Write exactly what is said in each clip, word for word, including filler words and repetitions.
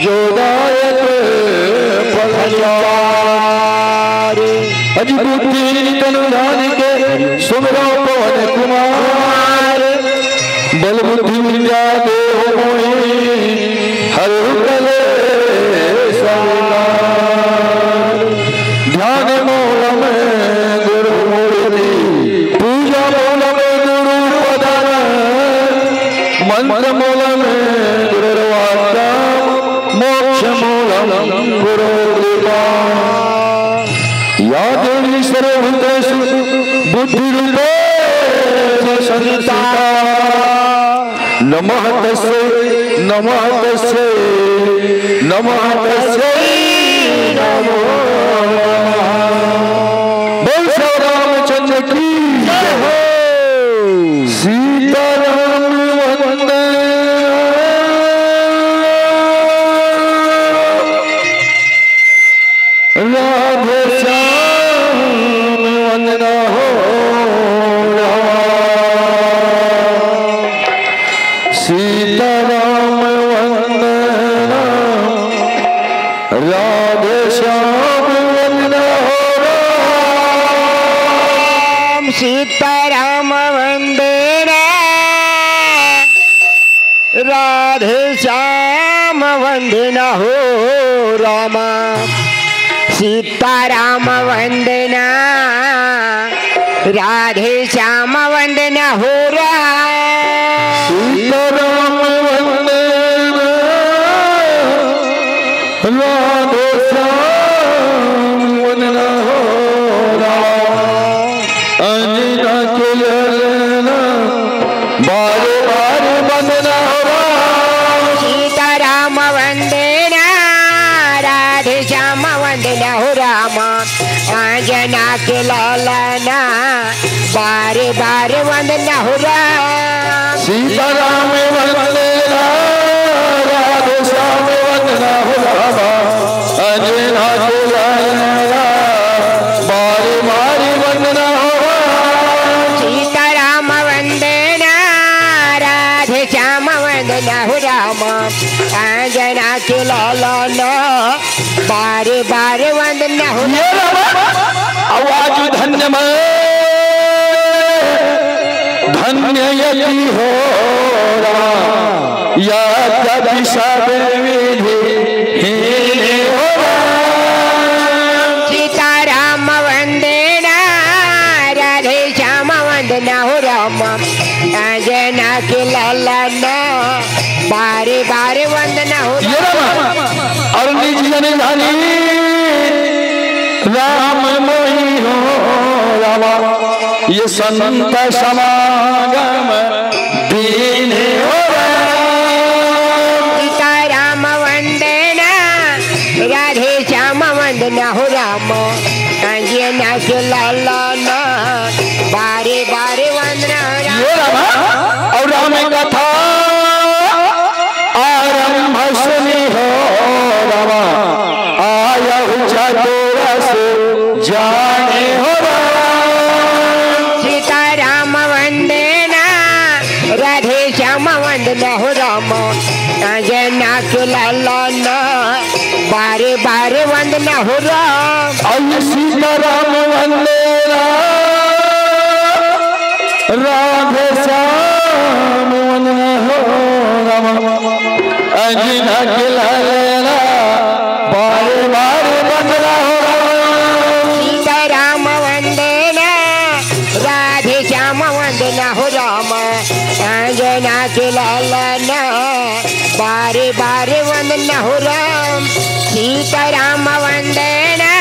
जोदायक फलचार। अजि बुद्धि नित अनुधान के सुमिरौ पवन कुमार। बल बुद्धि विद्या देहु मोहि हरहु कलेस विकार। ध्यान मूलम गुरु मूर्ति, पूजा मूलम गुरु पदन, मंत्र मूलम गुरुर्वाक्यम, मोक्ष मूलम गुरु कृपा। या देवी सर्वभूतेषु बुद्धि रूपेण संस्थिता। नमः तस्यै, नमः तस्यै, नमः तस्यै, नमो नमः। बोल श्री रामचंद्र की जय हो। सीताराम वंदना। राधे श्याम वंदना हो राम। सीताराम वंदना। राधे श्याम वंदना हो राम। सीताराम वंदना। राधे श्याम वंदना हो रामा। सीताराम वंदना। राधे श्याम वंदना हो राम। सीताराम वंदना। राधे श्याम वंदना हो राम। अंजना के ललना, बारे बारे वंदना हो राम। सीताराम वंदना। राधे श्याम वंदना हो राम। अंजना के ललना, बारे बारे वंदना हो राम। सीताराम वंदना। राधे श्याम वंदना हो राम। अंजना के ललना, बारी बारी वंदना हो राम। सीताराम वंदना। राधे श्याम वंदना हो राम। अंजना के ललना, बारी बारी वंदना हो राम। ये राम, आवाज धन्य में धन्य यदि हो राम। या कवि सब विधि हीन हो राम। सीताराम वंदना। राधे श्याम वंदना हो राम। अंजना के ललना, बारे बारे वंदना हो ये राम। राम, और निज जन जानी राम मोहि हो राम। ये संत समागम दीन हो राम। सीताराम वंदना। राधे श्याम वंदना हो राम। अंजना के ललना, बारे बारे वंदना हो राम। ये राम, और राम कथा आरंभ सुनि हो राम। आयहु चतुरस जाने हो राम। सीताराम वंदना। राधे श्याम वंदना हो राम। अंजना के ललना, बारे बारे वंदना हो राम। अय सीताराम वंदना। राधे श्याम वंदना हो राम। अंजना के ललना, बारे बारे वंदना हो राम। सीताराम वंदना। राधे श्याम वंदना हो राम। अंजना के ललना, बारे बारे वंदना हो राम। सीताराम वंदना।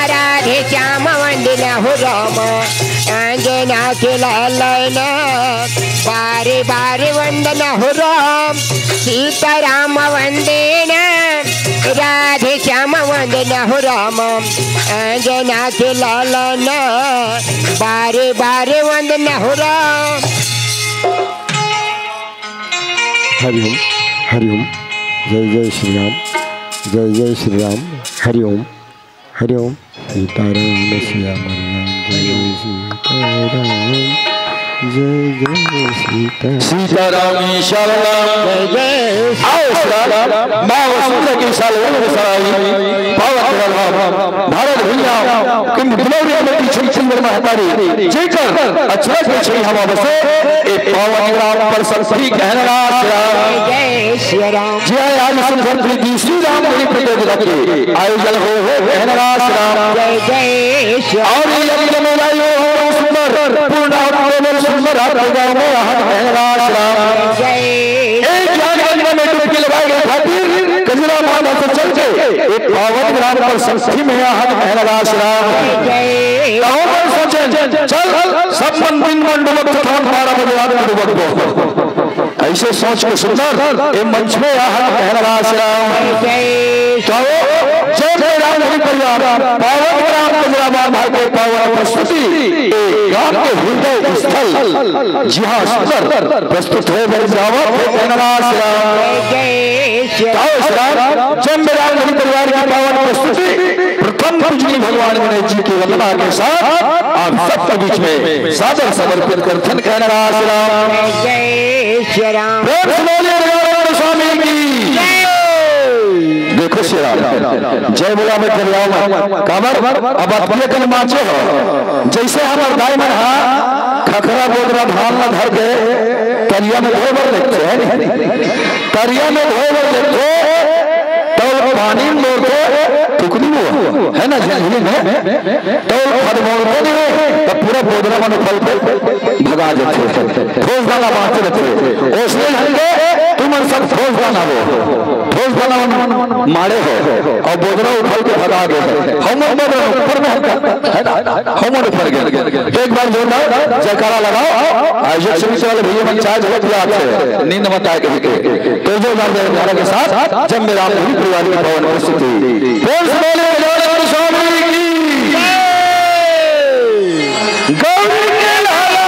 राधे श्याम वंदना हो राम। अंजना के ललना, बारे बारे वंदना हो राम। सीताराम वंदना। राधे श्याम वंदना हो राम। अंजना के ललना, बारे बारे वंदना हो राम। हरिओम, हरिओम। जय जय श्री राम। जय जय श्री राम। हरिओम, हरिओम। सीताराम श्याम राम, जय सीताराम। जय जय सीता। सीताराम शरणम। जय जय। आओ श्री राम, माँ वसुंधरा की सालवंत सराई, पावन प्रधाम, भारत भुइयां, किम बिलौरी मती छुई सिलवर महतारी, जेकर अचरज में छुई हवा बसे, ए पावन ग्राम पर संगति कहन रास राम। जय जय सिया राम। जय आज सुंदर प्रीति श्री राम गुरु प्रतियोगिता के आयोजन हो, हो कहन रास राम। जय जय सिया। और ये अंत में आयो हो सुंदर पूर्ण आपको सुंदर आपके गांव में यहाँ कहन रास राम। जय। एक ज्ञान गंगा में डुबकी लगाए गए खातिर कजरा माता से चल के एक पावन ग्राम पर संगति में यहाँ कहन रास राम। जय। गाँव में सोचे, चल, सब मन दिन मन डुबक, थकान बारह बजे रात में डुबक दो। ऐसे सोच के सुंदर ए मंच में यहाँ कहन रास राम। तो जय जय राम हरि परिवार, पावन ग्राम कजरा बांधा के पावन प्रस्तुति, ए ग्राम के हृदय स्थल, जहाँ सुंदर प्रस्तुत हो बन जावत हे कहन रास राम। जय जय श्री राम। जय राम हरि परिवार की पावन प्रस्तुति। प्रथम पूजनीय भगवान गणेश जी की वंदना के साथ आप सबके बीच में सादर समर्पित करथन कहन रास राम। जय श्री राम। प्रेम से बोलिए भगवान स्वामी की। जय। देखो श्री राम, जय बोला में करियाओ मत। काबर अब अतके कन बाँचे हो, जैसे हमर दाई मन हा खखरा बोदरा धान ला धर के तरिया में धोए बर लेगथे, है नी? तरिया में धोए बर लेगथे, तो पानी में डोलथे, टुकनी वो, है ना, झिलमिली में, तो खदमोलथे नहीं, तो पूरा बोदरा मन उफल के भगा देथे, ठोस दाना बाँचे रहिथे। ओसने ढंग के तुमन सब ठोस दाना हो, ठोस दाना मन माड़े हो, अउ बोदरा उफल के भगा गे। हमन बोदरा ऊपर में, है ना? हमन ऊपर गे। एक बार जोरदार जयकारा लगाओ। आयोजक समिति वाले भैया मन चाय झलक दिया थे, नींद मत आए कहीं के। तो जोरदार जयकारा के साथ जय राम हरि परिवार की पावन प्रस्तुति। प्रेम से बोलिए गजानन स्वामी की। गौरी के लाला।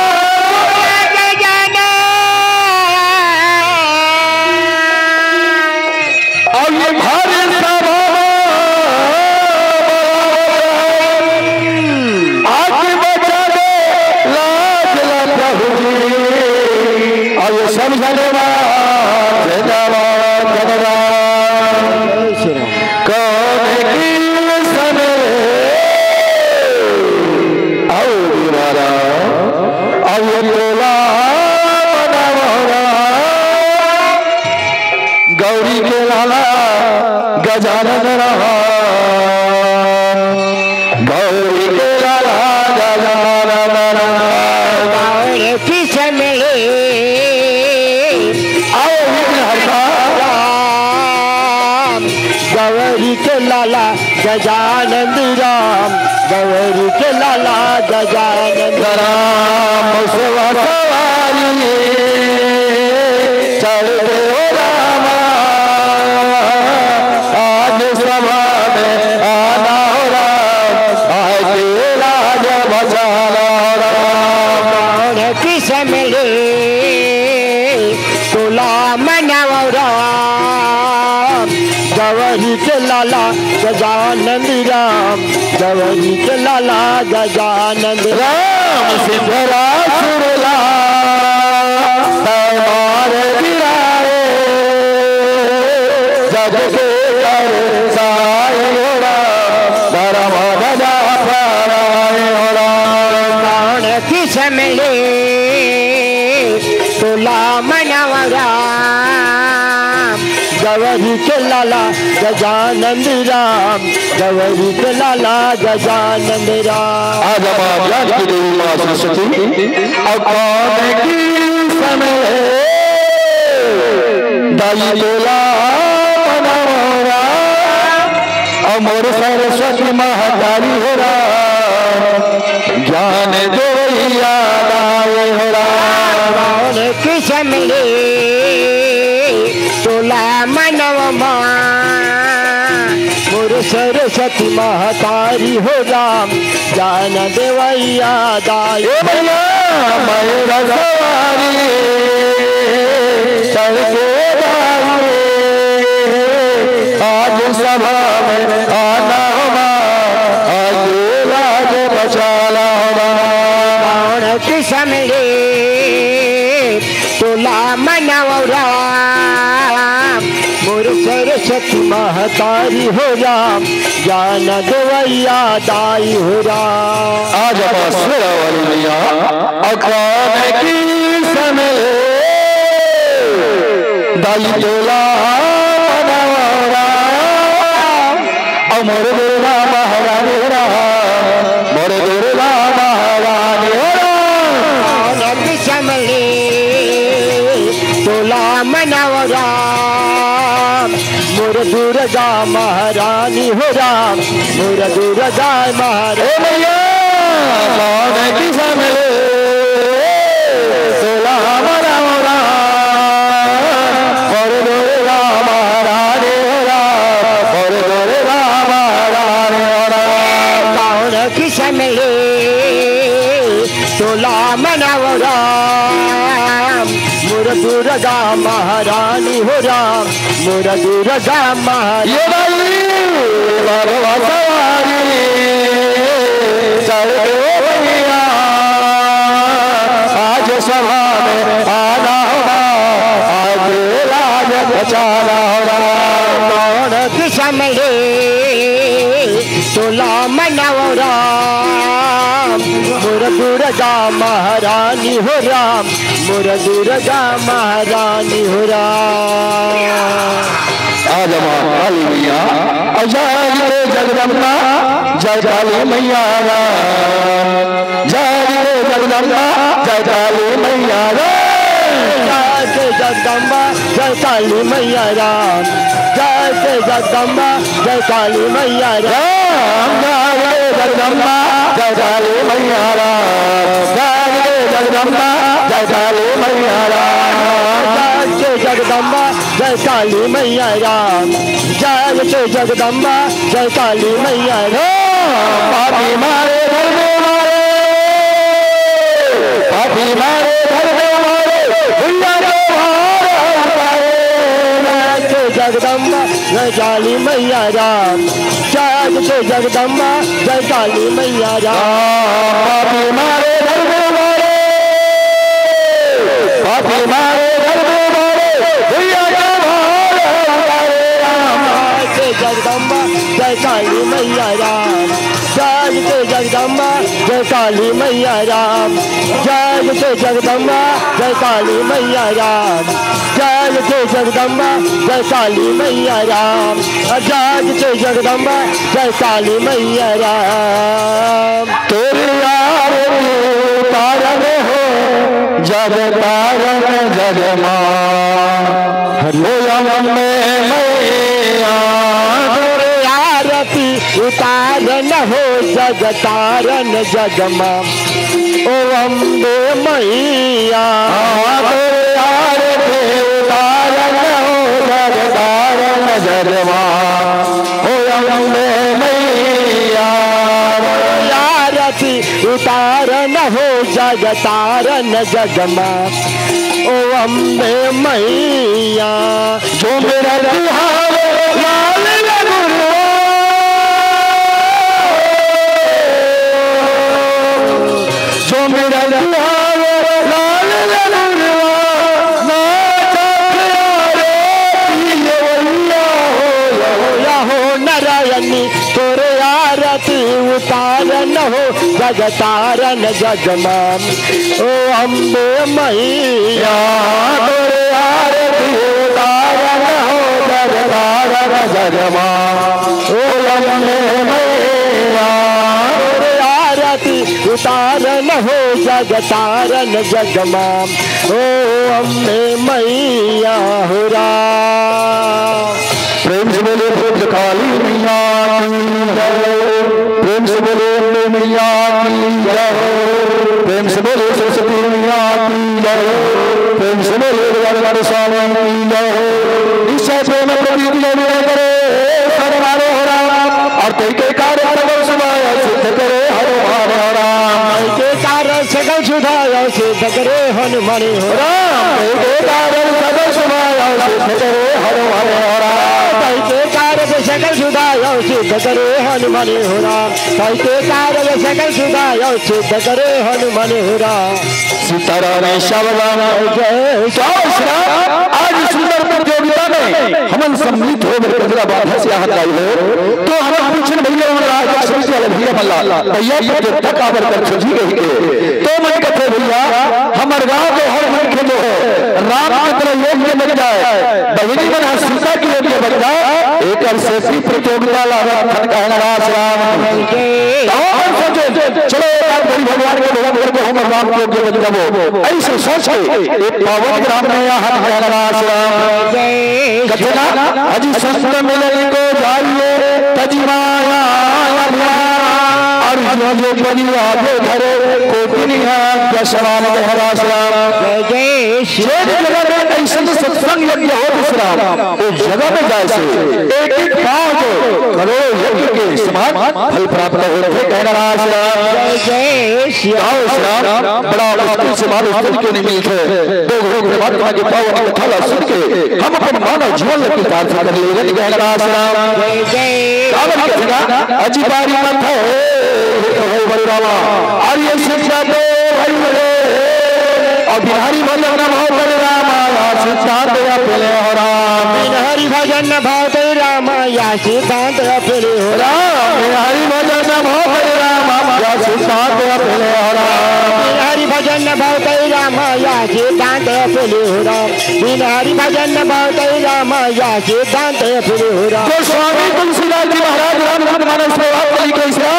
अब ये भारी सभा में आके बचा दे लाज ला प्रभु जी। अब ये सब जने मार जय जवान जय राम। कौन की सन और मारा अब ये टोला बनावरा। गौरी के लाला गजानन रहा, गौरी के लाला गजानन रहा। गौरी किशन ले आओ विघ्नहर्ता। राम गौरी के लाला गजानंद राम, गौरी के लाला गजानंद राम। सवा सवारी चढ़ गए हो रामा, आज सभा में आना हो राम, आके लाज बचाना हो राम। कौन किसम ले टोला मनावरा, गौरी के लाला गजानंद राम, गौरी के लाला गजानंद राम। सिंधरा सुरला तैमार गिराए, जग के कर साई हो राम, धर्म गजा फहराए हो राम। कौन किसम ले टोला मनावरा, गौरी के लाला गजानंद राम, गौरी के लाला गजानंद राम। आज हम आप जान की देवी माँ सरस्वती और कौन की समय दाई टोला मनावरा, और मोर सरस्वती महतारी हो राम, ज्ञान देवैया दाई हो राम। कौन किसम ले टोला मनवा मा, मोर सरस्वती महतारी हो राम, ज्ञान देवैया दाई। ए भैया, मैं रसवारी चढ़ के दाई, आज सभा में आना हमा, आज लाज बचाना हमा। कौन किसम ले महतारी हो राम, ज्ञान देवैया दाई हो राम। आज बसरा वाली मैया अखान की समय दाई तोला मनवरा, अमर दुर्गा महारानी हो राम, मोर दुर्गा महारानी हो राम। अखान की समय तोला मनवरा, मोर दुर्गा महारानी हो राम, मोर दुर्गा महारानी। ए मैया, अखान की समय तोला मनवरा, मोर दुर्गा महारानी हो राम, मोर दुर्गा महारानी हो राम। अखान की समय तोला मनवरा, मोर दुर्गा महारानी हो राम, मोर दुर्गा महारानी। ये भाई, भगवा सवारी चढ़ के भैया, आज सभा में आना होगा, आज लाज बचाना होगा। अखान की समय तोला मनवरा, मोर दुर्गा महारानी हो राम, मोर दुर्गा महारानी हो राम। आज माँ काली मैया, अजान के जगदम्बा, जय काली मैया राम। जय जय जगदम्बा, जय काली मैया राम। जय जय जगदम्बा, जय काली मैया राम। जय जय जगदम्बा, जय काली मैया राम। राम जय जय जगदम्बा, जय काली मैया राम। जय जय जगदम्बा, जय काली मैया राम। जय जय जगदम्बा, जय काली मैया राम। जय जय जगदम्बा, जय काली मैया राम। पापी मारे घर में मारे, पापी मारे घर में मारे, भैया के भार उतारे। जय जय जगदम्बा, जय काली मैया राम। जय जय जगदम्बा, जय काली मैया राम। पापी मारे घर में मारे, पापी मारे घर में मारे, भैया के भार उतारे राम। जय जगदम्बा, जय काली मैया राम। जय जय जगदम्बा, जय काली मैया राम। जय जय जगदम्बा, जय काली मैया राम। जय जय जगदम्बा, जय काली मैया राम। जय जय जगदम्बा, जय काली मैया राम। तोरी आरती उतारन हो, जग तारन जग माँ। हो अम्बे मैया। तोरी आरती उतारन हो, जग तारन जग माँ। ओ अम्बे मैया। हाँ, तोरी आरती उतारन हो, जग तारन जग माँ। ओ अम्बे मैया। आरती उतारन हो, जग तारन जग माँ। ओ अम्बे मैया। झूम रतिहार लाल रघुरवा। झूम रतिहार लाल रघुरवा। नाचत आरती ये भैया हो, या हो नारायणी। तोरे आरती उतारन हो, जग तारन जग माँ। ओ अम्बे मैया। तोरे आरती उतारन हो, जग तारन जग माँ। ओ अम्बे मैया। तोरे आरती उतारन हो, जग तारन जग माँ। ओ अम्बे मैया हो राम। प्रेम से बोले भद्रकाली मैया की जय। प्रेम से बोले अम्बे मैया की जय। प्रेम से बोले सरस्वती मैया की जय। प्रेम से बोले भगवान स्वामी की जय। निश्चय प्रेम प्रदीप जय विनय करे, सद मारो हो राम। और कई के कार्य प्रभु सुनाया सिद्ध करे हनुमान हो राम। कई के कार्य सकल सुधाया सिद्ध करे हनुमान हो राम। कई के कार्य सकल सुनाया सिद्ध करे हनुमान हो राम। कई के कार्य सकल सुधाया सिद्ध करे हनुमान हो राम। कई के कार्य सकल सुधाया सिद्ध करे हनुमान हो राम। सीताराम श्याम राम जय। तो आज सुंदर प्रतियोगिता में हमन सम्मिलित होकर कजरा बांधे से आहत लाई हो, तो हमन पूछन भैया, हमन राज समिति वाले भैया मन ला, भैया प्रतियोगिता काबर कर छुझी गई के? तो मन कथे भैया, हमर गांव के हर मनखे जो है, राम के तरह योग्य बन जाए, बहिनी मन ह सीता के योग्य बन जाए, एकर सेती प्रतियोगिता लागत हन कहना रास राम। तो हमन सोचे, चलो एक बार बड़ी भगवान के भजन करके हमर राम के योग्य बन जाबो। ऐसे सोच के एक पावन ग्राम में यहाँ हन कहना रास राम। कथे ना, अजी संत मिलन को जाइए, तजी माया अभियान। और जो जो बनी आगे धरे, कोटि निहान का समान कहना रास राम। जय जय श्री जे जगह में ऐसन सत्संग यज्ञ हो दूसरा, उस जगह में जाए से एक एक पाँव जो करोड़ों यज्ञ के समान फल प्राप्त होथे कहना रास राम। जय जय श्री आओ श्री राम, बड़ा मुश्किल से मानुष तन के निमित्त है। दो घड़ी परमात्मा की पावन कथा ला सुन के हम अपन मानव जीवन ला कृतार्थ कर ले कहना रास राम। जय जय कावन कथा अजी बारी मत हो, हो बलरामा। और ये शिक्षा दो भाई बड़े, और बिहारी भजन न भाव बलरामा, या सिद्धांत या पेले हो राम। बिहारी भजन न भाव बलरामा, या सिद्धांत या पेले हो राम। बिहारी भजन न भाव बलरामा, या सिद्धांत या पेले हो राम। बिहारी भजन न भाव बलरामा, या सिद्धांत या पेले हो राम। बिहारी भजन न भाव बलरामा, या सिद्धांत या पेले हो राम। गोस्वामी तुलसीदास जी महाराज रामचरित मानस में बात करी कैसा?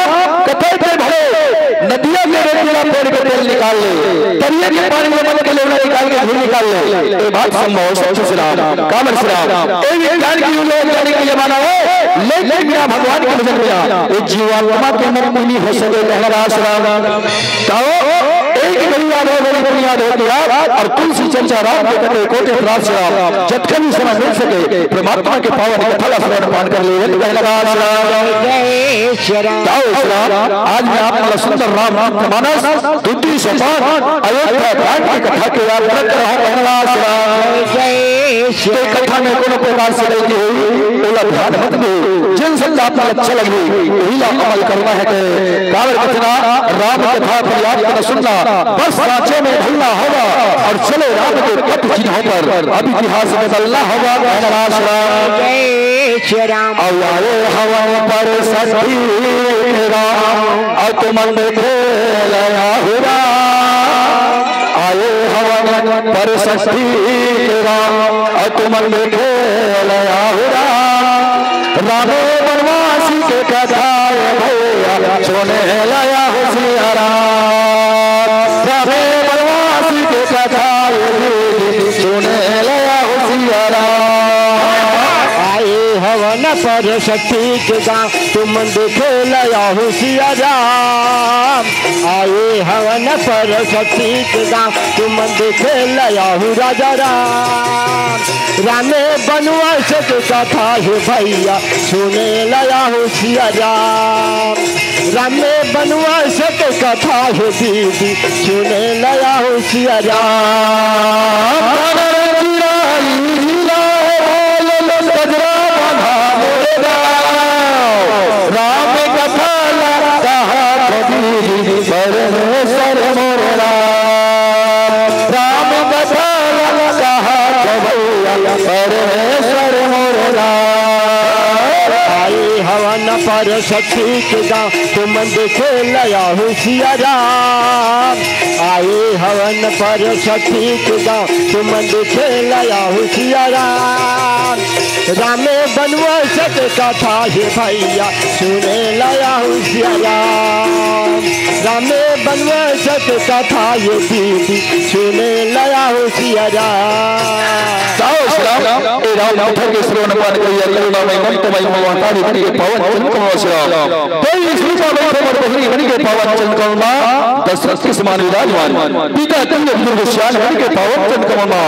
कथे ते भले नदिया के रेतीला पेड़ के तेल निकाल ले, तरिया के पानी में मत के लेवड़ा निकाल के घी निकाल ले। ये बात संभव है, सच श्री राम, कामन श्री राम। ये विज्ञान की उल्लेख करने के लिए माना हो, लेकिन बिना भगवान के भजन किया, ये जीवात्मा के मुक्ति नहीं हो सके, कहना रास राम। कहो, एक गरीब आदमी बड़ी पुनिया धोती राम और तुलसी चर्चा राम के कटे कोटे प्रास राम। जतखन समय मिल सके, परमात्मा के पावन कथा ला श्रवण पान कर ले, कहना रास राम। जय श्री राम। ताओ श्री राम, आज मैं आप ला सुंदर राम मानस, दूती सोपान, अयोध्या कांड की कथा के याद रख रहा हूँ, कहना रास राम। जय श्री तो राम। कथा में कोनो प्रकार से गलती हुई, ओला ध्यान मत दो। जिन शब्द आप ला अच्छा लगे, वही ला अमल करना है। के काबर कथना, राम कथा पर्याप्त न सुनना, बस सांचे में ढलना होगा और चलो राम के पथ चिन्हों पर अब इतिहास बदलना होगा, कहना रास राम। जय श्री राम। अब आए हवन पर सखी राम, अब तुमन देखे लया हो राम। आए हवन पर सखी राम, अब तुमन देखे लया हो राम। रामे बनवासी के कथा ए भैया, सुने लया हो सिया राम। रामे बनवासी के कथा ए दीदी, सुने लया हो सिया राम। आए हवन पर सखी के गाँव, तुमन देखे लया हो सिया राम। आए हवन पर सखी के गाँव, तुमन देखे लया हो राजा राम। रामे बनवास के कथा हे भैया, सुने लया हो सिया राम। रामे बनवास के कथा हे दीदी, सुने लया हो सिया राम। राम कथा ला कहा कबीर, परमेश्वर मोर राम। राम कथा ला कहा भैया, परमेश्वर मोर राम। आए हवन पर सखी के गाँव, तुमन देखे लया हो सिया राम। आए हवन पर सखी के गाँव, तुमन देखे लया हो सिया राम। रामे बनवास के कथा हे भैया, सुने लया हो सिया राम। रामे बनवास के कथा ए दीदी, सुने लया हो सिया राम। साओ श्री राम, ए राम कथा के श्रवण पान करिया, करुणामय ममतामय महतारी के पावन चरण कमल श्री राम। कोई सीता बैठे मर बहरी बन के पावन चरण कमल मा, दशरथ के समान विराजमान। पिता तुल्य बुजुर्ग सियान बन के पावन चरण कमल मा।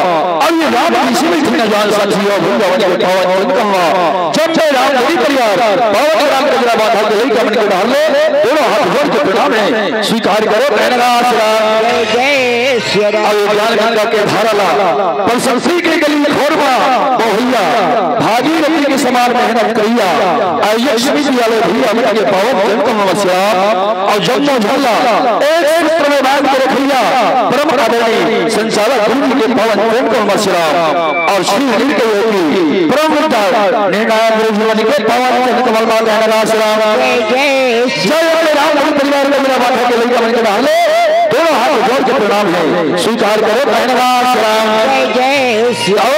अब ये राम ऋषि में जितना जान साथी हो, वृंदावन के पावन चरण कमल मा। जब जय राम हरि परिवार, पावन राम कजरा बांधा के लइका मन के डहर ले, दोनों हाथ जोड़ के प्रणाम है, स्वीकार करो कहना रास राम। जय अउ ज्ञान गंगा के धारा ला, प्रशंसी के गली खोरवा बोहैया, भागीरथी के समान मेहनत करिया, अउ यक्ष्मी दिया ले भैया मन के पावन चरण कमल श्याम, अउ जम्मो झूला एक सूत्र में बांध के रखैया, परम आदरणीय संचालक गुरु जी के पावन चरण कमल श्याम, अउ श्री गिर के योगी परम उद्धार निर्णायक गुरु जी मन के पावन चरण कमल में कहना श्याम। जय जय श्री जय अपने राम गुरु परिवार को मेरा माथा के लइका मन के डाले, दोनों हाथ जोड़ के प्रणाम है, स्वीकार करो कहना श्याम। जय जय श्री आओ,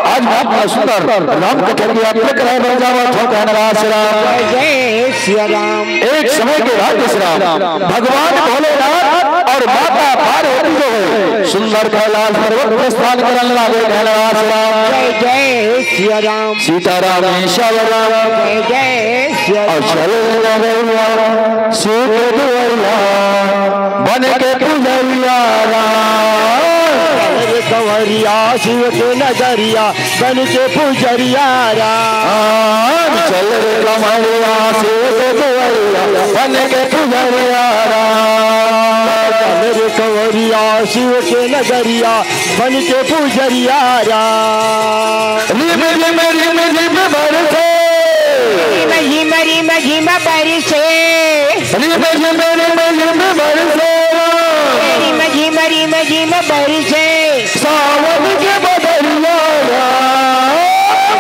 आज मैं अपना सुंदर राम कथा की यात्रा कराए बन जावा छो कहना श्याम। जय जय श्री राम। एक समय के राज्य श्याम भगवान भोलेनाथ और माता पार्वती जो है सुंदर कैलाश पर्वत प्रस्थान करन लागे कहना श्याम। जय जय श्री राम। सीताराम श्याम राम। जय जय श्री राम। अचल नगरिया सुख दुआरिया बन के पुजरिया राम। चल रे कंवरिया शिव के नगरिया बन के पुजरिया राम। चल रे कंवरिया शिव के दुआरिया बन के पुजरिया राम। चल रे कंवरिया शिव के नगरिया बन के पुजरिया राम। रिम रिम रिम रिम बरसे। रिम झिम रिम झिम बरसे। रिम झिम रिम झिम बरसे। रिम झिम रिम झिम बरसे। सावन के बदरिया राम।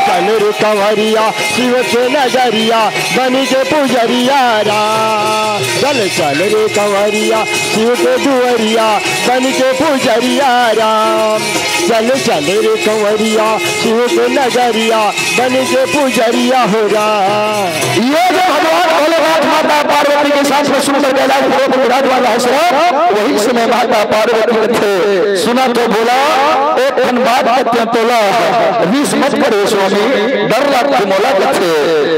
चल रे कंवरिया शिव के नगरिया बन के पुजरिया राम। चल चल रे कंवरिया शिव के दुआरिया बन के पुजरिया राम। चल चल रे कंवरिया शिव के नगरिया बन के पुजरिया हो राम। ये जो भगवान भोलेनाथ माता पार्वती के साथ में सुंदर कैलाश पर्वत पर विराजमान है श्याम, वही समय माता पार्वती कथे, सुना तो भोला, एक ठन बात कथे तोला, विष मत करे स्वामी, डर लगथे मोला कथे।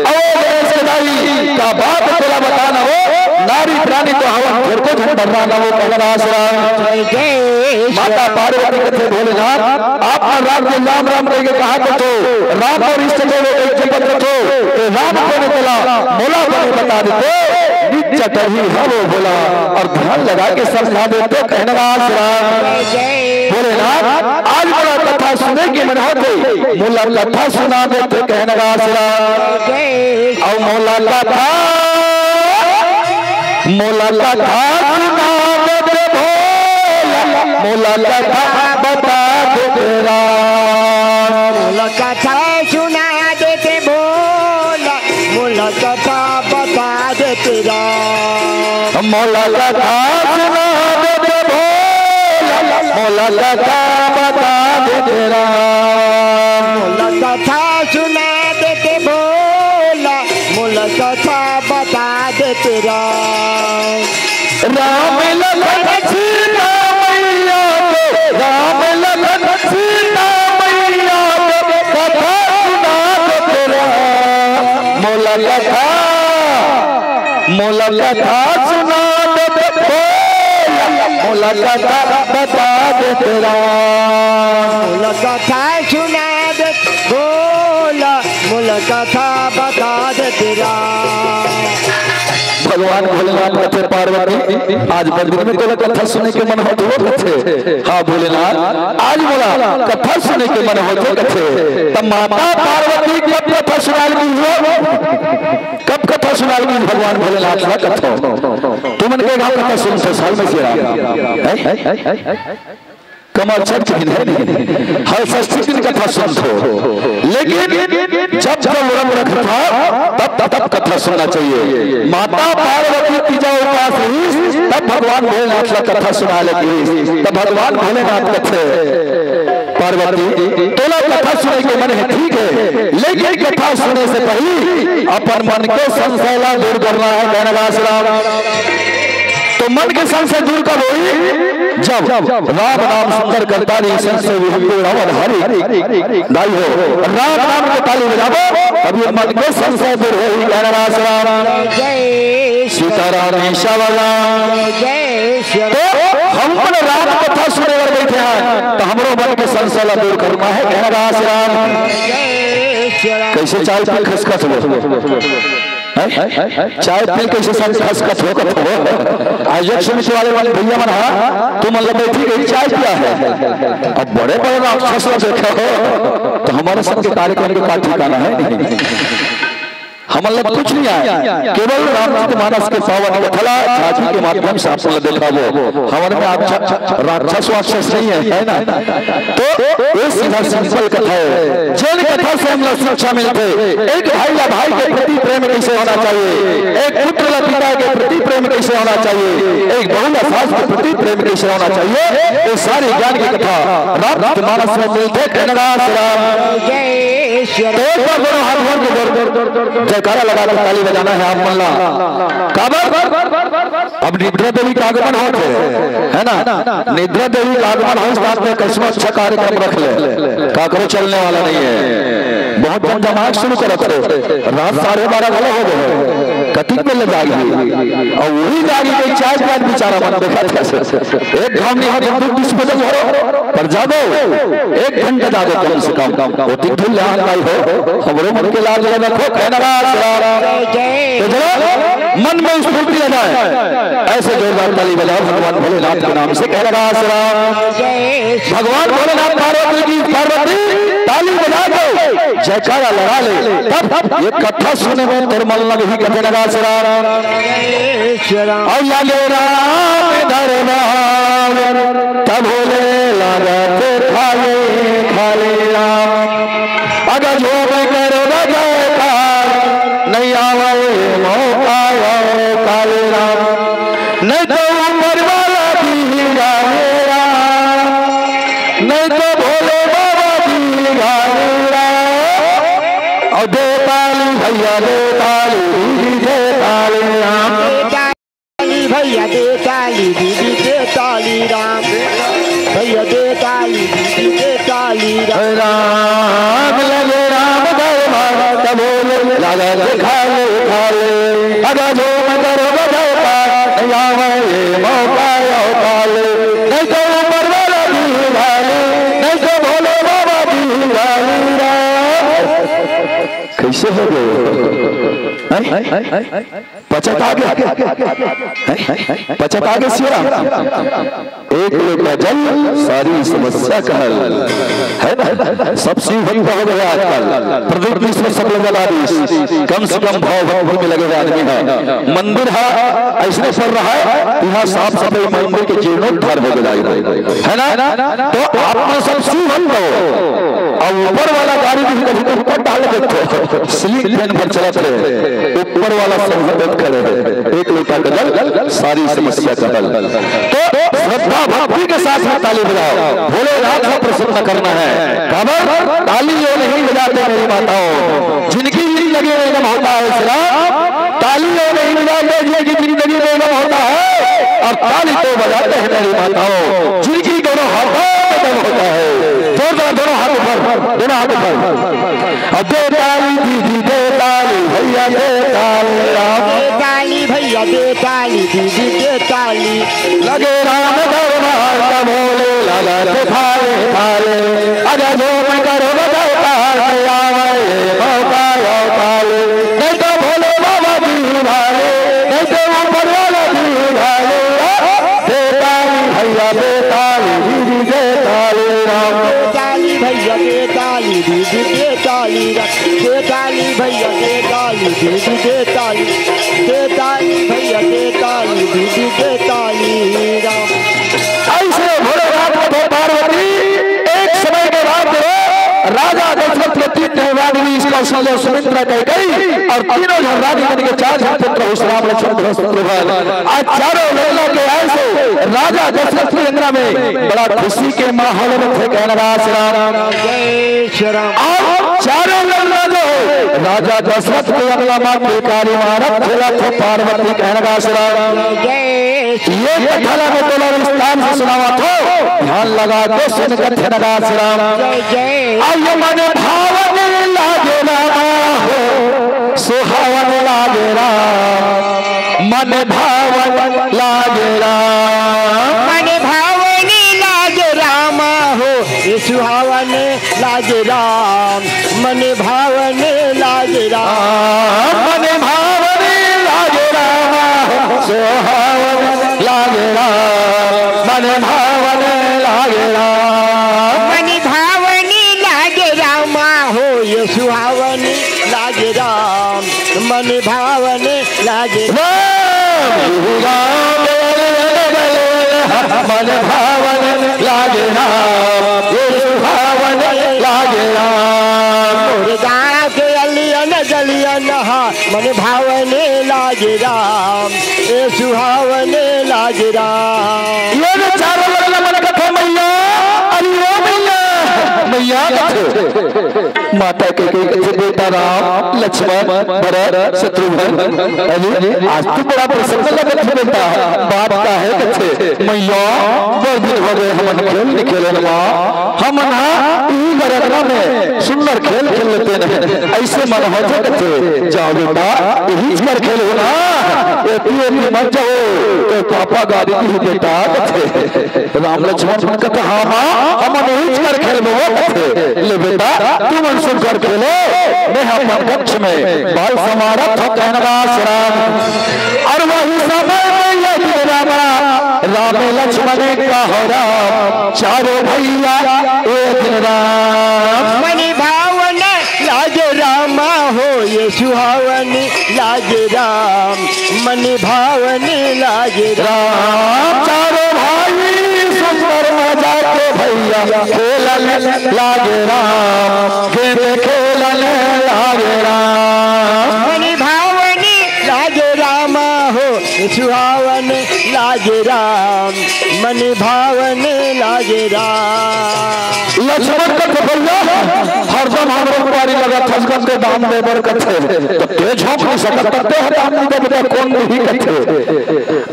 अरे गणेश के दाई, का बात तोला बताना हो, नारी प्राणी तो हवन, फिर तो झन डरना ना हो कहना श्याम। जय जय माता पार्वती कथे भोलेनाथ, आप मन रात दिन राम राम कहिके कहा कथो, राम अउ इष्ट देव एक जपत कथो, ए राम कोन तोला, मोला बने बता देते, निज चटही हवो भोला, अउ ध्यान लगा के समझा देते, कहना श्याम। भोलेनाथ, आज मोला कथा सुने के मन होथे, मोला कथा सुना देते, कहना श्याम। अउ मोला कथा मोला कथा सुना दे भोला, मोला कथा बता दे राम। मोला कथा सुना दे भोला, मोला कथा बता दे राम। मोला कथा सुना दे भोला, मोला कथा बता दे राम। मोला कथा सुना दे भोला, मोला कथा बता दे तेरा। राम लखन सीता मैया के, राम लखन सीता मैया के कथा सुना दे तेरा। मोला कथा, मोला कथा सुना दे तेरा। मोला कथा बता दे तेरा। मोला कथा सुना दे भोला, मोला कथा बता दे तेरा। भगवान भोलेनाथ कथे, पार्वती, आज मंदिर में तोला कथा सुने के मन होथे कथे। हाँ भोलेनाथ, आज मोला कथा सुने के मन होथे कथे। त माता पार्वती कब कथा सुनाय लगिस हो? कब कथा सुनाय लगिस भगवान भोलेनाथ ला कथा? तुमन के गाँव कथा सुनथे साल में से राम। हैं? कमल छठ के दिन है नहीं, हर षष्ठी दिन कथा सुनथो, लेकिन जब जब व्रत रखथा तब तब कथा सुनना चाहिए। माता पार्वती तीजा उपास रहिस, तब भगवान भोलेनाथ ला कथा सुनाय लगिस। तब भगवान भोलेनाथ कथे, पार्वती, तोला कथा सुने के मन है, ठीक है, लेकिन कथा सुने से पहले अपन मन के संशय ला दूर करना है। कहना श्याम। तो मन के संशय दूर कब होही? जब राम नाम सुंदर करताली, संशय विहंगु रावण हरि। दाई हो, राम नाम के ताली बजाबो, तभी मन के संशय दूर होही। कहना श्याम। जय सीताराम, श्याम राम। जय श्री तो हम मन राम कथा सुने बर बैठे हैं, तो हमरो मन के संशय ला दूर करना है। कहना श्याम। जय श्री राम। कैसे चाय पी खसखस लो। चाय पी के से सब खसखस हो कथो। आज एक समिति वाले मन, भैया मन, हाँ, तुमन ला बैठी गई चाय पिया है। अब बड़े बड़े राक्षस ला देखे हो, तो हमर सब के कार्यक्रम के का ठिकाना है? हमन ला कुछ नहीं आय, केवल रामचरित मानस के पावन कथा ला झांकी के माध्यम से आप मन ला देखाबो। हमर में आप राक्षस वाक्षस नहीं है, है ना? तो ये सीधा simple कथा है। जेन कथा से हमला शिक्षा मिलथे, एक भाई ला भाई के प्रति प्रेम कैसे होना चाहिए, एक पुत्र ला पिता के प्रति प्रेम कैसे होना चाहिए, एक बहू ला सास के प्रति प्रेम कैसे होना चाहिए, ये सारी ज्ञान की कथा रामचरित मानस में मिलथे। कहना श्री राम। तो एक बार दोनों हाथ जोड़ के जोर, जोर, जोर, जोर, जोर जयकारा लगा के ताली बजाना है आप मन ला। काबर? अब निद्रा देवी का आगमन होत है, है ना? निद्रा देवी का आगमन होत, साथ में कैसनो अच्छा कार्यक्रम रख ले, काकरो चलने वाला नहीं है। बहुत जमजमाट शुरू करत हो, रात साढ़े बारह घलो हो गए, कतिक बेर ले जागी? और वही जागी के चाय प्यान बेचारा मन देखत है। एक घाम नहीं हो, दू दू बजे हो, पर जागो, एक घंटा जागो कम से कम। ओतिक धुन ध्यान नहीं हो, हमरो मन के लाज लगा रखो, कहना राज राम। तो चलो, मन में स्फूर्ति आ जाए, ऐसे जोरदार ताली बजाओ भगवान भोलेनाथ के नाम से, कहना राज राम। भगवान भोलेनाथ पार्वती की, पार्वती ताली बजा के जयकारा लगा ले, तब ये कथा सुने में तोर मन लगही, कहना राज राम। और लागे राम दरबार, तब बोले लागत खाली खाली राम। अगर जो मैं कर बजाता, नहीं आवे मौका आओ काली राम। नहीं तो ऊपर वाला भी गाने राम, नहीं तो भोले बाबा भी गाने राम। और दे ताली भैया, दे ताली, दे ताली राम। ताली भैया दे ताली, दीदी दे ताली राम। भैया दे ताली, दीदी दे ताली राम। राम लगे राम दरबार, तब बोले लागत खाले खाले। अगर जो मैं करो बजाता, या मैं ये मौका यो काले। नहीं तो ऊपर वाला भी गाली, नहीं तो भोले बाबा भी गाली राम। कैसे हो गए? हैं? पचत आगे, पचत आगे सियाराम। एक लोटा जल सारी समस्या का हल, है ना? सब शिव भक्त हो गए आजकल। प्रदीप मिश्र सब लोग जला दी। कम से कम भाव भक्ति में लगे हुए आदमी है। मंदिर है, ऐसने पर रहा है, यहाँ साफ सफाई मंदिर के जीर्णोद्धार हो गए, है ना? तो आप में सब शिव भक्त हो, और ऊपर वाला गाड़ी भी कभी तो ऊपर डाल देते हो, ceiling fan भर चलत है। ऊपर वाला सब भक्त खड़े हैं, एक लोटा का जल, सारी समस्या का हल। तो श्रद्धा भक्ति के साथ में ताली बजाओ, भोलेनाथ को प्रसन्न करना है। काबर ताली यो नहीं बजाते मेरी माताओं, जिनकी जिंदगी में गम होता है श्री राम, ताली यो नहीं बजाते जिनकी जिंदगी में गम होता है, और ताली तो बजाते हैं मेरी माताओं, जिनकी दोनों हाथों में दम होता है। जोरदार दोनों हाथ ऊपर, दोनों हाथ ऊपर। अब दे ताली दीदी, दे ताली भैया, दे ताली राम। दे ताली भैया, दे ताली दीदी, दे ताली। लगे राम दरबार का बोले लगा दे थाले थाले। अगर जो मैं करो बजाता है आवे मौका यो काले। नहीं तो भोले बाबा दिल वाले, नहीं तो ऊपर वाला दिल वाले। दे ताली भैया, दे ताली दीदी, दे ताली राम। दे ताली भैया, दे ताली दीदी, दे ताली राम। दे ताली भैया, दे ताली दीदी, दे ताली। दे ताली भैया, दे ताली दीदी, दे ताली राम। ऐसे भोलेनाथ को पार्वती एक समय के बाद राजा दशरथ के तीन जन रानी, कौशल्या, सुमित्रा, कैकेयी और तीनों जन रानी बन के चार जन पुत्र हुए, राम, लक्ष्मण, भरत, शत्रुघ्न। आज चारों लल्ला के आए से राजा दशरथ के अंगना में बड़ा खुशी के माहौल में थे, कहना राज राम। जय श्री राम। और चारों लल्ला जो है राजा दशरथ के अंगना में कारी मारत खेला थे पार्वती, कहना राज राम। जय ये कथा ला मैं तोला विस्तार से सुनावत हो, ध्यान लगा के सुन के थे राज राम। जय जय। आइए मन भावन लागे रामा हो, सुहावन लागे राम, मन भावन लागे राम। मन भावन लागे रामा हो, ये सुहावन लागे राम, मन भावन लागे राम। मन भावन भावन लागे राम। राम, राम, मन भावन लागे राम, ये सुहावन लागे राम। मोर गाँव के अलियन गलियन हा, मन भावन लागे राम, ये सुहावन लागे राम। ये रे चारों लड़का मन कथे मैया, अरे ओ मैया, मैया कथे। माता कइके कथे, बेटा राम, लक्ष्मण, भरत, शत्रुघ्न, अरे आज तो बड़ा प्रसन्न लगत हे बेटा, बात का हे कथे, मैया, बड़ दिन हो गए हमन खेल नइ खेलेन माँ, हमन हा ई घर अंगना में सुंदर खेल खेल लेतेन, अइसे मन होथे कथे, जाओ बेटा, इही कर खेलहू ना, एती ओती मत जाओ, तो पापा गारी दिही बेटा कथे। राम लक्ष्मण मन कथे, हाँ माँ, हमन इही कर खेलबो कथे। ले बेटा, तुमन सुघर खेलो, मैं अपन कक्ष में बाल संवारत हँव, कहन रास राम। अउ वही समय में ये दिन रामा, राम लक्ष्मण कहो राम, चारों भैया ये दिन राम। मन भावन लागे रामा हो, ये सुहावन लागे राम, मन भावन लागे राम। राम चारों भाई सुंदर मजा के भैया खेलन लागे राम, गेंद खेलन लागे राम। मन भावन लागे रामा हो, सुहावन लागे राम, मन भावन लागे राम। लक्ष्मण कथे भैया, हरदम हमरो पारी लगत हस, कथे दाम दे बर कथे, त तें झोंक नइ सकत, त तें ह दाम नइ देबे त कोन दिही कथे।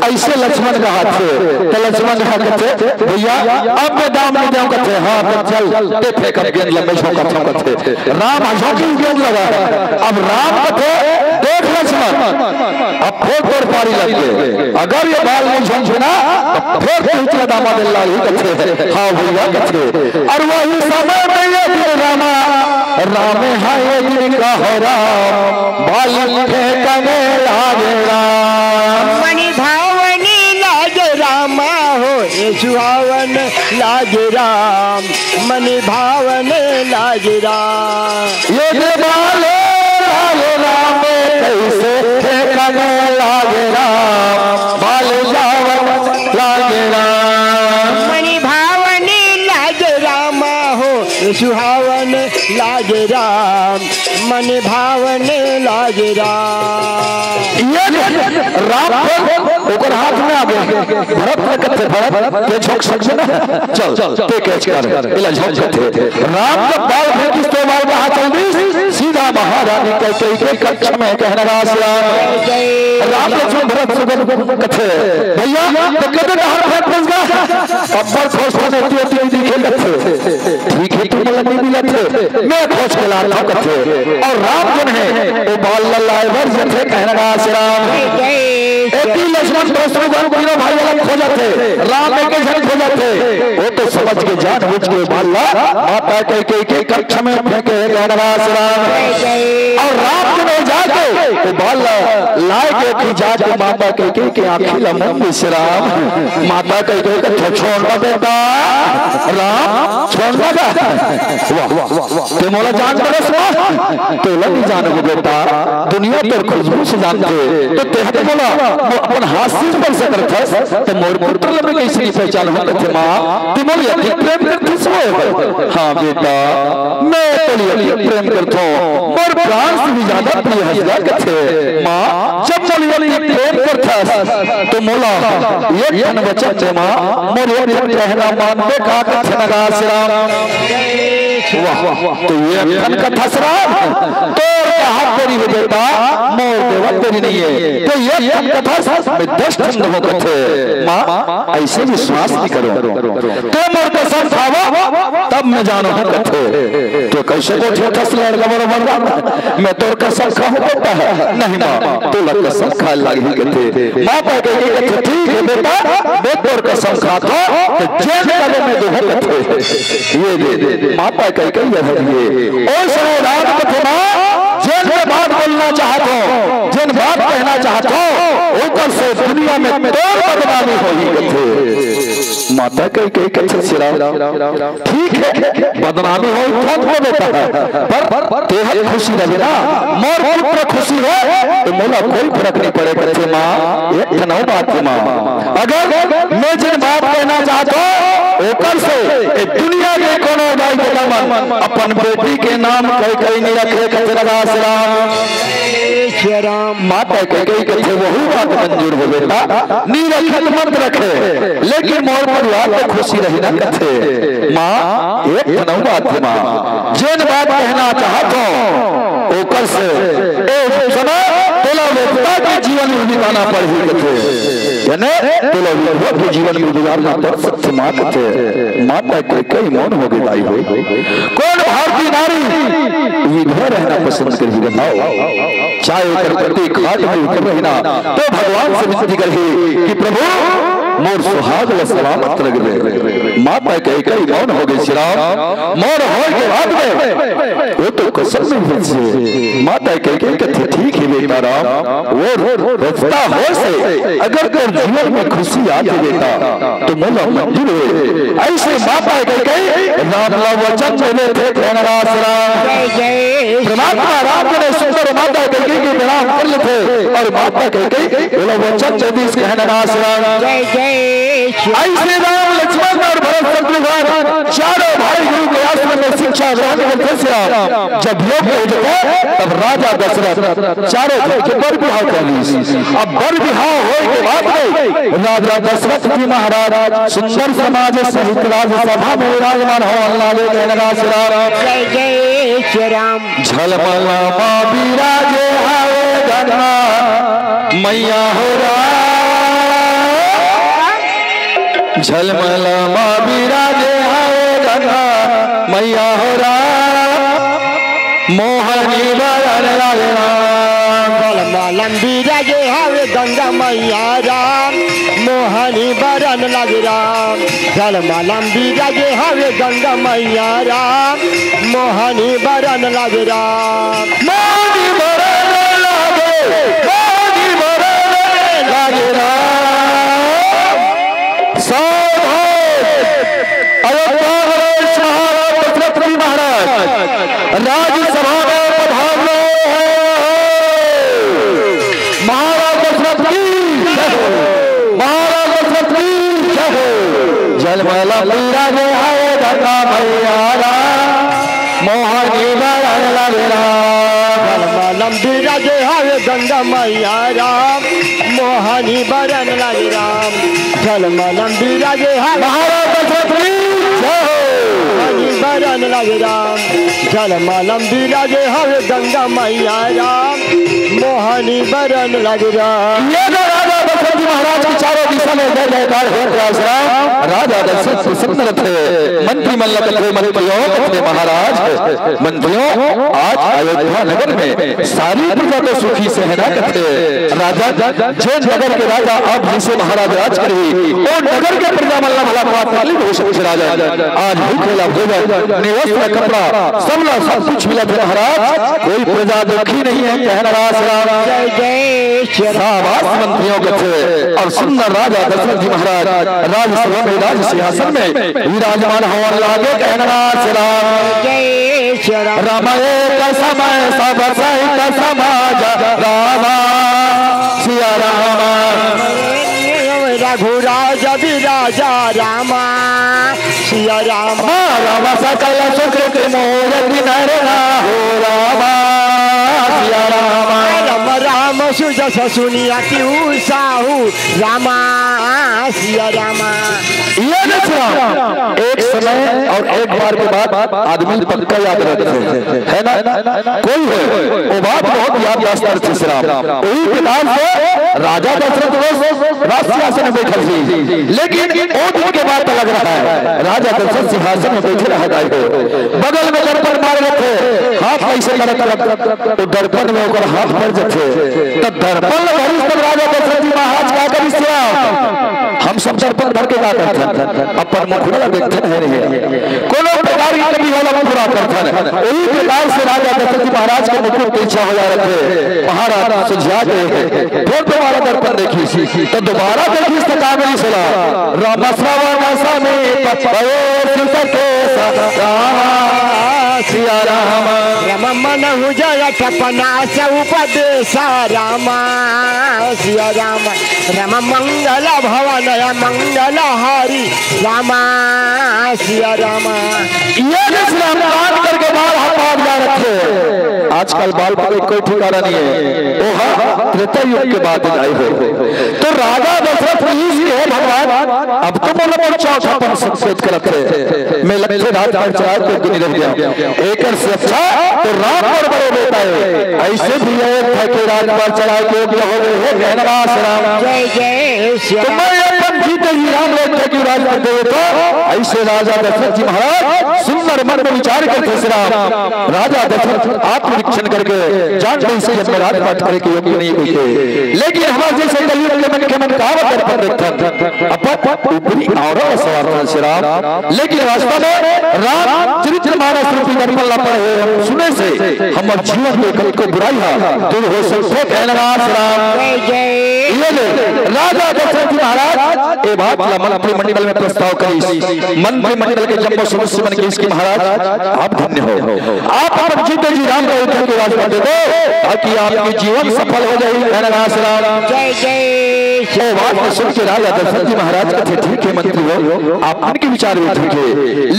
अइसे लक्ष्मण कहत हे, त लक्ष्मण कहा कथे, भैया, अब मैं दाम नइ देंव कथे, हाँ, त चल, तें फेंक अब गेंद ल, मैं झोंकत हँव कथे। राम ह झोंकिस गेंद ल, अब राम कथे, देख लक्ष्मण, अब फेर तोर पारी लग गे, अगर ये बाल नइ झोंकबे ना, त फेर तोर इचला दामा दे ल लागही कथे। हाँ भैया कथे। अउ वही समय में ये दिन रामा, राम ह ये दिन कहो राम, बाल फेंकन लागे राम। मन भावन लागे रामा हो, ये सुहावन लागे राम, मन भावन लागे राम। ये दे बाल लागे राम, कइसे फेंकन लागे राम, बाल जावन लागे राम। मन भावन लागे रामा हो, सुहावन लागे राम, मन भावन लागे राम। ये राम फेर ओकर हाथ में आ गे। भरत ल कथे, भरत, तें झोंक सकबे ना? चल, तें catch कर, एला झोंक कथे। राम जब बाल फेंकिस त बाल कहाँ चल दिस? सीधा महारानी कैकेयी के कक्ष में, कहन रास राम। राम लक्ष्मण भरत सुगम कथे, भैया, तें कते डहर फेंक देस गा? अब्बड़ खोजथन, एती ओती नइ दिखे कथे। ठीक हे, तुमन ला नइ मिलत हे, मैं खोज के लाथँव कथे। अउ राम जोन हे, ओ बाल ला लाय बर जाथे, कहन रास राम। एती लक्ष्मण भरत सुगम तीनों भाई ला खोजथे, राम एके झन खोजथे। ओ तो समझ के, जानबूझ के बाल ला माता कैकेयी के कक्ष में फेंके हे, कहन रास राम। अउ राम जोन जाके ओ बाल ला लाय के फिर जाके माता कैकेयी के आँखी ला मूँद दिस राम। माता कैकेयी कथे, छोड़ ना बेटा, राम, छोड़ ना। वाह, वाह, वाह, वाह। तें मोला जान डरस माँ? तोला नइ जानँव बेटा, दुनिया तोर खुशबू से जानथे। त तें ह तो मोला अपन हाथ से स्पर्श करथस, त मोर पुत्र ल मैं कइसे नइ पहचानहूँ कथे माँ, तें मोला अति प्रेम करथस वो। हाँ बेटा, मैं तोला अति प्रेम करथँव, मोर प्राण से भी जादा प्रिय हस गा कथे। माँ, जब मोला अति प्रेम करथस, त मोला एक ठन वचन दे माँ, मोर एक ठन कहना मानबे का कथे रास राम। वाह, वाह, त एक ठन कथस राम, तोर कहत तरी हे बेटा, मोर देवत तरी नइ हे। त एक ठन कथस, मैं दस ठन दूहूँ कथे। माँ, अइसे विश्वास नइ करों। तें मोर कसम खावा, तब मैं जानहूँ कथे। तें कइसे गोठियाथस लड़का बरोबर? मैं तोर कसम खाहूँ बेटा। नहीं माँ, तोला कसम खाय लागही कथे। माता कैकेयी कथे, ठीक हे बेटा, मैं तोर कसम खाथँव, त जेन कबे मैं दूहूँ कथे। ये दे, माता कैकेयी ये दे। ओ समय राम कथे माँ, जेन मैं बात बोलना चाहत हँव, जेन बात कहना चाहत हँव, ओकर से दुनिया में तोर बदनामी होही कथे। माता कैकेयी कथे, श्री राम, ठीक है, बदनामी होही, थोक हो बेटा, पर तेहा खुशी रहे ना, मोर पुत्र खुशी है, तो मोला कोई फर्क नहीं पड़े कथे माँ, एक ठन अउ बात हे माँ। अगर मैं जेन बात कहना चाहत हों, ओकर से ए दुनिया के कोनो दाई ददा मन अपन बेटी के नाम कैकेयी नहीं रखे कथे राम। श्री राम। माता कैकेयी कथे, वहू बात मंजूर हो बेटा, नहीं रखे त मत रखे, लेकिन मोर परिवार में खुशी रही ना कथे। माँ, एक ठन अउ बात हे माँ, जेन बात कहना चाहत हों, ओकर से ए समय तोला विधवा के जीवन में बिताना पड़ही कथे। यानी तोला विधवा के जीवन में गुजारना पड़ सकथे माँ कथे। माता कैकेयी मौन हो गे दाई हो। कौन भारतीय नारी विधवा रहना पसंद करही बताओ? चाहे ओकर पति खाट में उतर रही ना, तो भगवान से विनती करही कि प्रभु, मोर सुहाग ल सलामत रख दे। माता कैकेयी मौन हो गे, श्री राम, मौन होय के बाद में वो तो कसम नहीं बचे। माता कैकेयी कथे, ठीक है बेटा राम, वो रस्ता होय से अगर तोर जीवन में खुशी आथे बेटा, तो मोला मंजूर होय। ऐसे माता कैकेयी राम ला वचन दे देथे, धनराज राम। जय जय। परमात्मा राम जी ने सुंदर माता कैकेयी के प्रणाम कर लेथे अउ माता कैकेयी ओला वचन दे दिस, धनराज राम। जय जय। ऐसे राम, लक्ष्मण अउ भरत शत्रुघ्न चारों भाई गुरु के आश्रम में शिक्षा ग्रहण करथे श्री राम। जब योग हो जाता, तब राजा दशरथ चारों झन के बर बिहाव कर दिस। अब बर बिहाव होय के बाद में राजा दशरथ जी महाराज सुंदर समाज सहित राजसभा में विराजमान होवन लागे, धनराज राम। जय जय श्री राम। झलमल मा बिराजे हवे गंगा मैया हो राम। झलमल मा बिराजे हवे गंगा मैया हो राम। मोहनी बरन लागे राम। झलमल मा बिराजे हवे गंगा मैया राम। मोहनी बरन लागे राम। झलमल मा बिराजे हवे गंगा मैया राम। मोहनी बरन लागे राम। मोहनी बरन लागे, मोहनी बरन लागे राम। सावधान! अयोध्या नरेश महाराज दशरथ जी महाराज राजसभा में पधार रहे हैं। महाराज दशरथ की जय हो। महाराज दशरथ की जय हो। झलमल मा बिराजे हवे गंगा मैया राम। मोहनी बरन लागे राम। झलमल मा बिराजे हवे गंगा मैया राम। मोहनी बरन लागे राम। झलमल मा बिराजे हवे महाराज दशरथ की जय हो। मोहनी बरन लागे राम। झलमल मा बिराजे हवे गंगा मैया राम। मोहनी बरन लागे राम। ये जो राजा दशरथ जी महाराज की चारों दिशा में जय जयकार हो रहा है, राजा दशरथ प्रसन्न रथे। मंत्री मन ल कथे, मंत्रियों कथे महाराज, मंत्रियों, आज अयोध्या नगर में सारी प्रजा तो सुखी से है ना कथे। राजा, जेन नगर के राजा आप जैसे महाराज राज करही, ओ नगर के प्रजा मन ला भला का तकलीफ हो सकथे राजा। आज भूखे ला भोजन, निवस्त्र कपड़ा, सब ला सब कुछ मिलत हे महाराज, कोई प्रजा दुखी नहीं है, धनराज राम। जय जय श्री राम। शाबाश मंत्रियों कथे। अउ सुंदर राजा दशरथ जी महाराज राजसभा में, राज सिंहासन में विराजमान होवन लागे, धनराज राम। जय श्री राम। राम एक समय सब सहित समाज राम, सिया राम। रघुराज बिराजा राम, सिया राम। राम सकल सुकृति मोर किनर ना हो राम, सिया राम। राम राम सुजस सुनिया तिउ साहू राम, सिया राम। ये देख राम, एक समय अउ एक बार के बात आदमी पक्का याद रखथे, है ना? कोई हो, वो बात बहुत याददाश्त रखथे श्री राम। वही प्रकार से राजा दशरथ वो राज सिंहासन में बैठल थे, लेकिन वो दिन के बात अलग रहा है। राजा दशरथ सिंहासन में बैठे रहा दाई हो, बगल में दर्पण मार रखे, हाथ कैसे करत करत वो दर्पण में ओकर हाथ पड़ जाथे, तो दर्पण ल धरिस तब राजा दशरथ जी महाराज का करिस श्री राम। हम सब दर्पण धर के का करथन? अपन मुखड़ा ला देखथन, हे नहीं? कोनो प्रकार के कमी होला पूरा करथन। वही प्रकार से राजा दशरथ जी महाराज के मुकुट तिरछा हो जा रथे। महाराज सुझा गए हैं। फिर दोबारा दर्पण देखिस, तो दोबारा देखिस तो का मिलिस ला? राम श्रवण समीप पयो सित केस राम सिया राम। रम मन हुजय तपनास उपदेश राम सिया राम। रम मंगल भवन मंगल हरि राम सिया राम। ये भी श्रृंगार करके बाल हाथ हाथ जा रखे। आजकल बाल पकड़ कोई ठिकाना नहीं है। ओ हाँ, त्रेता युग के बाद आए हो। तो राजा दशरथ कहिस कि हे भगवान, अब तो मोला मोर चौथापन संकेत करत हे। मैं लक्ष्य राज पर चढ़ा के गुनी रह गया। एकर से अच्छा तो राम मोर बड़े बेटा है। ऐसे भी एक था कि राज पर चढ़ा के योग्य हो गए हे कहनवास राम। जय जय श्री तो राम। मैं अपन जीते जी राम लोग थे कि राज पर देवे तो ऐसे राजा दशरथ जी महाराज सुंदर मन में विचार करते श्री राम। राजा दशरथ आत्मनिरीक्षण करके जान गए इसके अंदर राजपाट करे के योग्य नहीं कोई के। लेकिन हमारे जैसे कलयुग के मन के मन कहावत दर्पण देखथन, अपन ऊपरी आवरण सवार श्री राम। लेकिन वास्तव में राम चरित्र मानस रूपी दर्पण ला पढ़े सुने से हमर जीवन में कतको बुराई हा दूर हो सकथे। कहनवास राम। जय जय। ये ले, राजा दशरथ जी महाराज ए बात ला मंत्रिमंडल में प्रस्ताव करिस। मंत्रिमंडल के जम्मो सदस्य मन कहिस कि महाराज, आप धन्य हो, आप अपन जीते जी राम अयोध्या के राज पर दे दो, ताकि आपके जीवन सफल हो जाए। कहनवास राम। जय जय। ओ बात को सुन के राजा दशरथ जी महाराज कथे, ठीक है मंत्री हो, आप मन के विचार भी ठीक है,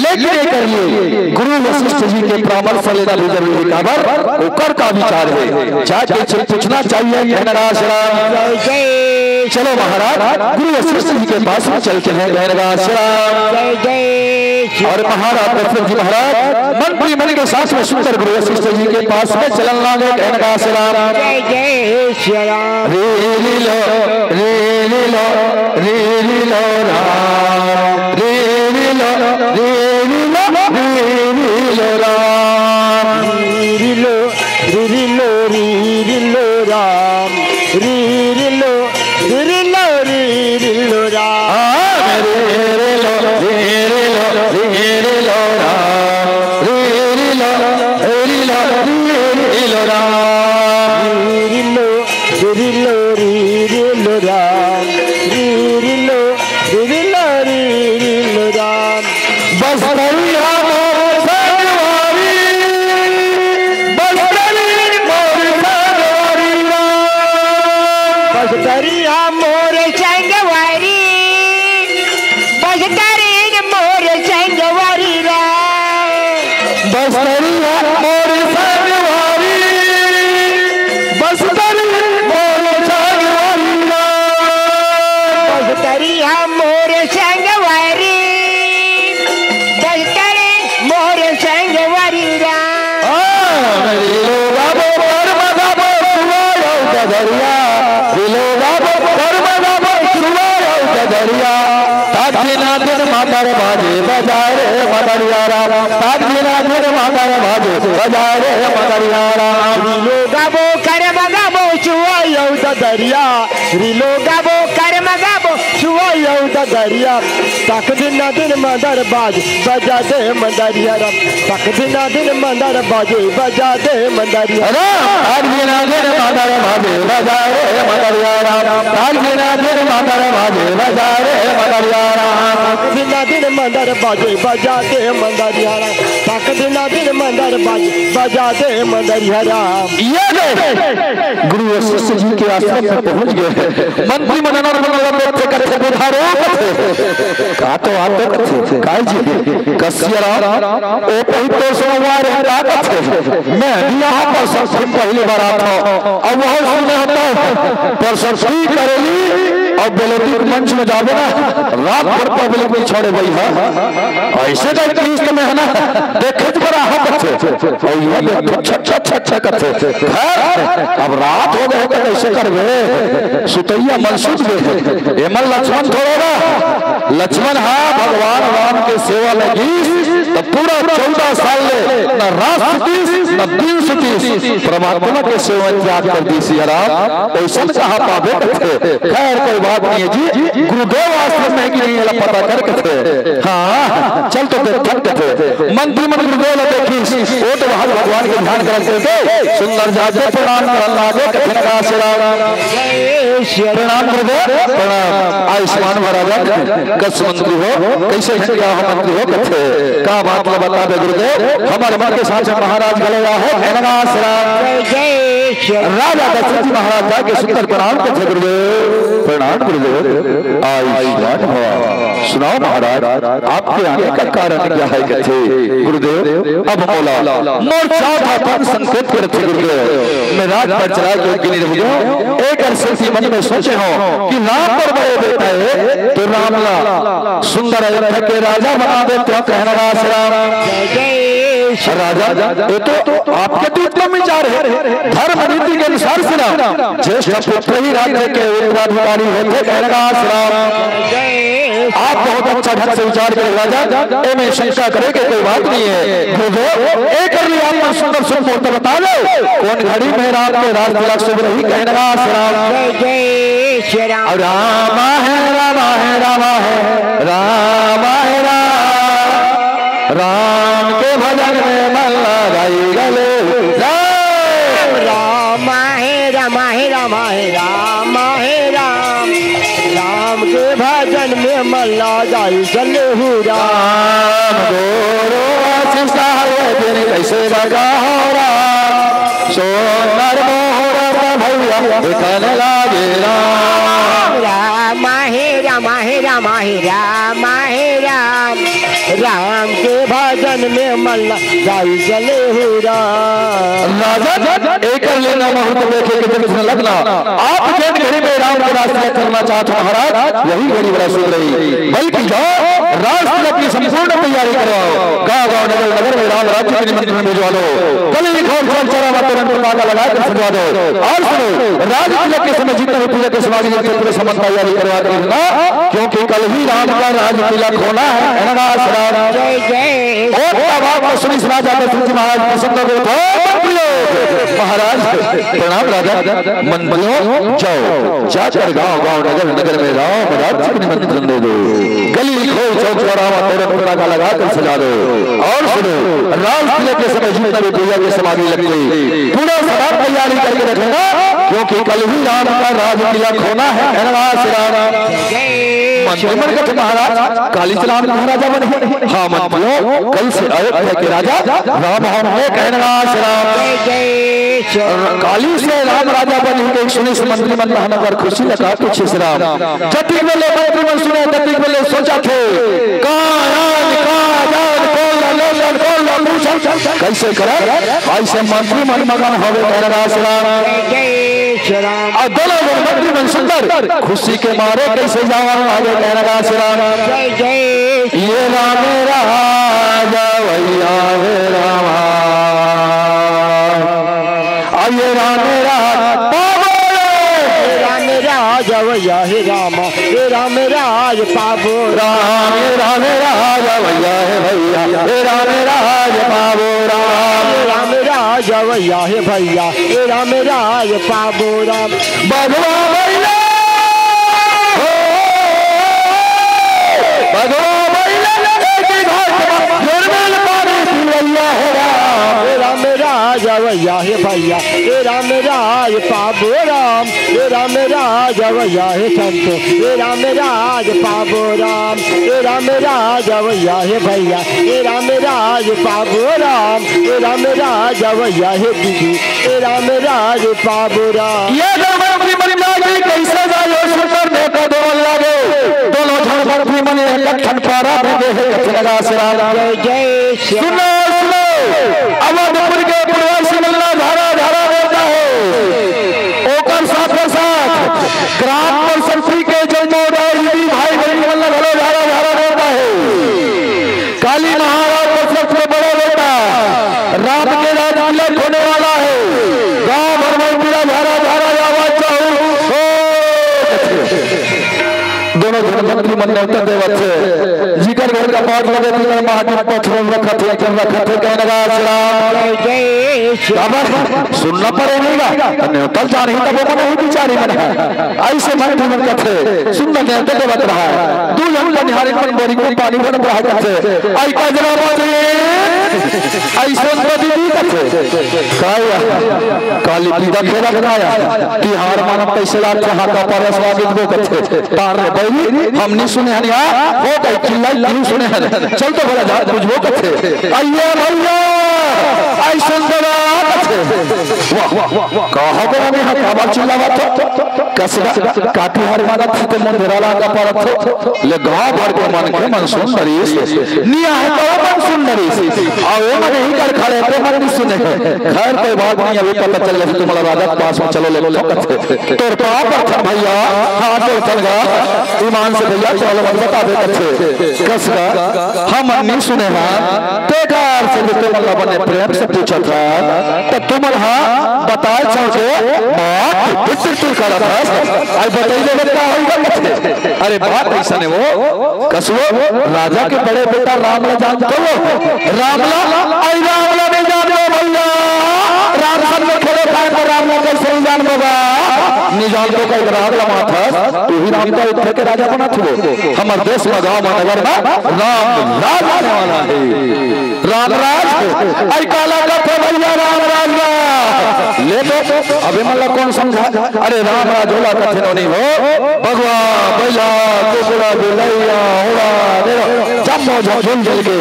लेकिन एकर लिए गुरु वशिष्ठ जी के परामर्श लेना भी जरूरी है। काबर, ओकर का विचार है, जाके पूछना चाहिए। कहनवास राम। जय जय। चलो महाराज, गुरु वशिष्ठ जी के पास में चलते हैं। कहनवास राम। जय जय। और महाराज दशरथ जी महाराज मंत्री मन के साथ में सुंदर गुरु वशिष्ठ जी के पास में चलन लागे। कहनवास राम। जय जय श्री राम। रे लीलो, रे लीलो, रे लीलो राम। रे लीलो, रे लीलो, रे लीलो राम। रीरिलो, रीरिलो, रीरिलो राम। रीरिलो, रीरिलो, रीरिलो राम। हाँ, रीरिलो, रीरिलो, रीरिलो राम। रीरिलो, रीरिलो, रीरिलो राम। रीरिलो, रीरिलो, रीरिलो राम। रीरिलो, रीरिलो, रीरिलो राम। बस्तरिया मोर संगवारी, बस्तरी मोर संगवारी राम। बस्तरिया मोर संगवारी, बस्तरी मोर संगवारी राम। बस्तरिया मोर संगवारी, बस्तरी मोर संगवारी राम। बस्तरिया मोर संगवारी, बस्तर मोर संगवारी राम। हाँ, रीलो गाबो, कर्म गाबो, सुआ अउ ददरिया। रीलो गाबो, कर्म गाबो, सुआ अउ ददरिया। ताक दिना दिन मातर बाजे बजा रे मदरिया राम। ताक दिना दिन मातर बाजे बजा रे मदरिया राम। रीलो गाबो, कर्म गाबो, सुआ अउ ददरिया। रीलो गाबो, कर्म गाबो, सुआ अउ ददरिया। ताक दिना दिन मातर बाजे बजा दे मदरिया राम। ताक दिना दिन मातर बाजे बजा दे मदरिया राम। ताक दिना दिन मातर बाजे बजा रे मदरिया राम। ताक दिना दिन मातर बाजे बजा रे मदरिया राम। ताक दिना दिन मातर बाजे बजा दे मदरिया राम। ताक दिना दिन मातर बाजे बजा दे मदरिया राम। ये दे। गुरु वशिष्ठ जी के आश्रम में पहुंच गए। मंत्री मन अनर मन ला देखथे, कथे, "बुधारो," कथे। "का तो आतो," कथे। "काय जी?" "कसिया राम, ओ पही तो सोमवार है, का कथे? मैं भी यहाँ पर सबसे पहली बार आता हूँ। अब वह सुने होता है, पर सबसे करेली और बेलौती के मंच में जाबे ना, रात भर पब्लिक नहीं छोड़े भाई, हाँ।" ऐसे तो एक चीज तो मैं है ना, देखे तो बड़ा हाथ कथे। और ये देख, अच्छा, अच्छा, अच्छा, अच्छा कथे। खैर, अब रात हो गए तो कैसे करबे? सुतैया मन सुत गए। एमन लक्ष्मण थोड़े ना। लक्ष्मण हा भगवान राम के सेवा लगी, तब पूरा चौदह साल ले न रात सुतीस, न दिन सुतीस, परमात्मा के सेवा में त्याग कर दीस हे राम। अइसन कहाँ पाबे कथे। खैर, कोई बात नहीं हे जी, गुरुदेव आश्रम में हे कि नहीं, एला पता कर कथे। हाँ, चल तो देख, थक कथे। मंत्री मन गुरुदेव ला देखिस, ओ तो वहाँ भगवान के ध्यान करत करत सुंदर जाके प्रणाम करन लागे, कथे, "नमः शिवाय।" प्रणाम गुरुदेव, प्रणाम। आयुष्मान महाराज, कस मंत्री हो, कइसे ढंग के हो मंत्री हो, कथे, का बात ला बताबे गुरुदेव, हमर मन के साथ महाराज घलो आए हे, नमः शिवाय। राजा दशरथ जी महाराज जाके सुंदर प्रणाम कथे गुरुदेव, प्रणाम गुरुदेव, आयुष्मान भव। सुनाओ महाराज, आपके आने का कारण क्या है कथे गुरुदेव? अब मोला मोर चार अपन संकेत करथे गुरुदेव। मैं राज पर चला के गिनी रह गयो। एक अरसे मन में सोचे हो कि राम बर बड़े बेटा हे, तो राम ला सुंदर अयोध्या के राजा बना देते हो, कहे नमः शिवाय। राजा, ये तो आपके दूत का विचार हे। धर्म रीति के अनुसार से ना, ज्येष्ठ पुत्र ही राज्य के उत्तराधिकारी होथे, कहे नमः शिवाय। आप बहुत अच्छा ढंग से विचार करे राजा, एमे शंका करे के कोई बात नहीं हे। गुरुदेव, एक अरली आप मन सुंदर सुंदर मुहूर्त बता दो, कौन घड़ी में राम के राज तिलक शुभ रही, कहे नमः शिवाय। राम हे, राम हे, राम हे, राम हे, राम। राम के भजन में मन लगाई गले। राम। राम हे, राम हे, राम हे, राम हे, राम। राम के भजन में मन लगाई गले हूँ राम। राम गुरु वशिष्ठ हर दिन कइसे लगा हो राम। सोनर मोहर भैया दिखन लागे राम। राम हे, राम हे, राम हे, राम हे, राम। राम के भजन में मन लगाई गले हूँ राम। राजा, एक अरली मुहूर्त देखे के दिन लगना। आप जेन घड़ी में राम के राज तिलक करना चाहत हो महाराज, वही घड़ी बड़ा शुभ रही। बल्कि जाओ, राज तिलक की संपूर्ण तैयारी करवाओ। गांव गांव, नगर नगर में राम राज्य के निमंत्रण भिजवा दो। कली घोर चौक चौराहा में तुरंत पताका लगा कर सजवा दो। और सुनो, राज तिलक के समय जितना भी पूजा के सामग्री है, पूरे सामान तैयारी करवा के रखना, क्योंकि कल ही राम का राज तिलक होना है। नमः शिवाय। जय जय। और तब आप सुनीस राजा दशरथ जी महाराज प्रसन्न हो गए। बहुत प्रिय महाराज, प्रणाम राजा। मंत्रियों, जाओ, जाकर गांव गांव, नगर नगर में राम राज्य के निमंत्रण दे दो। गली खोर चौक चौराहा, तोरण पताका लगा कर सजा दो। और सुनो, राज तिलक के समय जितना भी पूजा की सामग्री लगती, पूरा सामान तैयारी करके रखना, क्योंकि कल ही राम का राज तिलक होना है। नमः शिवाय। मंत्री मन कथे, महाराज, काली से राम महाराजा बने। हाँ मंत्रियों, कल से अयोध्या के राजा राम होंगे, कहे नमः शिवाय। काली से राम राजा बने के सुनीस मंत्री मन हन कर खुशी लगा पूछिस राम। जतिक बेले मंत्री मन सुने, ततिक बेले सोचथे, का राज, का जान, कौन ला लेलन, कौन ला पूछन, कइसे करन? अइसे मंत्री मन मगन होगे, कहे नमः शिवाय। जय श्री राम। अउ दोनों झन मंत्री मन सुंदर खुशी के मारे कइसे जावन लागे, कहे नमः शिवाय। जय जय। ये राम राज भैया हे राम। आ ये राम राज पावो रे। हे राम राज भैया हे राम। हे राम राज पावो राम। हे राम राज भैया हे भैया। हे राम राज पावो राम। हे राम राज भैया हे भैया। हे राम राज पावो राम। बघवा भैया। हो। बघवा भैया। एक ही घाट पर निर्मल पानी पिलैया हे राम। हे राम राज भैया हे भैया। हे राम राज पावो राम। हे राम राज भैया हे संतो। हे राम राज पावो राम। हे राम राज भैया हे भैया। हे राम राज पावो राम। हे राम राज भैया हे दीदी। हे राम राज पावो राम। ये दोनों मंत्री मन जागी कइसे जायो सुंदर नेता दोनों लागे। दोनों झन मंत्री मन एक ठन पारा में देहे कथे नमः शिवाय। जय जय श्री राम। सुनो, सुनो, अवधपुर के प्रवासी मल्ला झारा झारा बोलता है। ओकर साथ साथ ग्राम प्रशासन के जो मोदाई दीदी भाई बहन मल्ला घलो झारा झारा बोलता है। काली महाराज दशरथ के बड़ा बेटा राम के राज तिलक होने वाला है। गांव भर में पूरा झारा झारा आवाज चाहू हो। दोनों झन मंत्री मन नेवता देवत हे। जी का घर का पाठ लगे थे, महादेव पथरों रखत हे, एकदम रखत हे, कहने का श्री राम। जय श्री राम। अब सुनना पड़े नहीं गा, तो न्योतल जान ही तब वो नहीं बिचारी मन है। ऐसे मन मन कथे, सुनना न्योतल देवत रहा है। दू जन बनिहारी मन बोरी को पानी भरत रहा कथे। आई का जरा बाजी, आई सुन तो दीदी कथे। काया, काली पीदा खेला काया। तिहार मानव कैसे लागथे, हाका पर स्वागत वो कथे। तार रे बहिनी, हम नहीं सुने हन यार, हो गई चिल्लाई नहीं सुने हन। चल तो भला जा, बुझबो कथे। आइए भैया, आई सुन दवा कथे। वाह, वाह, वाह, वाह। कहा को नहीं है, काबर चिल्लावा तो? कसरा, काटी हर मानत थे, तो मन धराला का परत हो। ले गाँव भर के मन के मन सुन नरीस। निया है तो मन सुन नरीस। और वो मन ही कर खड़े थे, मन नहीं सुने। खैर, कोई बात नहीं, अभी पता चल जाए, तुम्हारा राजा के पास में चलो, ले लो कथे। तोर पाँव परथन भैया, हाथ जोड़थन गा, ईमान से भैया, चलो मत बता दे कथे। कस गा, हम नहीं सुने हैं, ते गार से भी तुमन ला बने प्रेम से पूछत है, तो तुमन हा बताए छोड़ के बात टिर टिर टिर करत है। आई बताई दे का होई गा कथे। अरे बात ऐसा नहीं वो, कसुओ, राजा के बड़े बेटा राम ला जानत हो? राम ला, आई राम ला नहीं जानबो भैया। राम संग में खेले खाए तो राम ला कैसे नहीं जानबो बा? नहीं जानबो का एक राम ला माथस, तू ही राम का उत्तर के राजा बना थो। हमर देश में गाँव में नगर में राम राज आने वाला है। राम राज, आई काला कथे भैया राम राज ला। ले तो, अबे मन ला कौन समझा? अरे राम राज होला कथे नोनी हो, बघवा, बैला, कुकुरा, बिलैया, होड़ा, रेड़ा, जम्मो झन झुल झुल के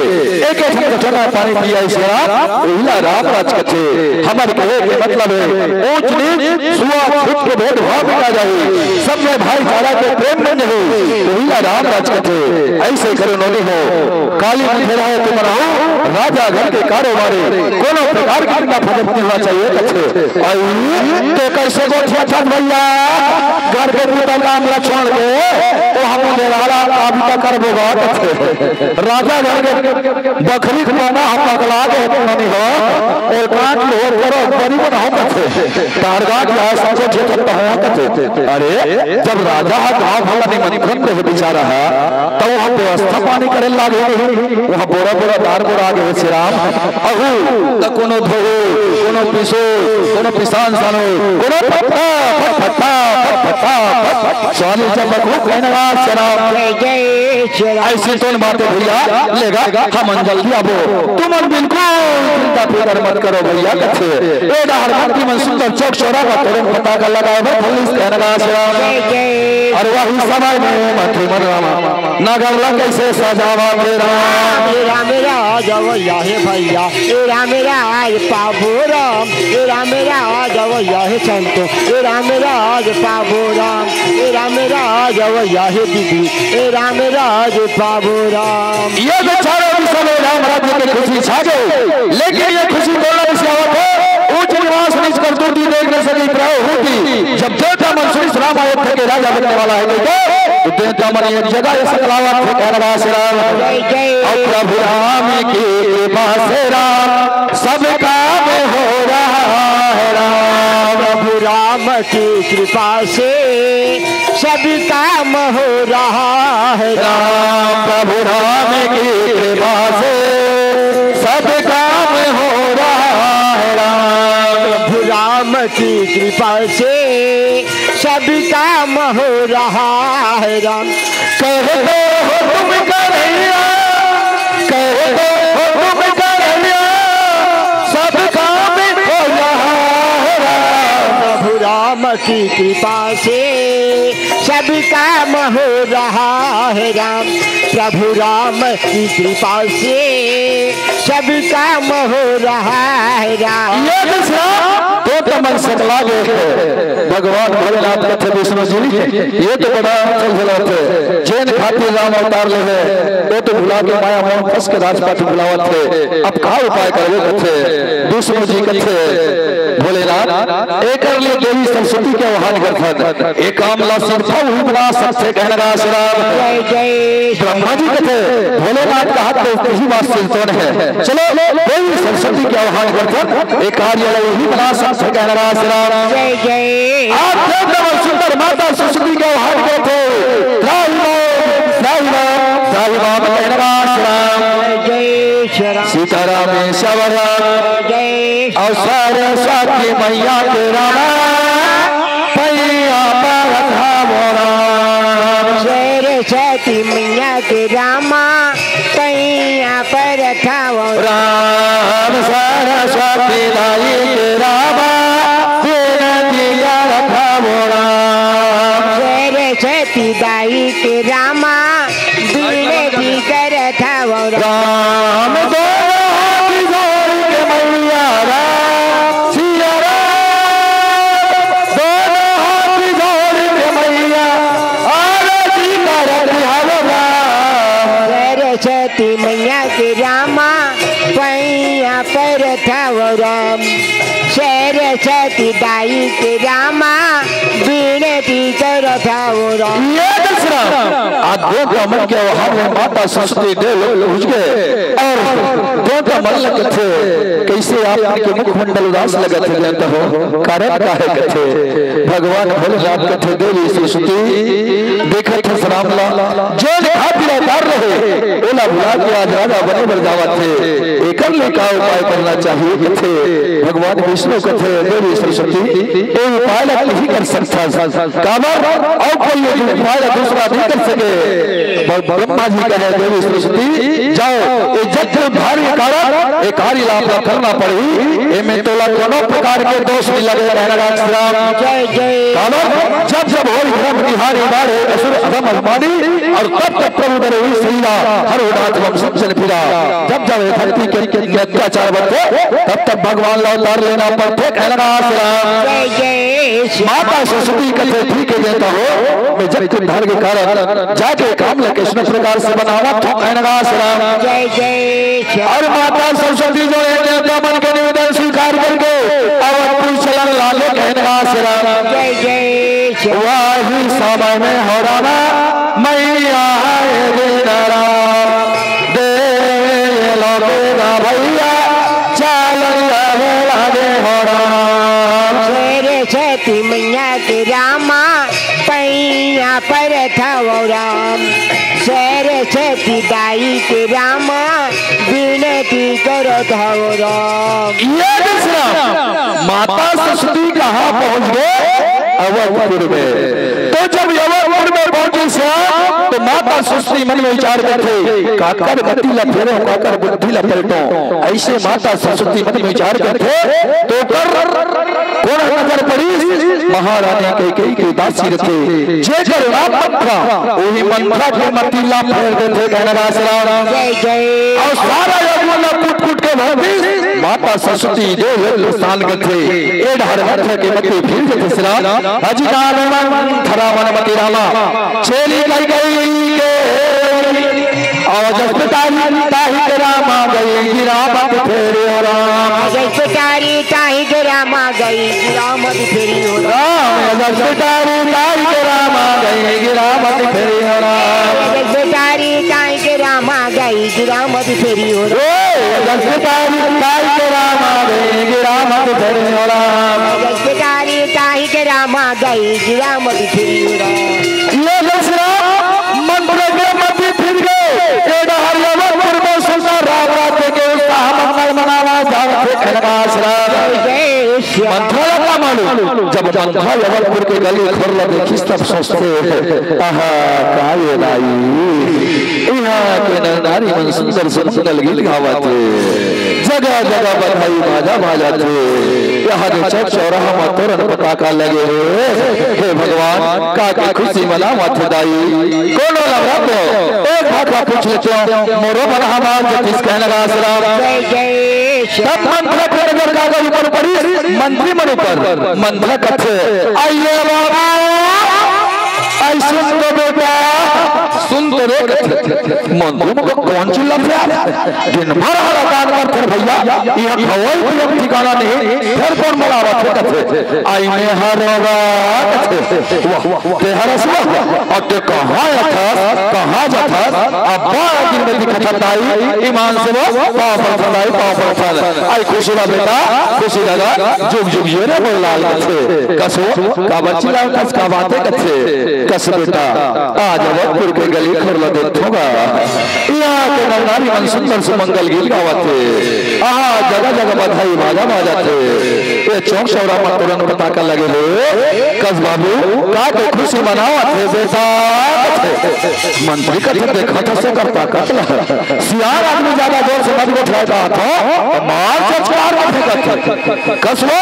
एक एक ठन कटोरा पानी पिया इस राम, उहिला राम राज कथे। हमर कहे के मतलब है, ऊंच नीच, छुआ छूत के भेदभाव मिटा जाए, सब में भाईचारा के प्रेम बन जाए, उहिला राम राज कथे। ऐसे करो नोनी हो, काली मुठेरा है तुम रहो, राजा घर के कारोबारी, कोनो प्रकार की बिना फजत नहीं होना चाहिए कथे। आई, तो कैसे गोठिया था भैया? घर के पूरा काम ला छोड़ के, तो हम निराला काम का करबो बात। राजा घर के बखरी खाना हम पकड़ा के होते नहीं हो, और काट लो, करो, बड़ी बनाओ कथे। तारगा क्या है, सबको ठीक करता है कथे। अरे, जब राजा हा गाँव भला निमंत्रण दे बेचारा हा, तो हम व्यवस्था पानी करे लागे नहीं। वहाँ बोरा बोरा दार बोरा आगे हे श्री राम। अहू त कोनो धोहो, कोनो पिसो, कोनो पिसान सानो, कोनो फट्टा, फट फट्टा, फट फट्टा, फट फट। स्वामी जब बखू कहने वाला श्री राम। जय जय श्री राम। ऐसी तो बात है भैया, लेगा हम जल्दी आबो। तुमन बिल्कुल चिंता फिकर मत करो भैया, कथे। ए डहर मन की मन सुंदर चौक चौरा का तोरण पताका लगाए बा, पुलिस कहने वाला श्री राम। जय जय। और वही समय में मंत्री मन रामा नगर ला कैसे सजावा के राम। ए राम राज अवैया हे भैया, ए राम राज पाबो राम, ए राम राज अवैया हे संतो, ए राम राज पाबो राम, ए राम राज अवैया हे दीदी, ए राम राज पाबो राम। ये बेचारे भी सब राम राज्य की खुशी छा गए, लेकिन ये खुशी बोलना इस आवत है, ऊंच निवास नीच करतूती देख न सकी प्रभु की। जब देवता मन सुनी राम अयोध्या के राजा बनने वाला है, तो तो देवता मन एक जगह ये सकलावत हे, कहने वाला श्री राम। जय जय। और प्रभु राम की कृपा से राम सब काम हो रहा है राम। प्रभु राम की कृपा से सब काम हो रहा है राम। राम प्रभु राम की कृपा से सब काम हो रहा है राम। प्रभु राम की कृपा से सब काम हो रहा है राम। कह दो हो तुम कन्हैया, कह दो हो तुम कन्हैया, सब काम हो रहा है राम। प्रभु राम की कृपा से सब काम हो रहा है राम। प्रभु राम की कृपा से सब काम हो रहा है राम। ये दूसरा तो तमन सकला गए हैं। भगवान भोलेनाथ कथे विष्णु जी, ये तो बड़ा चलचलावत है। जेन खातिर राम अवतार लेवे, वो तो भुला के माया मोह फंस के राजपाट भुलावत है। अब का उपाय करबो कथे विष्णु जी कथे भोलेनाथ, एकर लिए देवी सरस्वती के आह्वान करथन। एक काम ला सिर्फ वही बना सकथे, कहने का श्री राम। जय जय। ब्रह्मा जी कथे भोलेनाथ का हाथ तो यही बात सुनते हैं। चलो, देवी सरस्वती के आह्वान करथन, एक कार्य ला यही बना सकथे, कहने का श्री राम। जय जय। आप देव नमः सुंदर माता सरस्वती के आह्वान करथे, त्राहि माम, त्राहि माम, त्राहि माम, कहने का सीताराम सवरा जय। अउ सरस्वती मैया के रामा पैया परत हवो राम। सरस्वती मैया के रामा पैया परत हवो राम। सरस्वती दाई के रामा बिनती करत हवो राम। सरस्वती दाई के रामा बिनती करत हवो राम। राम दोनों हाथ जोड़ के मैया राम, सिया राम, दोनों हाथ जोड़ के मैया आरती करत हवो राम। सरस्वती मैया के रामा पैया परत हवो राम। सरस्वती दाई के रामा बिनती करत हवो राम। ये दसरा आज दो ब्राह्मण के आह्वान में माता सरस्वती देव लोक पहुंच गए और दो ब्राह्मण लगत हे, कैसे आपके मुखमंडल उदास लगत हे, जानत हो कारण का हे कथे? भगवान भोलेनाथ कथे, देवी सरस्वती देखत हे श्याम ला, जो खातिर अवतार रहे, ओला भुला के आज राजा बने बर जावत हे, एकर ले का उपाय करना चाहिए कथे? भगवान विष्णु कथे, देवी सरस्वती, ए उपाय ला नहीं कर सकता, काबर अउ कोई ये उपाय ला दूसरा नहीं कर सके। ब-, ब्रह्मा जी कहे, देवी सरस्वती, जाओ, ये जग के उद्धार के कारण ये कार्य ला आपला करना पड़ही। एमे तोला कोनो प्रकार के दोष नहीं लगे, कहना राम। जय जय। काबर जब जब होई धर्म बिहारी बाढ़े, असुर अधम अभिमानी, और तब तब प्रभु डरे हुई श्रीला, हर उदात वम सज्जन फिरा। जब जब ये धरती के, के, के अत्याचार बढ़थे, तब तब भगवान ला अवतार लेना पड़थे, कहना राम। जय जय। माता सरस्वती कथे, ठीक है, देता हो, मैं जब तुम धर्म के कारण जाके काम ला कइसनो प्रकार से बनावत हो, कहना राम। जय जय। और माता सरस्वती जो है देवता मन के निवेदन स्वीकार करके अवधपुर चलन लागे, कहना राम। जय जय। वही समय में हो रामा मैया आए दिन राम, दे लो बेरा भैया, चालन लागे लागे हो राम। सरस्वती मैया के रामा पैया परत हवो राम। सरस्वती दाई के रामा बिनती करत हवो राम। ये दसरा माता सरस्वती कहाँ पहुँच गए? अवधपुर में। तो जब अवधपुर में पहुँचे श्याम, तो माता सरस्वती मन में विचार करथे, काकर गति ला फेरो, काकर बुद्धि ला पलटो। ऐसे माता सरस्वती मन में विचार करथे, तो कर कोन नजर पड़ी? महारानी कैकेयी के दासी रथे, जे करुणा मंथरा, वही मंथरा के मति ला फेर देथे, कहना राम। जय जय। और सारा यज्ञ ला कूट कूट के भरती माता सरस्वती देव लोक प्रस्थान करथे। ए डहर मंथरा के मति फिर जथे श्याम। हजिकान मंथरा मन मति रामा, छेली कैकेयी के। और जस पिटारी ताहि के रामा गई गिरा मति फेरी हो राम। जस पिटारी ताहि के रामा गई गिरा मति फेरी हो राम। राम जस पिटारी ताहि के रामा गई गिरा मति फेरी हो राम। जस पिटारी ताहि के रामा गई गिरा मति फेरी हो राम। ए, जस पिटारी ताहि के रामा गई गिरा मति फेरी हो राम। जस पिटारी ताहि के रामा गई गिरा मति फेरी हो राम। ये दसरा मंथरा के मति फिर गए। ए डहर अवधपुर में सुंदर राम राज्य के उत्साह मंगल मनावा जावत हे, कहना राम। जय श्याम। मंथरा ला का मालूम, जब मंथरा अवधपुर के गली खोर ला देखिस तब सोचथे, आहा, का ये लाई, इहाँ के नर नारी मन सुंदर सुंदर गीत गावत हे, जगह जगह बधाई बाजा बाजत हे। यहाँ के चौक चौराहा में तोरन पताका लगे हे। हे भगवान, का के खुशी मनावत हे दाई। कोनो लवरा तो एक बात ला पूछ लेते हो, मोरो मन हमार जतिस, कहना राम। जय जय श्याम। तब मंथरा के नजर काकर ऊपर पड़ी, मंत्री मन ऊपर। मंथरा कथे, आइए बाबा, आई सुन तो बेटा, सुन तो रे। मंत्री मन को कौन चिल्लाथे? दिन भर हरान करथे भैया, इहाँ खवई पिए के ठिकाना नहीं, फेर कौन बुलावत हे कथे। आई में हरोगा कथे। वाह, वाह, ते हरस वाह, अउ ते कहाँ अथस, कहाँ जथस, अब्बड़ दिन में दिखत हस दाई, ईमान से बोल, पाँव परथन दाई, पाँव परथन। आई खुशी रह बेटा, खुशी रह, जुग जुग जियो रे मोर लाल कथे। कस वो, काबर चिल्लाथस, का बात हे कथे। कस बेटा, आज अवधपुर के गली खोर ला देखथों गा, इहाँ के नर नारी मन सुंदर सुमंगल गीत गावत हे। आहा, जगह जगह बधाई बाजा बाजत हे। ये चौक चौरा म तुरंत पता कर लगे ले, कस बाबू का के खुशी मनावत हे बेटा। मंत्री कथे, देखत हस ओकर ताकत ला। सियान आदमी ज्यादा जोर से मत गोठियाय का हाथ, मार चचकार के फेंकत हे। कस वो,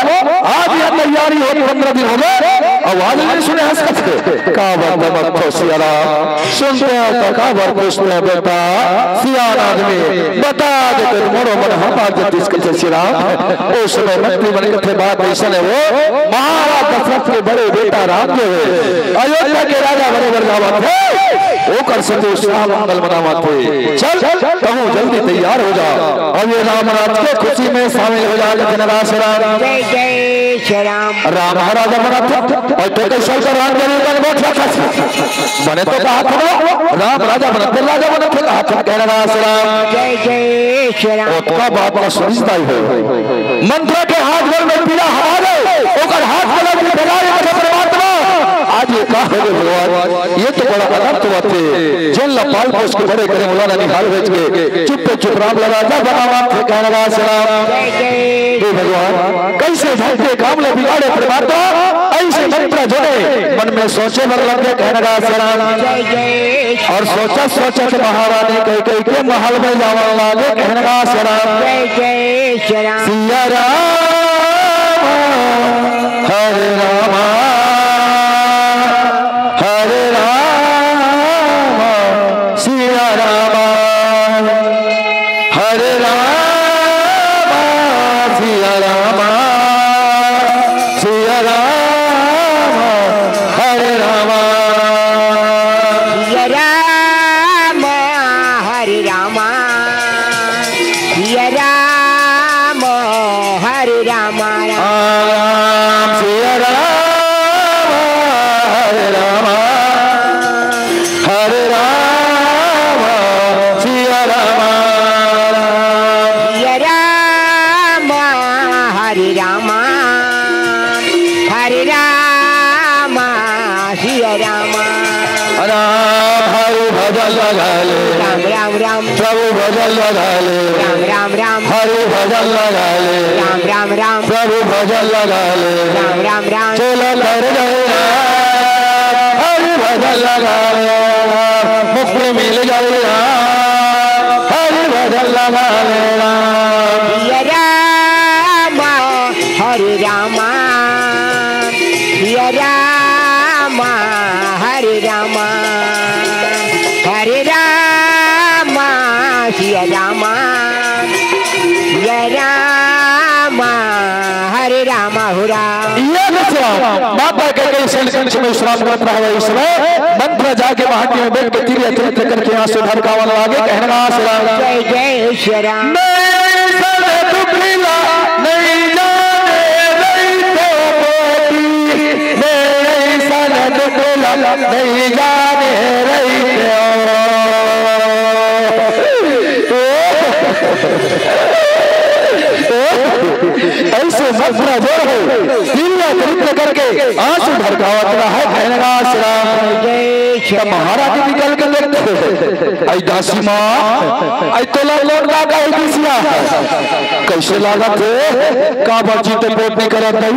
आज ये तैयारी होत पंद्रह दिन हो गए, आवाज नहीं सुने हस कथे। काबर दमत हो सियाराम, सुनते हो तो काबर पूछते हो बेटा। सियान आदमी बता दे तो मोरो मन हमार जतिस कथे सियाराम। ओ समय मंत्री मन कथे बात अइसन हे वो, महाराज दशरथ के बड़े बेटा राम जो हे, अयोध्या के राजा बने बर जावत हे, ओकर संग उत्साह मंगल मनावत हे। चल, कहूँ जल्दी तैयार हो जा। अब ये रामराज के खुशी में शामिल हो जा, कथे नरास राम। जय जय श्री राम। राम ह राजा बनत हे, अउ तो कइसे कर राम जरूर बन बैठ रखा। बने तो कहा था, राम राजा बनत हे, राजा बनत हे, कहा था, कहे नरास राम। जय जय श्री राम। ओतका बात का सुनिस दाई हो। मंत्री के हाथ गोड़ में पीड़ा हवा गए, ओकर हाथ गोड़ में फैला दे, कथे परमात्मा, आज ये का हो गए भगवान? ये तो बड़ा अनर्थ बात हे। जेन ला पाल पोस के बड़े करे, ओला ननिहाल भेज के चुप्पे चुप राम ला राजा बनावत हे, कहे नरास राम। जय जय। हे भगवान, कइसे ढंग के काम ला बिगाड़े परमात्मा, अइसे मंत्री जोने मन में सोचे बर लगे, कहे नरास राम। जय जय। अउ सोचत सोचत महारानी कैकेयी के महल में जावन लागे, कहे नरास राम। जय जय श्री राम। सिया राम, हरे राम, हरे राम, सिया राम, हरे राम, सिया राम, सिया राम, हरे राम। सिया राम, हरे राम, सिया राम, हरे राम, राम। राम सिया राम, हरे राम, हरे राम, सिया राम। सिया राम, हरे राम, हरे राम, सिया राम। राम हरि भजन लगा ले, राम राम राम। प्रभु भजन लगा ले, राम राम राम। हरि भजन लगा ले, राम राम राम। प्रभु भजन लगा ले, राम राम राम। चोला तर गए राम, हरि भजन लगा ले राम। मुक्ति मिल गई राम, हरि भजन लगा ले राम। सिया राम, हरे राम, सिया राम, हरे राम, हरे राम, सिया राम, सिया राम, हरे राम, हो राम। ये मिश्रा माता कैकेयी सन कंठ में विश्राम करत रहे, इस समय मंत्री जाके महाटी में बैठ के तीर अतिरिक्त करके आंसू ढरकावन लागे, कहे नरास राम। जय जय श्री राम। नहीं सन दुख ला, नहीं जाने रही तो बेटी, नहीं सन दुख ला, नहीं जाने रही तो। अइसे मंत्री जो हे, तीर अतिरिक्त करके आंसू ढरकावत रहे, कहे नरास राम। जय श्री त महाराज निकल के देखथे, अई दासी माँ, अई तोला लोट का कहे दिसिया, कइसे लागत हे? काबर जी तो पोट नहीं करत हे,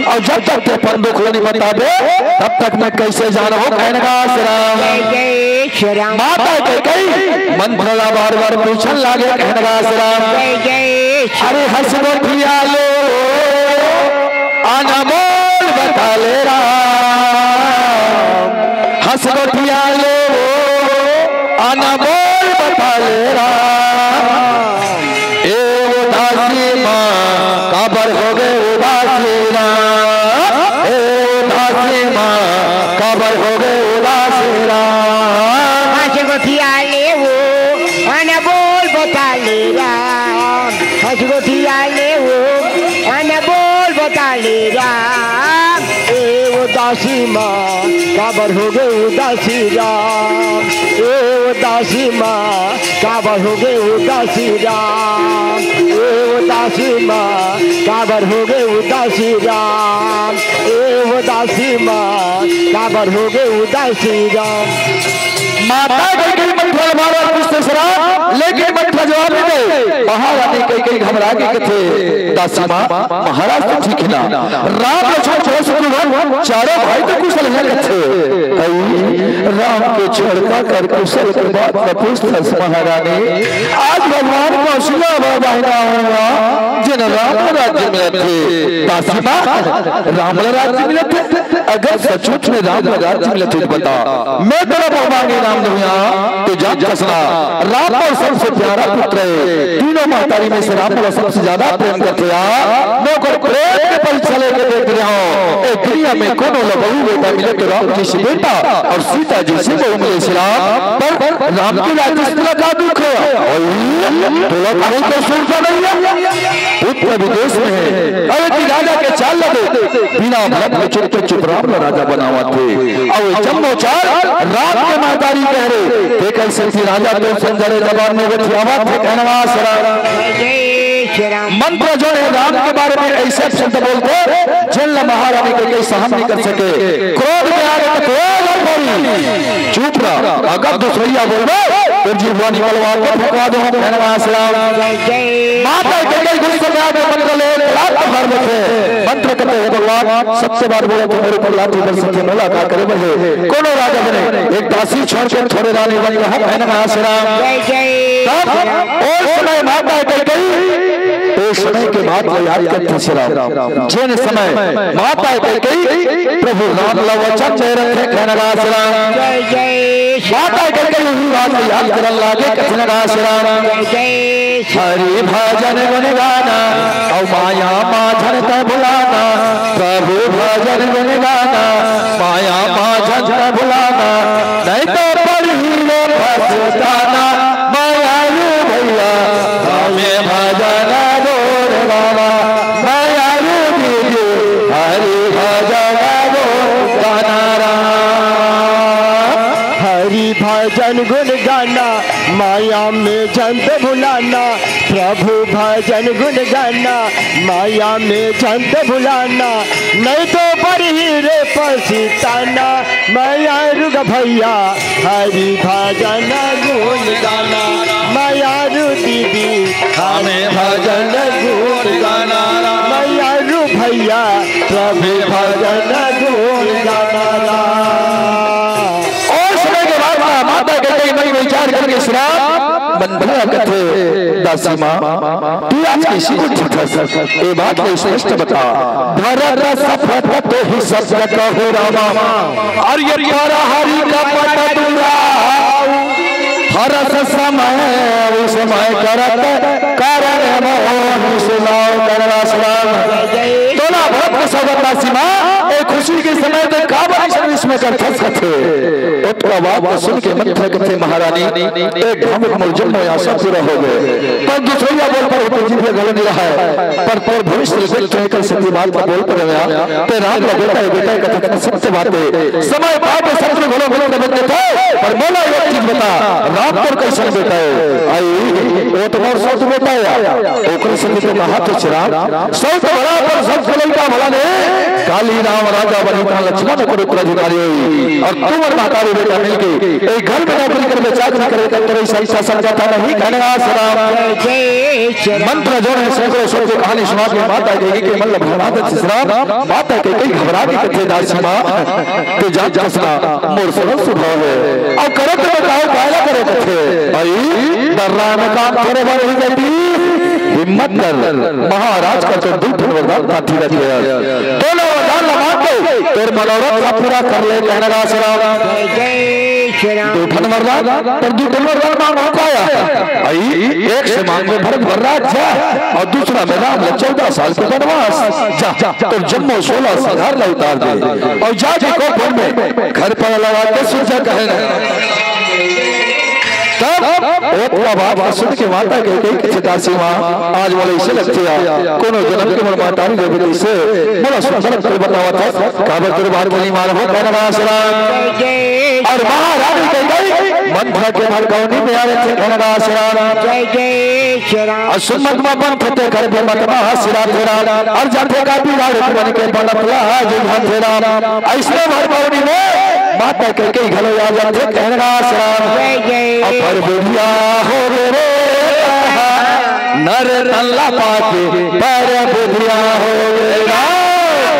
अउ जब तक ते अपन दुख नहीं बताबे, तब तक मैं कइसे जानहूँ, कहे नरास राम। जय जय श्री राम। माता कैकेयी मंत्री ला बार बार पूछन लागे, कहे नरास राम। जय जय श्री अरे हंस गोठिया ले वो, अनमोल बता ले राम। हंस गोठिया ले वो, अनमोल बता ले राम। ए वो दासी माँ, काबर हो गए उदासी राम। ए वो दासी माँ, काबर हो गए उदासी राम। हंस गोठिया ले वो, अनमोल बता ले राम। हंस गोठिया ले वो, अनमोल बता ले राम। ए वो दासी माँ, काबर हो गए उदासी राम। ए वो दासी माँ, काबर हो गए उदासी राम। ए वो दासी माँ, काबर हो गए उदासी राम। ए वो दासी माँ, काबर हो गए उदासी राम। माता कैकेयी मंथरा मारा पूछथे श्राप, लेकिन मंथरा जवाब नइ दे। महारानी कइकई घबरा के कथे, "दासी माँ, महाराज तो ठीक हे ना, राम लक्ष्मण भरत शत्रुघ्न चारों भाई तो कुशल हे कथे।" अई राम के छोड़का कर कुशल के बात न पूछथस महारानी। आज भगवान कौशल्या बर बहिना होवा, जेन राम ला राज्य मिलत हे। दासी माँ, राम ला राज्य मिलत हे? अगर सचमुच में राम ला राज्य मिलत हे त बता, मैं तोला बहुमांगी नाम दुहूं, त जान कस ना, राम मोर सबसे प्यारा पुत्र हे, तीनों महतारी में से राम मोला सबसे ज्यादा प्रेम करथे यार। मैं ओकर प्रेम के परीक्षा लेके देख रहा हूँ, ए दुनिया में कोनो ला बहू बेटा मिले तो राम जइसे बेटा अउ सीता जइसे बहू मिले श्री राम। पर राम के राज्य से तोला का दुख हे? अरे, तोला कोनो कसूर तो नइ हे। पुत्र विदेश में हे। अरे कि राजा के चाल ला दे। बिना भरत के चुप चुप राम ला राजा बनावत हे। अउ जम्मो चाल राम के महतारी कह रहे। ते कइसे कि राजा तो संजरे जबान में बतियावत हे, कहनवा श्री राम। मंत्र जो हे राम के बारे में अइसे शब्द बोलथे, जेन ला महारानी कइकई सहन नइ कर सके। क्रोध में आके क्रोध करी। चुप रह, अगर दूसरइया बोलबे, तो जीभवा निकलवा के फुकवा देहूं, कहनवा श्री राम। माता कइकई गुस्सा में आके मंत्र ले, लात मार देथे। मंत्र करथे, "हे भगवान, सत्य बात बोले तो मोर ऊपर लाठी बरसथे, मोला का करे बर हे? कोनो राजा बने, एक दासी छोड़ के थोरे रानी बन रहा, कहनवा श्री राम।" तब ओ समय माता कइकई, ओ समय के बात ला याद करथे श्री राम। जेन समय माता कइकई प्रभु राम ला वचन दे रखे, कहनवा श्री राम। माता कइकई उही बात ला याद करन लागे, कहनवा श्री राम। हरि भजन गुण गाना, अउ माया माझन तैं भुलाना। प्रभु भजन गुण गाना, माया माझन तैं भुलाना। नहीं तो पड़ही रे पछताना। मायारू भइया, हमें भजन गुण गाना। मायारू दीदी, हरि भजन गुण गाना राम। हरि भजन गुण गाना, माया में झंझट भुलाना। प्रभु भजन गुण गाना, माया में झंझट भुलाना। नहीं तो पड़ही रे पछताना। मायारू गा भइया, हरि भजन गुण गाना। मायारू दीदी, हमें भजन गुण गाना। मायारू भइया, प्रभु भजन गुण गाना। ओ समय के बाद माता कइकई मन विचार करके श्री राम मंथरा कथे, "दासी माँ, तू आज कइसे उठत हस? ए बात ला स्पष्ट बता।" भरत सपत तोहि सत्य कहु रामा, अउ ये पर हरि कपट दुराऊ। हरष समय विस्मय करत, करन मोहि सुनाऊ, कहनवा श्री राम। तोला भरत के सौगत दासी माँ, ए खुशी के समय ते काबर अइसन विस्मय करथस कथे। ओतका बात सुन के मंथरा कथे, महारानी, एक घाम मोर जम्मो आशा पूरा हो गे। पर दूसरइया बोल पर होते जीभ घलो नइ रहय। पर तोर भविष्य देख के एकर सत्य बात ला बोल पर गया। ते राम ला बेटा हे, बेटा हे कथे, सत्य बात हे। समय पाके शत्रु घलो मित्र बन जथे। पर मोला एक चीज बता, राम तोर कइसन बेटा हे? अई, ओ तो मोर सौत बेटा हे। ओकरे संग तो कहा तो श्री राम, सौत बड़ा पर सौत के लइका भला ने। काली राम राजा बनी तहाँ लक्ष्मण ओकर उत्तराधिकारी होई। अउ तुमन महतारी बेटा मिलके ए घर में नौकरी करबे, चाकरी करबे, तब तोरे सही शासन जाता नहीं, कहनवा श्री राम। मंत्र जोड़े सैकड़ों सौ को कहानी सुना के माता कइकई के मन ला भरमा देथे श्री राम। माता कइकई घबरा के कथे, दासी माँ, ते जान कस ना मोर सरल स्वभाव हे। अउ करत में काऊ कायला करे कथे। भाई, डर्रा में काम करे बर ही गति। हिम्मत कर, महाराज का तो दू ठन वरदान पाती रखे हे। दोनों वरदान ला मांग दे, तोर मनोरथ ला पूरा कर ले, कहनवा श्री राम। जय श्री राम। दू ठन वरदान, पर दू ठन वरदान मांग हो पाया। भाई, एक से मांग में भरत भर राज्य, अउ दूसरा में राम ला चौदह साल के वनवास। जा, जा, तोर जम्मो सोलह सिंगार ला उतार दे। अउ जा के कोप वन में घर पर लगा के सुरजा कहे ना। तब ओतका बात ला सुन के माता कइकई कथे, दासी माँ, आज मोला अइसे लगथे, कोनो जनम के मोर महतारी रहिबे तइसे मोला सुंदर लगथे, बतावत हस, काबर तोर बार बनी मार हो, कहनवा श्री राम। अउ महारानी कइकई मंथरा के भड़कौनी में आवे थे, कहनवा श्री राम। जय जय श्री राम। अउ सुन मत मा पंथ ते करबे मत मा सिरा तेरा, अउ जाथे का बिगाड़ बन के बनत ला आज घन तेरा। अइसने भड़कौनी में माता कैकई घलो आ जाथे, कहना श्राम। जय जय। अपर बुधिया हो गे रे, नर तन ला पाके पर बुधिया हो गे राम।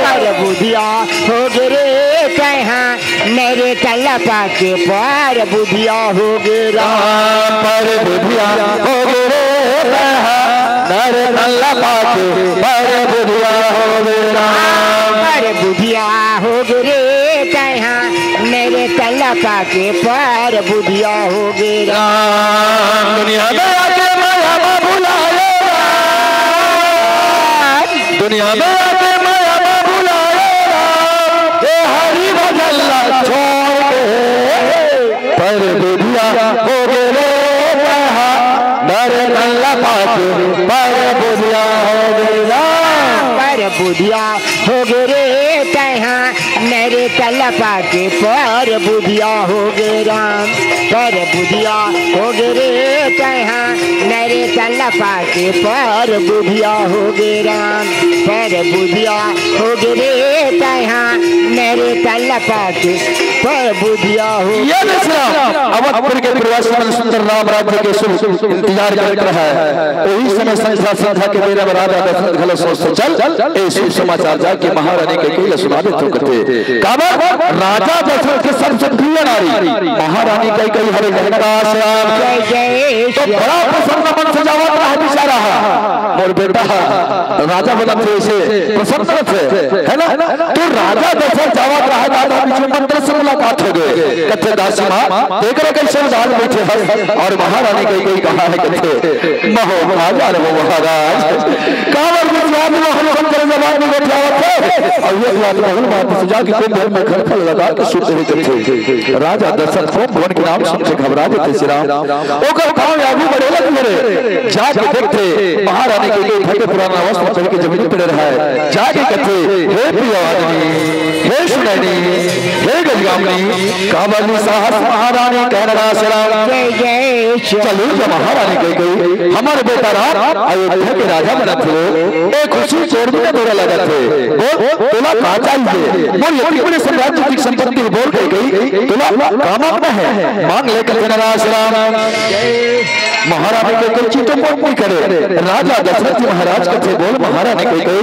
पर बुधिया हो गे रे तैहा, नर तन ला पाके पर बुधिया हो गे राम। पर बुधिया हो गे रे तैहा, नर तन ला पाके पर बुधिया हो गे राम। पर बुधिया हो गे रे तैहा, नर तन ला पाके पर बुधिया हो गे राम। राम दुनिया में आके माया मा भुलाए राम। दुनिया में आके माया मा भुलाए राम। ये हरि भजन ला छोड़ के पर बुधिया हो गे रे तैहा, नर तन ला पाके पर बुधिया हो गे राम। पर बुधिया हो गे रे तैहा, नर तन ला पाके पर बुधिया हो गे राम। पर बुधिया हो गे रे तैहा, नर तन ला पाके पर बुधिया हो गे राम। पर बुधिया हो गे रे तैहा, नर तन ला पाके पर बुधिया हो। ये दसरा अवधपुर के प्रवासी मन सुंदर राम राज्य के शुभ इंतजार करत रहा है। वही समय संध्या, संध्या के बेरा में राजा दशरथ घलो सोच से चल, ए शुभ समाचार जाके महारानी कैकई ला सुना देथों कथे। काबर? राजा दशरथ के सबसे प्रिय नारी महारानी कैकई हरे, कहना श्राम। जय जय तो श्री बड़ा प्रसन्न मन से जावत रहा बेचारा, मोर बेटा राजा बनत हे, ऐसे प्रसन्न से, है ना? तो राजा दशरथ जावत रहा, दादा बीच में मंत्री से मुलाकात हो गे। कथे, दासी माँ, देख रहे कैसे उदास बैठे हस, और महारानी कैकई कहा है, कथे, महो, आ जा रहे हो महाराज। काबर गुजरात में हम लोग के जबान में बैठा होते, और ये बात बहुल बात से जाके कुंभ में खल खल लगा के सुते हुए कथे। राजा दशरथ को भवन के नाम सुन के घबरा जाथे श्री राम। ओकर पाँव आगू बढ़े लगे रे। जाके देखथे, महारानी कैकई के पुराना वस्त्र पहन के जमीन पे रहा है। जाके कथे, हे प्रियवादिनी, हे सुनैनी, हे गजगामिनी, काबर निसाहस महारानी, कहना श्री राम। जय जय श्री चलो जब महारानी कैकई, हमर बेटा राम अयोध्या के राजा बनत हे, ए खुशी चोर भी न तोरा लगत हे। बोल, तोला का चाहिए? मोर इतनी बड़ी साम्राज्य की संपत्ति बोल कैकई, तोला का मांगना है? मांग ले, कहना श्री राम। महारानी कैकई चित्त को नहीं करे। राजा दशरथ जी महाराज कथे, बोल महारानी कैकई,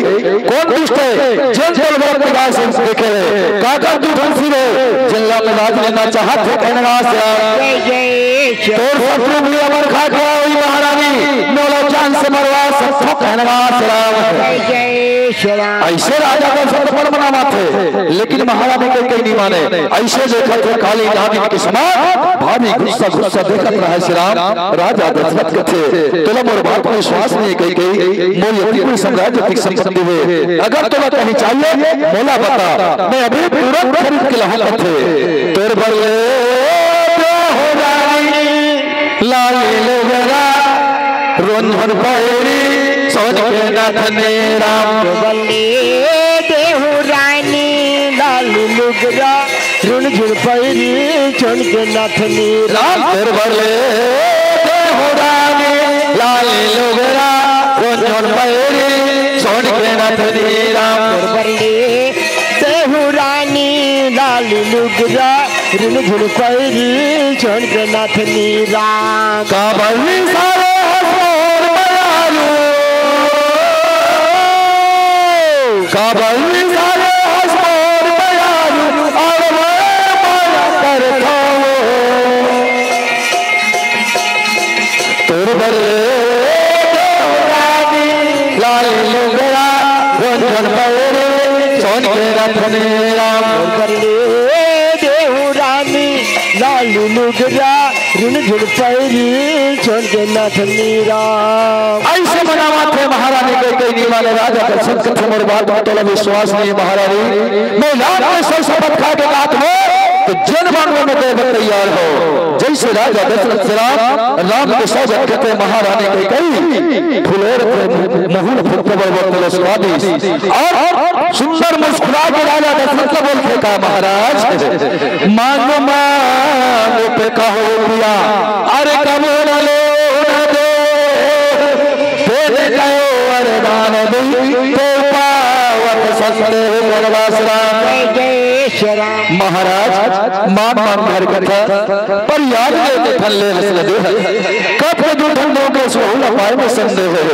कौन दुष्ट है जेन तोला बलवत निगाह से देखे हे? काकर तू धन सिरे जेन ला मैं राज लेना चाहत हे, कहना श्री राम। जय जय श्री तोर शत्रु भी अमर खा के आई महारानी, मोला जान से मरवा सकथो, कहना श्री राम। जय जय श्री राम। ऐसे राजा दशरथ बड़ मनावत हे, लेकिन महारानी कैकई नहीं माने। ऐसे देखत हे काली नागिन के समान, भारी गुस्सा गुस्सा देखत रहा श्री राम। राजा दशरथ कथे, तोला मोर बात में विश्वास नहीं कैकई, मोर इतनी बड़ी साम्राज्य की संपत्ति हे, अगर तोला कहीं चाहिए मोला बता, मैं अभी तुरंत खरीद के लाहूं कथे। तोर बर ले दे हो रानी, लाली लुगरा, रुनझुन पैरी, सोन के नथनी राम। बल्ले देहु रानी लाल लुगरा, रुनझुन पैरी, सोन के नथनी राम। राम तोर बल्ले देहु रानी लाल लुगरा, रुनझुन पैरी, सोन के नथनी राम। तोर बल्ले देहु रानी लाल लुगरा, रुनझुन पैरी, सोन के नथनी राम। काबर निसारे हस मोर मयारू, काबर निसारे हस मोर मयारू, अरे माया करथों। तोर बल्ले देहु रानी, लाल लुगरा, रुनझुन पैरी, सोन के नथनी राम। तोर बल्ले देहु रानी, लाल लुगरा, रुनझुन पैरी, सोन के नथनी राम। ऐसे मनावत हे महारानी कैकई नहीं माने। राजा दशरथ कथे, मोर बात में तोला विश्वास नहीं महारानी, मैं लाख में सौ शपथ खा के कहत हों, तो जेन मांगो मैं देवे तैयार हों। जैसे राजा दशरथ श्री राम, राम के सौ जन कथे महारानी कैकई फुलोर थे मुहुर फुट बड़ बड़ पुलस वादी। और सुंदर मुस्कुरा के राजा दशरथ ला बोलथे का महाराज, मांगो मांगो पे कहो पिया, अरे कबो न लो न दो, तेरे कहो वरदान दी, तो पावत संदेह गणवास राम। जय जय श्री राम। महाराज, मान मान भर कथा, पर याद ले के ठन ले हंस लगे है। कब के दू ठन दो के सुहू ला पाए में संदेह है।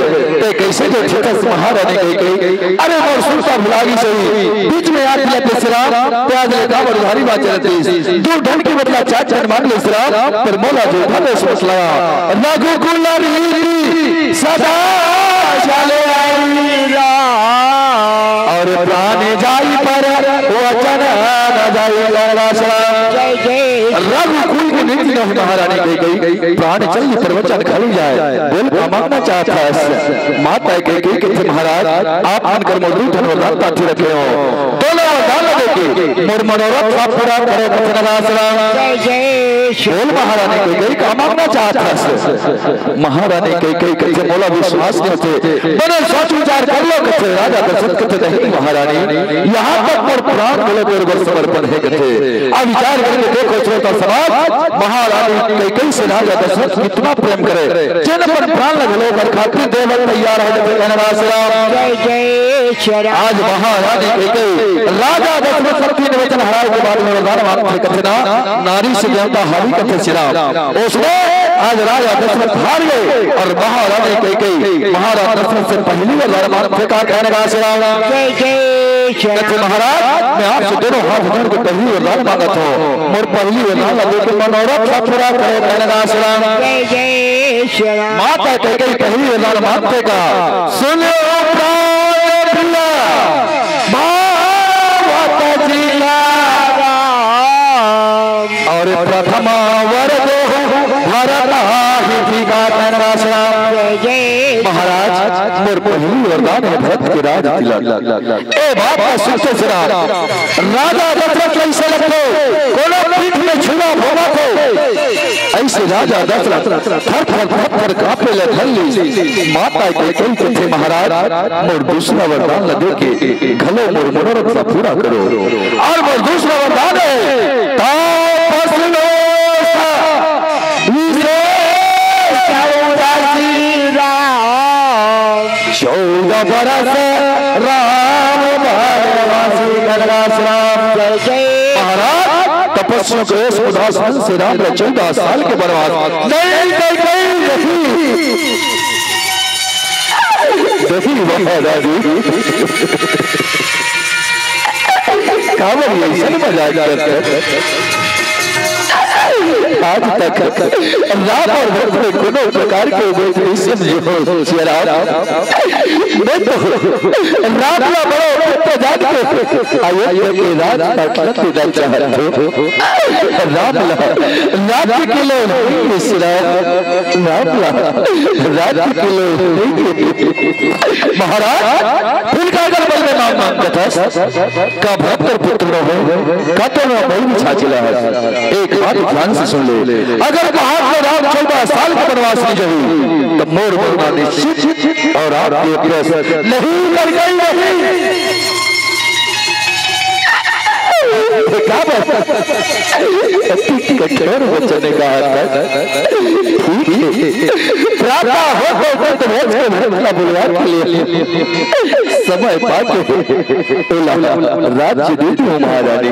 ते कैसे जो ठिकस महारानी कही कही, अरे मोर सुरता भुला गई सही। बीच में आत ले तेसरा, प्याज ले काबर उधारी बात चलती। दू ठन की बदला चार ठन मांग ले सरा, पर मोला जो था ले सोच लगा। रघुकुल रीति सदा चले आई राम। और प्राण जाई पर वचन न जाई गंगाश्रम। जय जय। रघुकुल की नीति नहीं महारानी कही गई, प्राण चल पर वचन खल जाए। बोल का मांगना चाहता है। माता कही गई कि महाराज आप मन कर मोर दू ठन वरदान पाथी रखे हो। दोनों वरदान देके मोर मनोरथ का पूरा करे कथे गंगाश्रम। जय जय। बोल महारानी कही गई का मांगना चाहता है। महारानी कही कही कथे मोला विश्वास नहीं होते। बने सोच विचार कर लो कथे राजा दशरथ कथे नहीं महारानी, यहाँ तक मोर प्राण घलो तोर बर समर्पण है कथे। अब विचार करके देखो श्रोता समाज, महारानी कही कही से राजा दशरथ कितना प्रेम करे, जेन अपन प्राण ला घलो ओकर खातिर देवल तैयार है कथे गंगाश्रम। जय जय श्री राम। आज महारानी कही कही राजा दशरथ शक्ति निवेदन हराए के बाद में वरदान मांगथे कथे ना, नारी से देवता हारी कथे सिरा। उसने आज राजा दशरथ हार गए और महारानी कही कही महाराज दशरथ से पहली बार लड़ मार फेंका कहने का आशीर्वाद। जय जय श्री राम। महाराज, मैं आपसे दोनों हाथ जोड़ के पहली वरदान मांगत हूँ, मोर पहली वरदान लगे कि मनोरथ का पूरा करे कहने का आशीर्वाद। जय जय श्री राम। माता कही कही पहली वरदान मांगते का सुनो प्राण प्रिया भावत जी का राम। और प्रथमा वर दो भरत ही जी का कहने का आशीर्वाद। जय जय। महाराज, मोर पहली वरदान है भरत के राज तिलक। ए बात का सुनते से राजा दशरथ ऐसे लगते कोनो पीठ में छुरा भोगा थे। ऐसे राजा दशरथ थर थर थर थर कांपे ले धन ली। माता के कही थे महाराज, मोर दूसरा वरदान लगे के घलो मोर मनोरथ ला पूरा करो। और मोर दूसरा वरदान है, तापस लोक विशेष अवतारी राम। चौदह बरस राम वनवासी गंगाश्रम। जय जय। महाराज, तपस्या के इस उदासन से राम ला चौदह साल के वनवास। नहीं, नहीं, नहीं, नहीं। देखी महाराज जी, काबर ऐसन मजाक करते हैं? आज तक राम और भरत में कोनो प्रकार के विभेद नहीं समझे हो, सिया राम। मैं तो राम ला बड़ो भक्त जान के अयोध्या के राज पाटन देना चाहत हूँ। राम ला, राम के लिए नहीं, सिया राम। राम ला, राम के लिए नहीं। महाराज, फिर का अगर बल में नाम मांगत हस, का भरत कर पुत्र न हो, का तो न बल बिछा चला है। एक बात ध्यान से सुन ले, अगर कहा तो राम चौदह साल का वनवास नहीं जाई, तो मोर मरना निश्चित और आपके प्रश्न नहीं कर गई नहीं। का बात? अति कठोर वचन कहा था। ठीक है। प्रातः हो तो व्रत के भरत ला बुलवा के लिए समय पाके ओला राज्य दे दियो महारानी।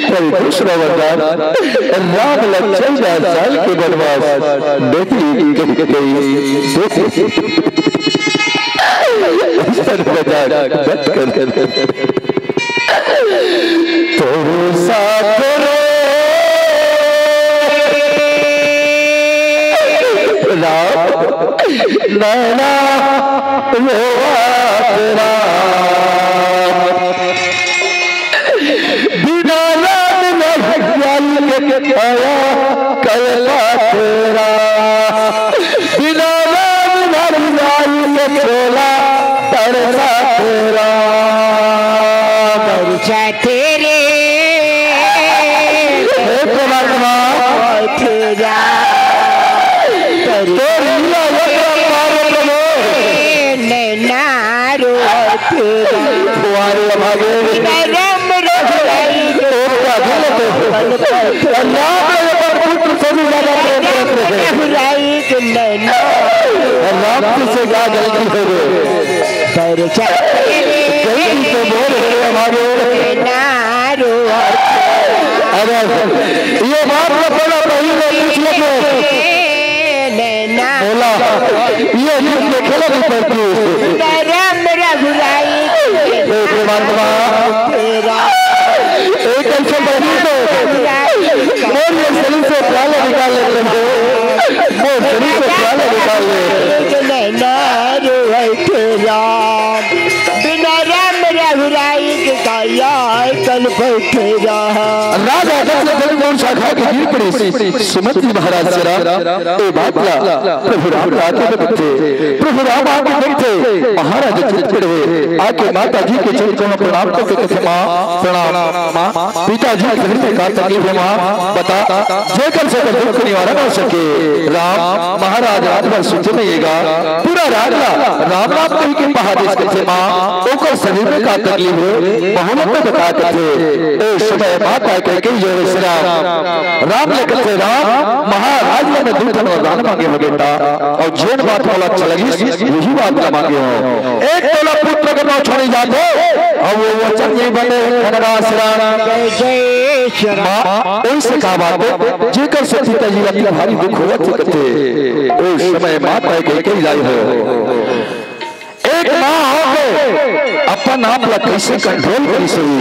पर दूसरा वरदान, राम ला चौदह साल के वनवास नहीं कही गई। ऐसा मजाक मत कर। तोर साथ रे राम, नैना रोवा तेरा। बिना राम नहीं लाल के आया कलका तेरा। बिना राम नहीं लाल के चोला तरसा तेरा। तरसा तेरे। हे परमात्मा, तेरा। तेरी लीला यत्र पार प्रभु। नैना रो तेरा। वारे भागे। नरम रघुराई। ओम का दिल तो। राम ने अपन पुत्र से भी ज्यादा प्रेम करते हैं। रघुराई के नैना। राम जी से क्या गलती हो गई? पर गलती तो बोल रहे हमारे। नैना रो अगर ये बात ला बड़ा बहिन ले पूछ लेते, ए नैना। बोला, ये गीत में खेला नहीं पड़ती। नरम रघुराई। ए परमात्मा, तेरा एक ऐसे बहिन को मोर ये शरीर से प्राण निकाल लेते हो, मोर शरीर से प्राण निकाल ले। नैना रो है तेरा। बिना राम रघुराई के काया कल बैठे रहा। राजा दशरथ जगमोहन शाखा के गिर पड़े सुमंत्री महाराज सरा। ए बात ला प्रभु राम आके देखथे, प्रभु राम आके देखथे, महाराज चित पड़े आके माता जी के चरण कमल प्रणाम करके कथे, माँ प्रणाम, माँ पिताजी के शरीर में का तकलीफ है माँ, बता, जेकर से दुख निवारण हो सके। राम महाराज रात भर सुते नहीं गा, पूरा रात ला राम राम कहि के पहाड़ देश कथे माँ, ओकर शरीर में का तकलीफ हो, बहुमत में बता कथे। ओ समय माता कह के जो है श्री राम, राम ले कथे, राम महाराज ले मैं दू ठन वरदान मांगे हो बेटा, और जेन बात मोला अच्छा लगिस, यही बात ला मांगे हो। एक तोला पुत्र के नौ छोड़ी जाते, और वो वचन नहीं बने, कनगा श्री राम। जय श्री राम। माँ, ओइसे का बात है, जेकर से पिताजी ला भारी दुख होवत हे कथे, ओ समय माता कह के जाय हो। एक माँ होके अपन आप ला कैसे कंट्रोल करी सही,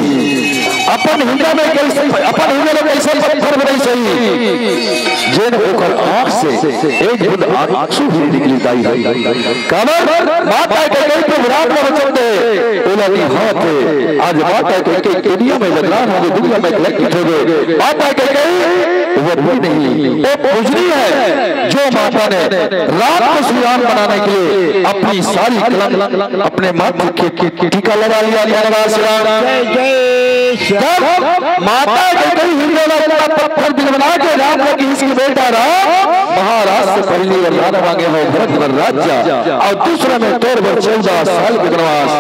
अपन हृदय में कैसे, अपन हृदय में कैसे पत्थर बनाई सही, जेन ओकर आँख से एक बूंद आंसू भी निकली दाई है। काबर माता कह के प्रभु राम ला वचन दे, ओला निभावत हे। आज माता कह के दुनिया में बदलाव हो गए, दुनिया में कलेक्ट हो गए। माता कह के वो भी नहीं, वो बुजरी है जो माता ने राम को श्री राम बनाने के लिए अपनी सारी कलम अपने माथे के टीका लगा लिया। जय श्री राम। जय श्री राम। जब माता कह के हिंदोला इतना पत्थर दिल बना के राम को कि इसकी बेटा राम महाराज से पहली वरदान मांगे हो भरत वर राज्य, और दूसरा में तोर बर चौदह साल के वनवास,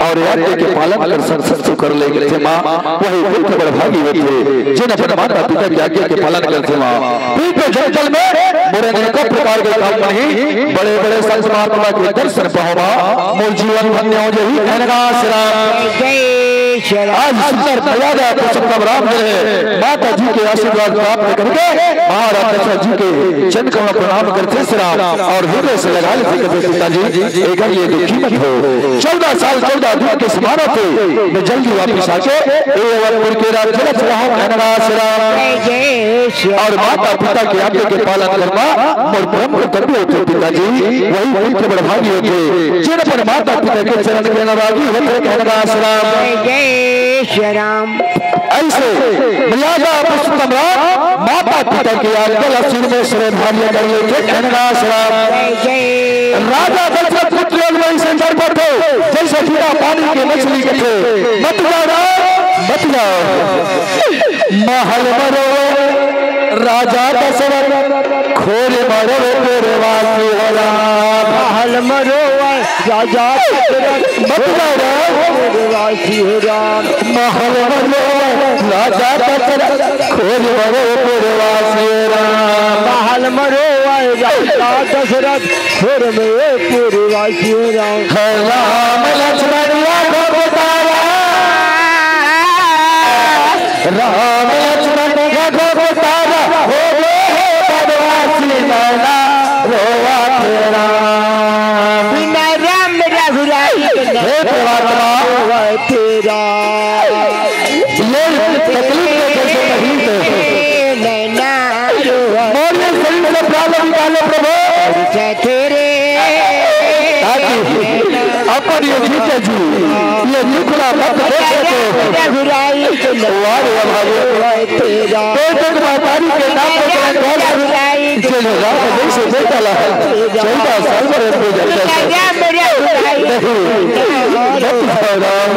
और आज्ञा के पालन कर संत संत कर ले गए थे माँ, वही पुत्र बड़भागी होते, जिन अपने माता पिता की आज्ञा के पालन करते माँ। पीठ पे जंगल में मोरे अनेकों प्रकार के काम नहीं, बड़े बड़े संत महात्मा के दर्शन पाओ माँ, मोर जीवन धन्य हो जही। कनगा श्री राम। जय श्री राम। आज सुंदर मर्यादा पुरुषोत्तम राम जी ने माता जी के आशीर्वाद प्राप्त करके महाराज दशरथ जी के चरण कमल प्रणाम करते श्री राम और हृदय से लगा लेते कहते, पिताजी एक ये दुखी मत हो। चौदह साल चौदह दिन के समारोह थे, मैं जल्दी वापिस आके ए अवधपुर के राज्य में चला हूँ। कनगा श्री राम। जय श्री राम। और माता पिता के आज्ञा के पालन करना मोर परम कर्तव्य होते पिताजी, वही पुत्र बड़भागी होते, जिन पर माता पिता के चरण के अनुरागी होते। कनगा श्री राम। जय श्री राम। ऐसे मर्यादा पुरुषोत्तम राम माता पिता की आज्ञा ला सिर में श्रद्धार्य कर लेते। कनगा श्री राम। जय जय। राजा दशरथ पुत्र लोग में इसे डर पड़ते, जैसे बिना पानी के मछली कथे, मत जाओ राम, मत जाओ। महल मरो राजा दशरथ, खोल मरो पुरवासी हो राम। महल मरो राजा दशरथ, मत जाओ राम। पुरवासी हो राम। महल मरो राजा दशरथ, खोल मरो पुरवासी हो राम। महल मरो राजा दशरथ, खोल मरो पुरवासी हो राम। हे राम लक्ष्मण राघव तारा, राम लक्ष्मण राघव तारा, हो गए हैं बनवासी नैना रोवा तेरा। बिना राम रघुराई के हे परमात्मा, रोवा तेरा। ये तकलीफ में कैसे नहीं तो। नैना रोवा मोर ये शरीर से प्राण निकालो प्रभु। से तेरे ताकि अपन ये जीते जी, ये टुकड़ा मत दे सके। रघुराई के नैना वाह रे भाई। रोवा तेरा। कोई तो महतारी के नाम पे तेरा कॉल रघुराई के इसे राम जैसे बेटा ला। चौदह साल में रहते जाते हैं। राम रघुराई। नहीं, मत जाओ राम,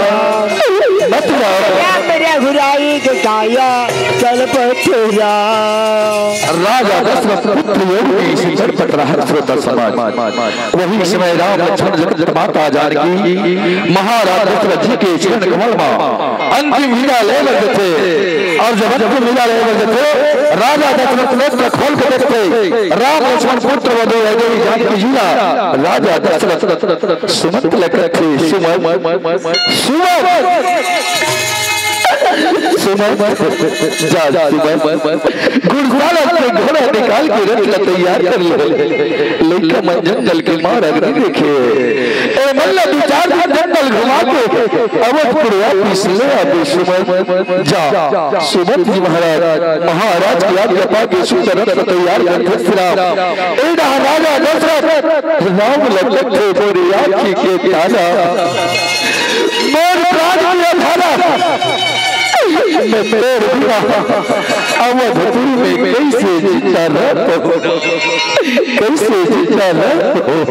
मत जाओ। राम रघुराई के काया चल पथरा। राजा दशरथ पुत्र योग में इसी झटपट रहा श्रोता समाज। वही समय राम लक्ष्मण जगत माता जानकी महाराज दशरथ जी के चरण कमल में अंतिम विदा ले लेते थे। और जब अंतिम विदा ले लेते थे, राजा दशरथ नेत्र खोल के देखते, राम लक्ष्मण पुत्र वधु वैदेही जानकी जी ला राजा दशरथ सुमंत लखत थे। सुमंत, सुमंत। सुमन, जा सुमन, गुड़साला के घोड़ा निकाल के रथ ला तैयार कर ले। लइका मन जंगल के मार अगनी देखे, ए मन ला दू चार दिन जंगल घुमा के अवधपुर वापिस ले आबे सुमन। जा, सुमंत जी महाराज, महाराज के आज्ञा पाके सुंदर रथ तैयार करथे श्री राम। ए डहा राजा दशरथ राम लखन थे मोरे आँखी के तारा, मोर प्राण के अधारा, मैं तोर बिना अवधपुर में कैसे जिंदा रह पाऊँ, कैसे जिंदा रह पाऊँ।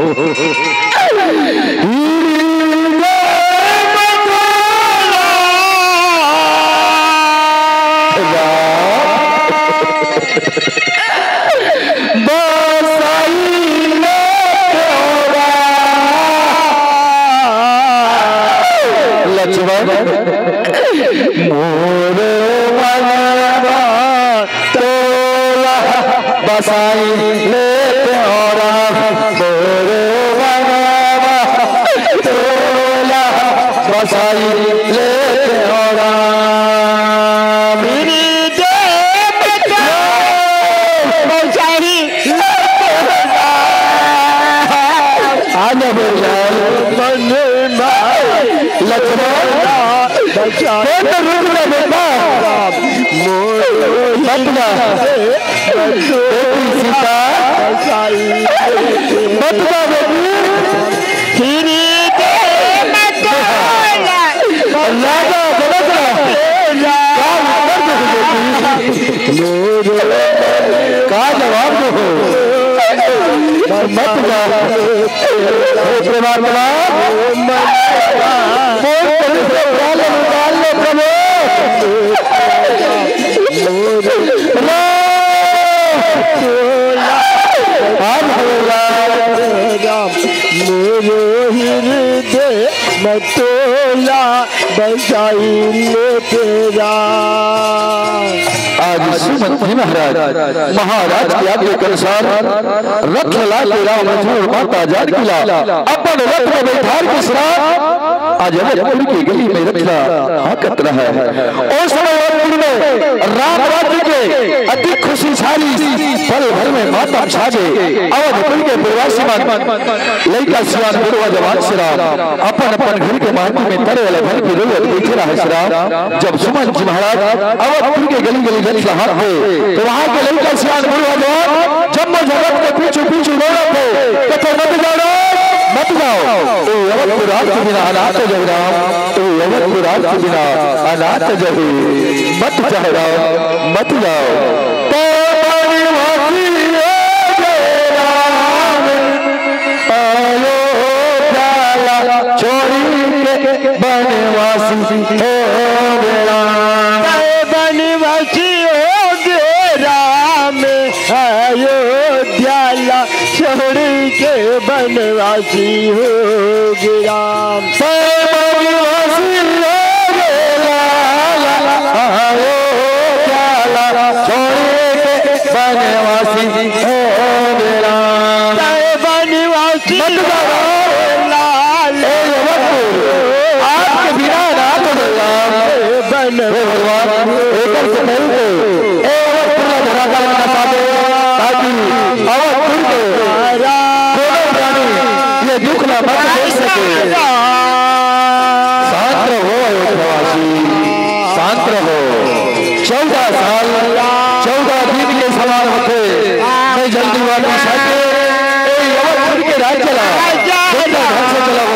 बसाई ले तोरा लक्ष्मण मोर मनवा तोला बसाई ले तोरा मोर मनवा तोला बसाई ले तोरा। मेरी देवता बसाई ले तोरा। आने बोला मन लक्ष्मण, बेटा रुक जा बेटा, मत जा। बेटी सीता, मत जा बेटी। राजा जनक, का उत्तर दे बेटी? का जवाब दे? मत जा। हे परमात्मा, मोर पवित्र प्राण निकाल ले प्रभु। राम। आज हो राम। राम, मोरो हृदय मत तोला बसाई ले तोरा। आज सुमंत जी महाराज महाराज के आज्ञा के अनुसार रथ ला के राम लक्ष्मण माता जानकी ला अपन रथ में बैठार के श्री राम आज अवधपुर के गली में रथ ला हाँकत रहा है। उस समय अवधपुर में राम राज्य के अति खुशी छाई, पल भर में मातम छा गे। अवधपुर के पुरवासी मन लइका सियान बुढ़वा जवान श्री राम अपन अपन घर के माटी में तरे वाला धन के रोवत बैठे रहे श्री राम। जब सुमंत जी महाराज अवधपुर के गली गली रथ ला हाँकथे, तो वहाँ के लइका सियान बुढ़वा जवान जम्मो जगत के पीछू पीछू दौड़त हे, कथे, "मत जाओ, मत जाओ, ए अवधपुर राज के बिना अनाथ जहि राम, ए अवधपुर राज के बिना अनाथ जहि, मत जाओ राम, मत जाओ।" तो बनवासी हो गे राम, अयोध्या ला छोड़ी के बनवासी हो गे राम। बनवासी हो गे राम, अयोध्या ला छोड़ के बनवासी हो गे राम। सब बनवासी हो गे लाला, अयोध्या ला छोड़ के बनवासी हो गे राम। सब बनवासी मत जाओ। लाल ए अवधपुर, आपके बिना अनाथ हो गए राम। बन हे भगवान, एकर से पहले ए अवधपुर ला धराशायी बना दे, ताकि अवधपुर के कोनो प्राणी ये दुख ला मत देख सके। शांत रहो अयोध्यावासी, शांत रहो। चौदह साल, चौदह दिन के समान होथे। मैं जल्दी वापस आके ए अवधपुर के राज्य ला सुंदर ढंग से चलाओ।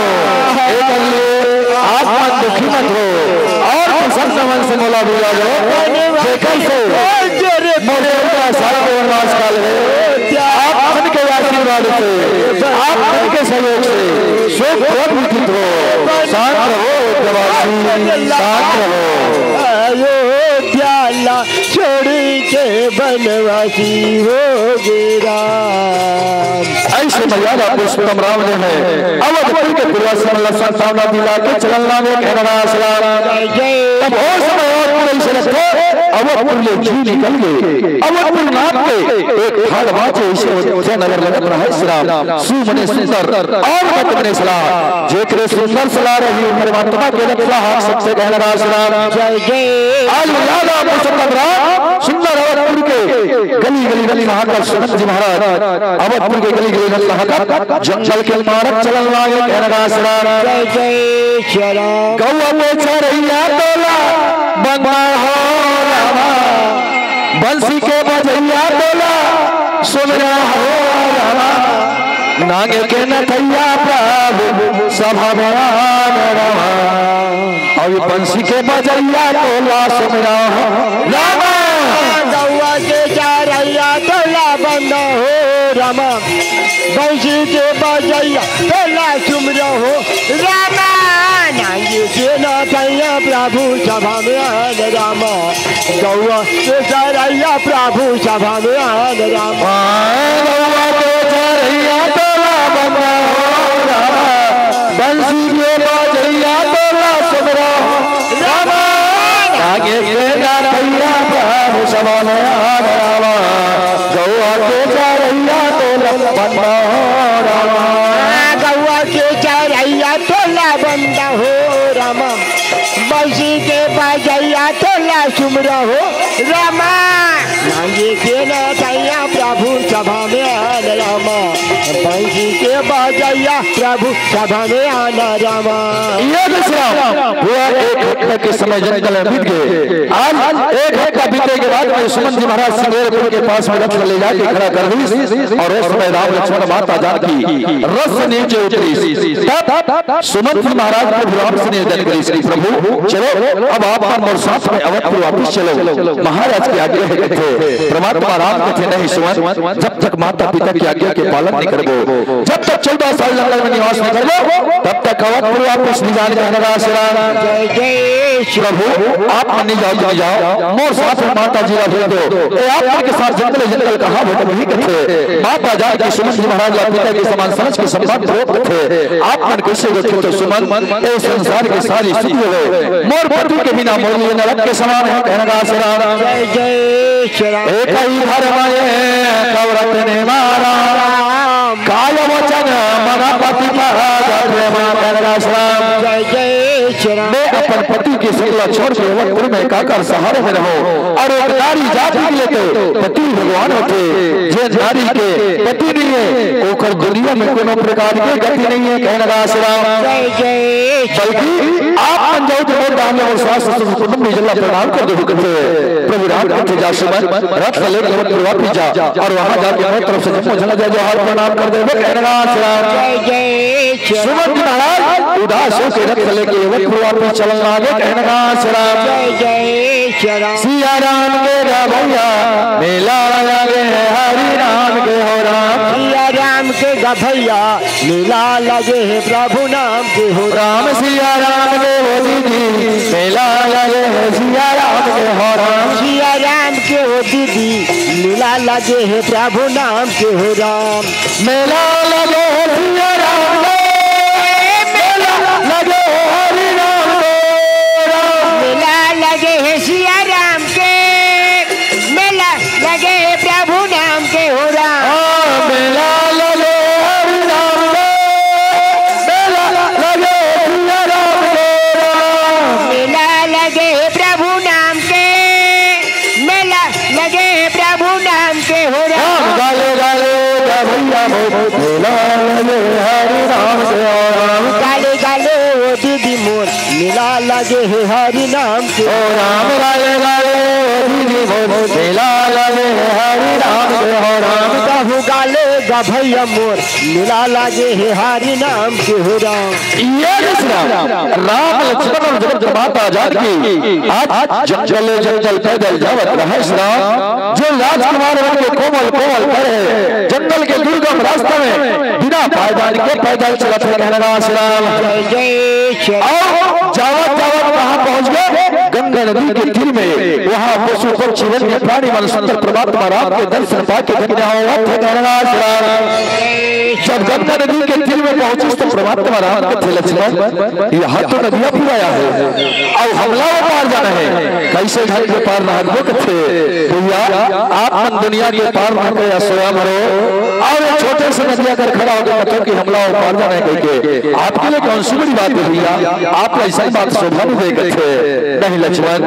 एकर लिए आप मन दुखी मत हो और प्रसन्न मन से मोला बुला लो। जेकर से मोर चौदह साल के वनवास काल में आप मन के आशीर्वाद से, आप मन के सहयोग से सुख और विकसित हो। शांत रहो अयोध्यावासी, शांत रहो। अयोध्या ला छोड़ के बनवासी हो गे राम। ऐसे मर्यादा पुरुषोत्तम राम ने है अवधपुर के पुरवासी मन ला सांत्वना दिला के चलना में कहना सलाम। तब ओ समय अवधपुर ऐसे रखे, अवधपुर ले जी निकल गए। अवधपुर के एक ठाढ़ बाचे, इसे जय नगर लगत रहे श्री राम। सुमने सुंदर और मत मने सलाह, जेकरे सुंदर सलाह रही, परमात्मा के रक्षा हाथ सबसे कहना राज राम। जय जय। आज याद आपको सब राम, सुंदर अवधपुर के गली गली रत्न हाकत सुमंत जी महाराज, अवधपुर के गली गली रत्न हाकत, जंगल के मारक चलन लागे कहना राज राम। जय जय श्री राम। गौआ के चरैया तोला बंदा हो रामा, बंसी के बजैया तोला सुमरा हो रामा, नागे के नथैया प्रभु सभा में आन रामा। अभी बंसी के बजैया तोला सुमरा हो रामा। गौआ के चरैया तोला बंदा हो रामा, बंसी के बजैया तोला सुमरा हो रामा। नागे के नथैया प्रभु सभा में आन रामा। गौआ के चरैया प्रभु सभा में आन रामा। गौआ के चरैया तोला बंदा हो रामा, बंसी के बजैया तोला सुमरा हो रामा। नागे के नथैया प्रभु सभा में आन रामा। गौआ के चरैया तोला बंदा हो रामा। गौआ के चरैया तोला बंदा हो रामा, बंसी के बजैया तोला सुमरा हो रामा। नागे के नथैया प्रभु सभा में आन रामा, बंसी के बजैया प्रभु सभा में आन रामा। ये विश्राम हुआ एक हफ्ते के समय जंगल में बीत गए। आज एक हफ्ता बीतने के बाद में सुमंत जी महाराज सिंगेरपुर के पास में रथ ले जाके खड़ा कर दी और उस समय राम लक्ष्मण माता जानकी रथ से नीचे उतरी। तब सुमंत जी महाराज प्रभु राम से निवेदन करी, "श्री प्रभु, चलो, अब आप मन मोर साथ में अवधपुर वापिस चलो।" महाराज की आज्ञा है कथे, परमात्मा राम कथे, "नहीं सुमंत, जब तक माता पिता की आज्ञा के पालन नहीं करबो, जब तक चौदह साल जंगल में निवास नहीं करबो, तब तक अवधपुर वापिस नहीं जाने का निराश राम।" जय जय श्री प्रभु, आप मन नहीं जाओ, नहीं जाओ, मोर साथ में माता जी ला भेज दो। ए, आप मन के साथ जंगल, जंगल कहाँ भटक नहीं कथे। माता जानकी सुमंत जी महाराज ला पिता के समान समझ के सम्मान पूर्वक रखे। आप मन कैसे रखे तो सुमन, ए संसार के सारी सुख हो, मोर पति के बिना मोर लिए नरक के समान है, कहना रास राम। जय जय श्री राम। एक ही धर्म ये कवरत ने मारा, काय वचन मन पति पराग प्रेमा, कहना रास राम। जय जय श्री राम। मैं अपन पति के संग ला छोड़ के अवधपुर में काकर सहारे में रहो। और एक नारी जाति के लिए तो पति भगवान होथे, जे नारी के पति नहीं है, ओकर दुनिया में कोनो प्रकार के गति नहीं है, कहना रास राम। जय जय। बल्कि आप मन जाओ तो मोर दाम और सास ससुर कुटुंब में जल्ला प्रणाम कर दो, कहते प्रभु राम कहते जा सुमन, रथ ले अवधपुर वापिस जा और वहां जाके मोर तरफ से जम्मो झला जय जोहार प्रणाम कर दे, कहना रास राम। जय जय। सुमंत महाराज उदास होकर रथ लेके अवधपुर वापिस चलन लागे, कहना रास राम। जय जय श्री राम। सिया राम के गा भैया, मेला लगे है हरि राम के हो राम। सिया राम के गा भैया, मेला लगे है प्रभु नाम के हो राम। सिया राम के हो दीदी, मेला लगे है सिया राम के हो राम। सिया राम के हो दीदी, मेला लगे है प्रभु नाम के हो राम। मेला लगे है सिया राम के, मेला लगे है हरि राम के राम। मेला लगे है सिया राम के, मेला लगे है प्रभु नाम के हो राम। हाँ, मेला लगे हरि राम के, मेला लगे सिया राम के राम। मेला लगे है प्रभु नाम के, मेला लगे है प्रभु नाम के हो राम। राम गाले गाले जा भैया मोर, मेला लगे हरि राम के हो राम। गाले गाले ओ दीदी मोर, मेला लगे है हरि नाम के। ओ राम गाले गाले ओ दीदी मोर, मेला लगे है हरि राम के हो राम। कहू गाले गा भैया मोर, मेला लगे है हरि नाम के हो राम। ये श्री राम, राम लक्ष्मण और जगत माता जानकी आज जंगल जंगल पैदल जावत रहे श्री राम। जो राजकुमार बन के कोमल कोमल कर है, जंगल के दुर्गम रास्ते में बिना पायदान के पैदल चलत है, कहना रास राम। जय जय श्री राम। और जावत जावत कहाँ पहुँच गए? गंगा नदी के तीर में वहाँ पशु पक्षी वन्य प्राणी मन सुंदर परमात्मा राम के दर्शन पाके धन्य होवत हे। कहना श्रावण जब गंगा नदी के तीर में पहुंचिस तो परमात्मा राम कथे, लक्ष्मण, यहाँ तो नदिया पुराया है, अब हमला वो पार जाना है, कैसे ढंग के पार रहबो? कथे, भैया, आप मन दुनिया के पार ना करे, सोया मरो, और ये छोटे से नदिया कर खड़ा होकर कथो कि हमला वो पार जाना है कह के, आपके लिए कौन सी बड़ी बात है भैया? आप ऐसा बात शोभा नहीं दे। कथे, नहीं लक्ष्मण,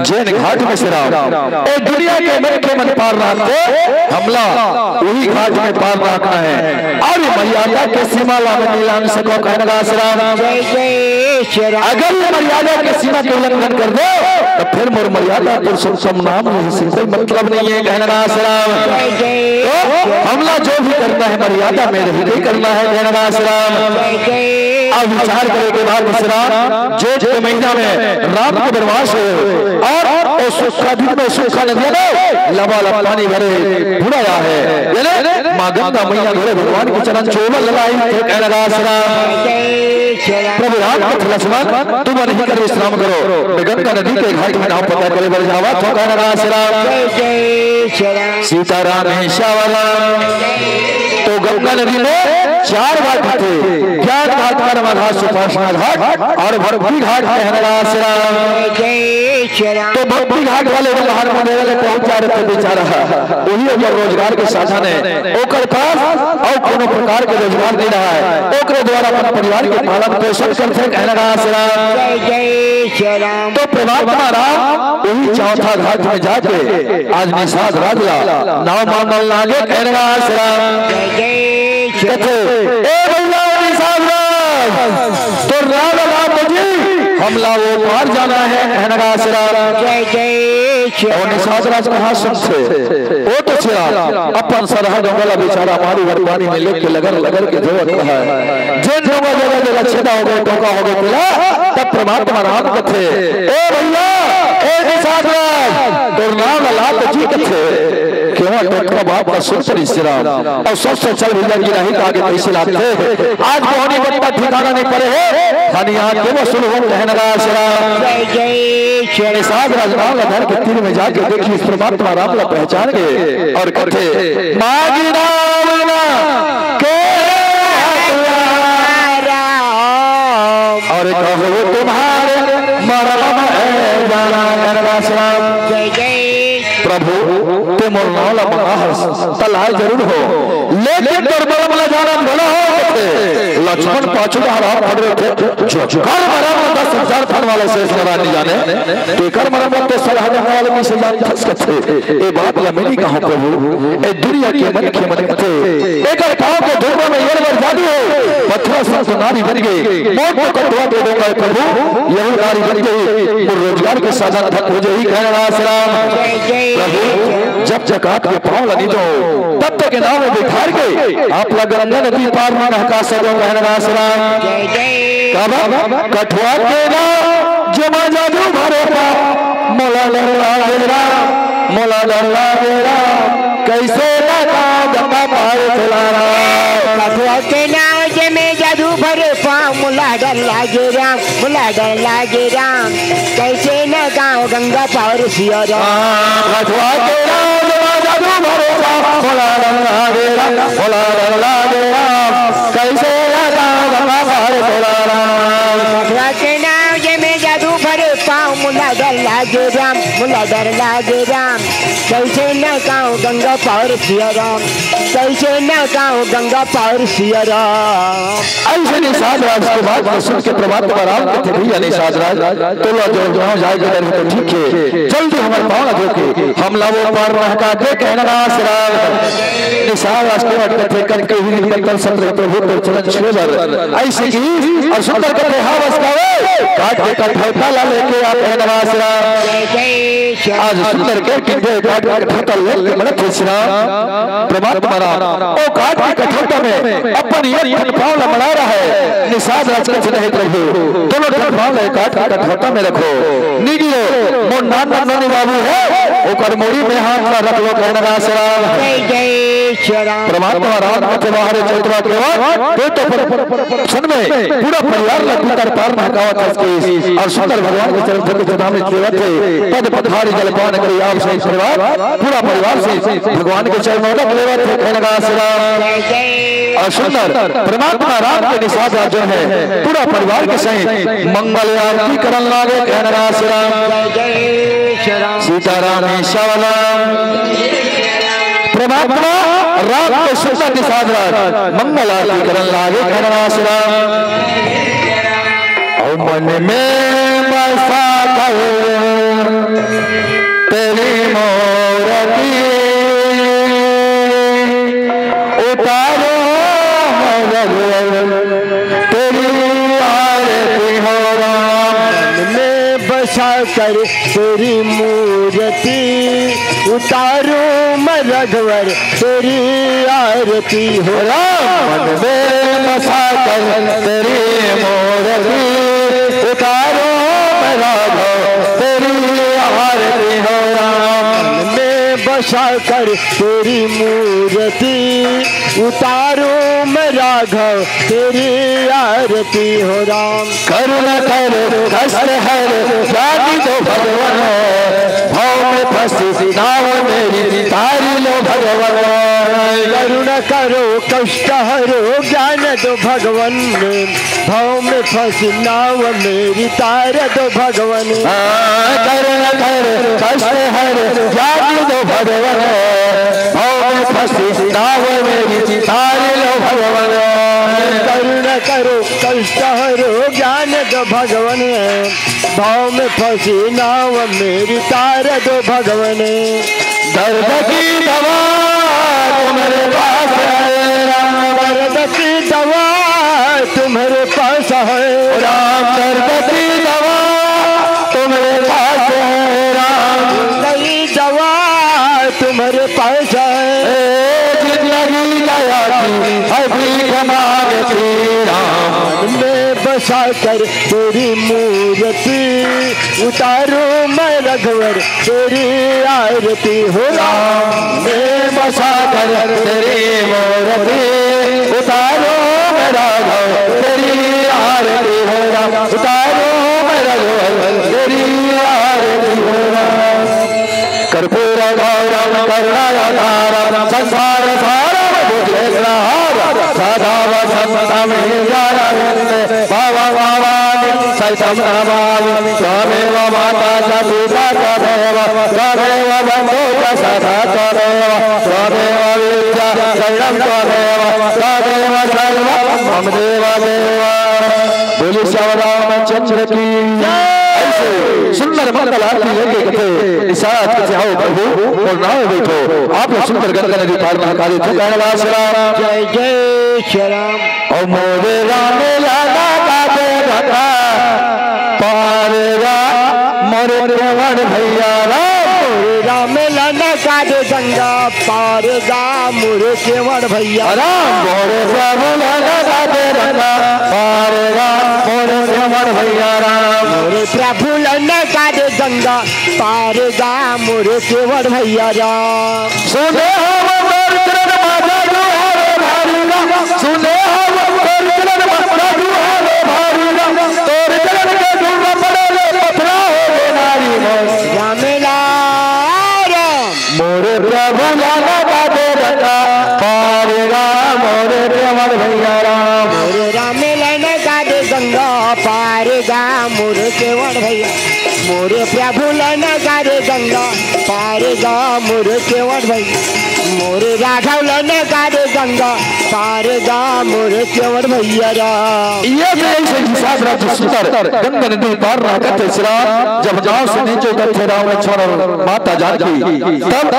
जेन घाट में श्रावण ए दुनिया के मन के मन पार रहते, हमला वही घाट में पार रखना है। और मर्यादा के सीमा ला नहीं लांघ सको। कहना श्रावण जय जय श्री राम। अगर ये मर्यादा के सीमा के उल्लंघन कर दो तो फिर मोर मर्यादा पुरुषोत्तम नाम से कोई मतलब नहीं है। कहना श्रावण जय जय तो हमला जो भी करना है मर्यादा में रह के करना है। कहना श्रावण जय जय। अब विचार करे के बाद श्रावण जेठ के महीना में राम के वनवास हो और ओ सुखा दिन में सुखा नदिया में लबालब पानी भरे बुढ़ाया है। यानी माँ गंगा मैया घरे भगवान के चरण चोमल लाई थे। कहना श्रावण प्रभु राम कथे, लक्ष्मण, तुम नहीं कर विश्राम करो, मैं गंगा नदी के घाट में नाव पता करे बर जावा थो। कहना श्रावण जय जय श्री राम। सीताराम है श्यावला। तो गंगा नदी में चार घाट थे, ज्ञान घाट, कर्म घाट, सुपासना घाट और भक्ति घाट। कहना श्रावण जय श्री राम। तो भक्ति घाट वाले जब हर मंदिर वाले पहुंच जा रहे थे बेचारा, वही ओकर रोजगार के साधन है, ओकर पास और कोनो प्रकार के रोजगार नहीं रहा है, ओकरे द्वारा अपन परिवार के पालन पोषण करते। कहना श्रावण जय जय श्री राम। तो परमात्मा राम वही चौथा घाट में जाके आज निषाद राज ला नाव मांगल लागे। कहना श्रावण जय जय श्री राम। कथे, ए भैया निषाद राज, तो राम राम जी, हमला वो पार जाना है। कहना श्रावण जय जय श्री और राम। निषाद राज कहाँ सुनथे? ओ तो श्रावण अपन सरहा डोंगला बेचारा मारी वर पानी में लेके लगन लगन के धोवत रहा है। जेन डोंगा जगह जगह छेदा हो गए, टोका हो गए, बोला, तब परमात्मा राम कथे, ए भैया, ए निषाद राज, तोर नाम ला तो जी कथे, केवा टोका बात का सुन परी श्रावण, और सोच सोच चल भैया कि नहीं तो आगे कैसे लागथे। आज मोहनी बंदा ठिकाना नहीं पड़े है, हनी आके वो सुन हो। कहना श्रावण जय जय श्री राम। निषाद राज नाव ला धर के तीर में जाके देखी परमात्मा राम ला पहचान गए और कथे, मागी नाम ना के हथियारा। और कहो तुम्हारे मरम है जाना। कहना श्रावण जय जय। प्रभु, ते मोर नाव ला मंगा हस, त लाय जरूर हो, लेकिन तोर मरम ला जानन भला हो। कथे, लक्ष्मण पाछू डहर हाथ खड़े रथे, जो कर मरम ला दस हजार फन वाले शेष नारायण नहीं जाने, तेकर मरम ला तो सरहा डोंगला वाले कैसे जान? कथे, ए बात ला मैं नहीं कहूँ प्रभु, ए दुनिया के मन के मन कथे, एकर पाँव के धूल में एर बर जादू हो, पथरा संत नारी बन गए, मौत को कटवा दे दूंगा प्रभु, यही नारी बन गई, मोर रोजगार के साधन धन हो जाई। कहना श्रावण प्रभु, जब जकात के पाँव ला नी दो, तब तक नाव में बिठार के आप ला गंगा नदी पार में नहका सको। कहना श्रावण कब कठुआ के ना जमा जादू भरे पा, मोला डर लागे राम, मोला डर लागे राम, कैसे ना गाँव गंगा पार चला राम। कठुआ के नाव जेमे जादू भरे पा, मोला डर लागे राम, मोला डर लागे राम, कैसे न गाँव गंगा पार सिया राम। कठुआ के नाव जेमे जादू भरे पा, मोला डर लागे राम, मोला डर लागे राम, कैसे न गाँव गंगा पार चला राम। कठुआ के नाव जेमे जादू भरे पा, मोला डर लागे राम, मोला डर लागे राम, कैसे न गाँव गंगा पार सिया राम, कैसे न गाँव गंगा पार सिया राम। ऐसे निषाद राज के बात को सुन के परमात्मा राम कथे, भैया निषाद राज, तोला जो गाँव जाए के डर है तो ठीक है, जल्दी हमर पाँव ला धो के हमला वो पार नहका दे। कहना श्रावण निषाद राज के बात कथे, कब के ही पत्तल संत प्रभु तोर चरण छुए बर। ऐसे की और सुंदर कथे, हाँ बस गावे, काट के कठौता ला लेके आप। कहना श्रावण आज सुंदर के किंदे काट के कठौता ले के मड़त हे श्रावण। परमात्मा राम ओ काट के कठौता में अपन एक ठन पाँव ला मड़ा रहा है। निषाद राज कथे, नहीं प्रभु, दोनों ठन पाँव ला काट के कठौता में रखो, नी गिरो, मोर नान नन्नू बाबू है, ओकर मुड़ी में हाथ ला रख लो। कहना श्रावण जय जय परमात्मा राम के बाहर चौथवा केवट, तो, तो पर, पर, पर, पर, सन में पूरा परिवार ला पीतर पार महकावत हस के, और सुंदर भगवान के चरण धर के चरणामृत लेवत हे, पद पधारी जलपान करी आप सहित परिवार, पूरा परिवार से भगवान के चरणोदक लेवत हे, कहना श्री राम। और सुंदर परमात्मा राम के निषाद राज जो है, पूरा परिवार के सहित मंगल आरती करन लागे, कहना श्री राम। सीताराम ही सबल राम। परमात्मा राम के सुंदर निषाद राज मंगल आरती करन लागे, कहना श्री राम। और मन में बसा कर तेरी मूरति उतारो मैं रघुवर, तेरी आरती हो राम। मन में बसा कर तेरी मूरति उतारूं मैं रघुवर, तेरी आरती हो राम। मन में बसा कर तेरी मूरति उतारूं मैं राघव, तेरी आरती हो राम। मन में बसा कर तेरी मूरति उतारूं मैं राघव, तेरी आरती हो राम। करुण कर कष्ट हर ज्ञान दो भगवन, भव में फंसी नाव मेरी तारी लो भगवन। करुण करो कष्ट हरो ज्ञान दो भगवन, भव में फंसी नाव मेरी तार दो भगवन। हाँ, करुण कर कष्ट हर ज्ञान दो भगवन, भव में फंसी नाव मेरी तारी लो भगवन। करुण करो कष्ट हरो ज्ञान दो भगवन, भव में फंसी नाव मेरी तार दो भगवन। दर्द की दवा तुम्हारे पास है राम। दर्द की दवा तुम्हारे पास है राम। दर्द की दवा तुम्हारे पास है राम। जिंदगी दवा तुम्हारे पास है। ए, जिंदगी दया की है भीख मांगती राम। मन में बसा कर तेरी मूरति उतारूं मैं रघुवर, तेरी आरती हो राम। मन में बसा कर तेरी मूरति उतारूं मैं राघव, तेरी आरती हो राम। उतारूं मैं रघुवर, तेरी आरती हो राम। कर्पूर गौरम करुणावतारम संसार सारम भुजगेन्द्रहारम सदा वसंतम हृदयारविंदे भवम भवानी सहितम नमामि। त्वमेव माता च पिता च देव त्वमेव बंधु च सखा च देव त्वमेव विद्या शरणम त्वमेव त्वमेव सर्वम मम देव देव। बोलिए श्याम रामचंद्र की। ऐसे सुंदर मंगल आरती लेके कथे निषाद कथे, "आओ प्रभु, मोर नाव बैठो।" आप लोग सुंदर गंगा नदी पार में हका देथे, कहना श्री राम। जय जय श्री राम। ओ मोरे राम लाला का दे रखा पार रा मोरे केवड़ भैया राम। मोरे राम लाला का दे गंगा पार गा मोरे केवड़ भैया राम। मोरे प्रभु लाला का दे रखा पार गा मोरे केवड़ भैया राम। मोरे प्रभु लाला का दे गंगा पार गा मोरे केवड़ भैया राम। सुने हम तोर चरण माता दुआरे भारी राम। सुने हम तोर चरण माता दुआरे भारी राम। तोर चरण के धूल पड़े रे पथरा हो गे नारी मोर। राम लाला राम। मोरे प्रभु लाला का दे रखा पार गा मोरे केवड़ भैया राम। मोरे राम लाला का दे गंगा पार गा मोरे केवड़ भैया। मोरे प्रभु लाला का दे गंगा पार गा मोरे केवड़ भैया। मोरे राघव लाला का दे गंगा पार गा मोरे केवड़ भैया राम। ये तो ऐसे हिसाब रहा सुंदर गंगा नदी पार रहा करते श्री राम। जब नाव से नीचे उतरते राम लक्ष्मण और माता जानकी, तब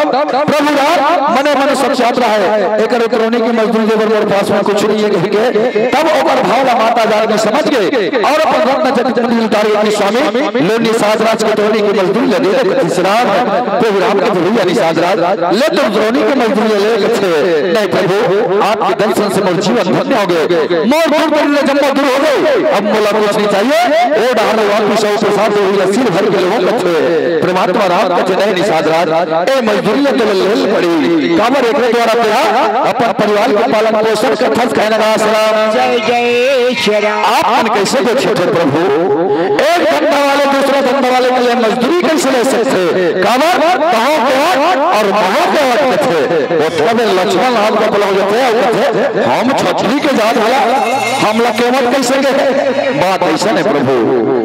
प्रभु राम मने मन साक्षात रहा है। एकर उतरौनी की मजदूरी देवर मोर पास में कुछ नहीं है कह के, तब ओकर भाव ला माता जानकी समझ के और अपन रत्न जटित मंदिर उतार के, "स्वामी, लो निषाद राज के उतरौनी की मजदूरी लगे।" श्री राम, प्रभु राम के भैया निषाद राज, "ले तुम उतरौनी की मजदूरी ले।" "नहीं प्रभु, आपके दर्शन से मोर जीवन धन्य हो गए, मोर दुख दलिद्र जम्मो दूर हो गए, अब मोला कुछ नहीं चाहिए।" ओ डहर वापस आओ, प्रसाद दे भैया, सिर भर के लोगों कथे। परमात्मा राम कथे, "नहीं निषाद राज, ए मजदूरी तो ले पड़ी।" काबर एकर द्वारा तेहा अपन परिवार के पालन पोषण करथस, कहे नगास राम। जय जय श्री राम। आप मन कैसे देखे थे प्रभु, एक धंधा वाले दूसरा धंधा वाले के लिए मजदूरी कैसे ले सकथे? काबर तहूं के वट अउ महूं के वट कथे। ओतका बेर लक्ष्मण राम के बलवा जथे अउ कथे, हम छत्री के जात वाला, हमला केवट कैसे कहे? बात अइसन हे प्रभु,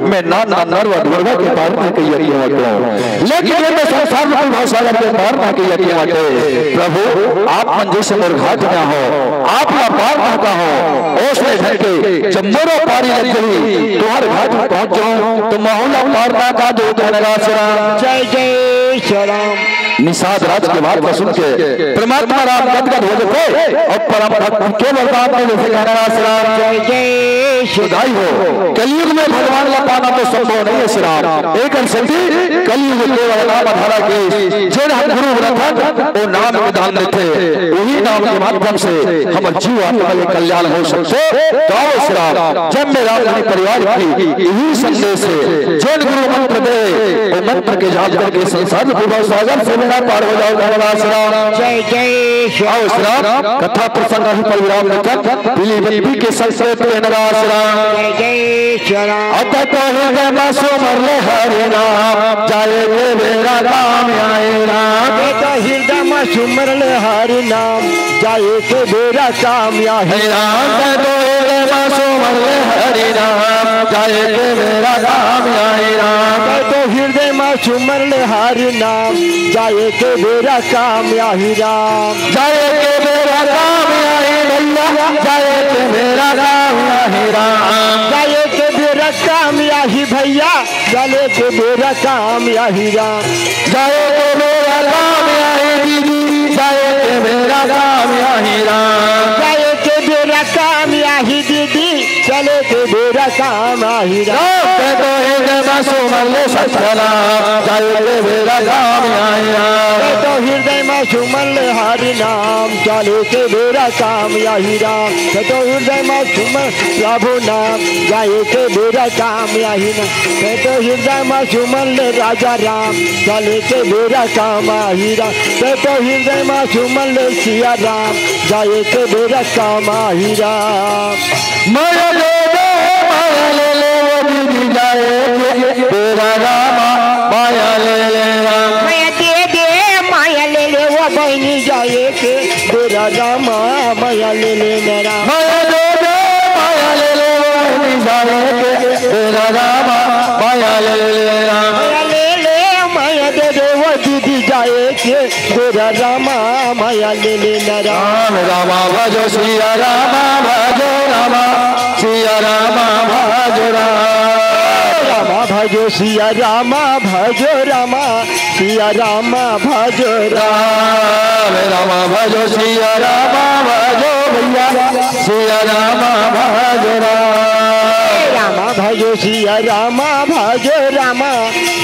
मैं नान नर व ढोरवा के पार ना कइया केवट हों, लेकिन ये तो संसार में कोई भाषा लगे पार ना कइया केवट हे। प्रभु, आप मन जइसे मोर घाट में हो, आप ला पार ना का हो, ओसने ढंग के जब मोरो पारी लग जाही, तुंहर घाट में पहुंच जाहूं, तो महूं ला पार ना का दो, कहे नगास राम। जय जय श्री राम। निषाद राज के बात ला सुन के परमात्मा राम गदगद हो जथे अउ परम भक्त के वरदान दे देथे, कहे नगास राम। जय जय श्री। तो दाई हो, कलयुग में भगवान ला पाना तो संभव नहीं हे श्री राम। एकर सेती कलयुग के वरदान धारा के जेन हम गुरु व्रत हन, ओ नाम के दान देथे, उही नाम के माध्यम से हमर जीव आत्मा के कल्याण हो सकथे। तो आओ श्री राम, जब मैं राम धनी परिवार की इही संदेश हे, जेन गुरु मंत्र दे, ओ मंत्र के जाप करके संसार के भवसागर से बेड़ा पार हो जाओ, कहे नगास राम। जय जय श्री। आओ श्री राम, कथा प्रसंग अहीं पर विराम देथन। पीली बत्ती के संकेत, कहे नगास राम। जय जय श्री राम। अत तो हृदय में सुमर ले हरि नाम, जाए के बेरा काम आए राम। अत तो हृदय में सुमर ले हरि नाम, जाए के बेरा काम आए हे राम। अत तो हृदय में सुमर ले हरि नाम, जाए के बेरा काम आए राम। अत तो हृदय में सुमर ले हरि नाम, जाए के बेरा काम आही राम। जाए के बेरा काम आही भैया, जाए के बेरा काम आही राम। जाए के बेरा काम आही भैया, जाए के बेरा काम आही राम। जाए के बेरा काम आही दीदी, जाए के बेरा काम आही राम। जाए के बेरा काम आही दीदी, चले के बेरा काम आही राम। राम के तो हृदय में सुमर ले सत्यनाम, जाए के बेरा काम आही राम। के तो हृदय में सुमर ले हरि नाम, चले के बेरा काम आही राम। के तो हृदय में सुमर प्रभु नाम, जाए के बेरा काम आही राम। के तो हृदय में सुमर ले राजा राम, चले के बेरा काम आही राम। के तो हृदय में सुमर ले सिया राम, जाए के बेरा काम आही राम। माया दे दे, माया ले ले, वो दीदी जाए के बेरा रामा, माया ले ले राम। माया दे दे, माया ले ले, वो बहिनी जाए के बेरा रामा, माया ले ले ना राम। माया दे दे, माया ले ले, वो बहिनी जाए के बेरा रामा, माया ले ले राम। माया ले ले, माया दे दे, वो दीदी जाए के बेरा रामा, माया ले ले ना राम। राम रामा भजो सिया रामा भजो रामा, सिया रामा भजो राम। रामा भजो सिया रामा भजो रामा, सिया रामा भजो राम। राम रामा भजो सिया रामा भजो भैया, सिया रामा भजो राम। रामा भजो सिया रामा भजो रामा,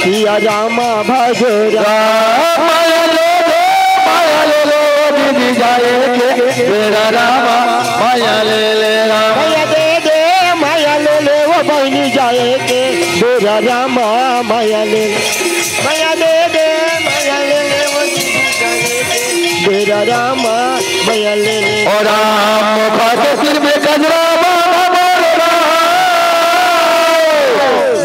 सिया रामा भजो राम। राम माया ले ले, माया ले ले, वो दीदी जाए के बेरा रामा, माया ले ले राम। माया दे दे, माया ले ले, वो बहिनी जाए के बेरा रामा, माया ले ले। माया दे दे, माया ले ले, वो दीदी जाए के बेरा रामा, माया ले ले। ओ राम मुखा के सिर में गजरा बाबा मोरे राम।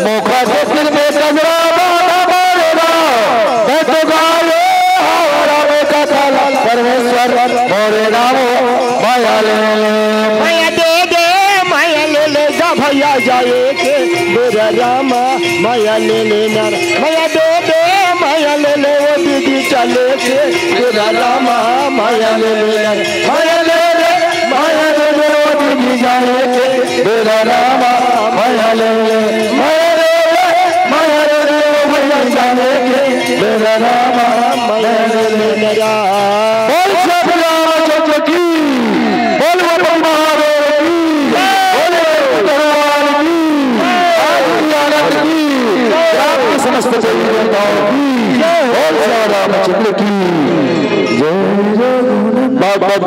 मुखा के सिर में गजरा बाबा मोरे राम। मैं तो गायो हवा में कथा परमेश्वर मोरे राम माया ले ले। माया दे दे, माया ले ले, जा भैया जाए के बेरा रामा, माया ले ले ना। माया दे दे, माया ले ले, वो दीदी चले के बेरा रामा, माया ले ले ना। माया ले ले, माया ले ले, वो दीदी जाए के बेरा रामा, माया ले ले। माया ले ले, माया ले ले, वो दीदी जाए के बेरा रामा, माया ले ले ना। बोल सब रामचंद्र की, बोल भगवान महादेव की, बोले भगवान की, आनंद की, राम समस्त देवी देवताओं की, बोल श्री रामचंद्र की जय। बाप, बाप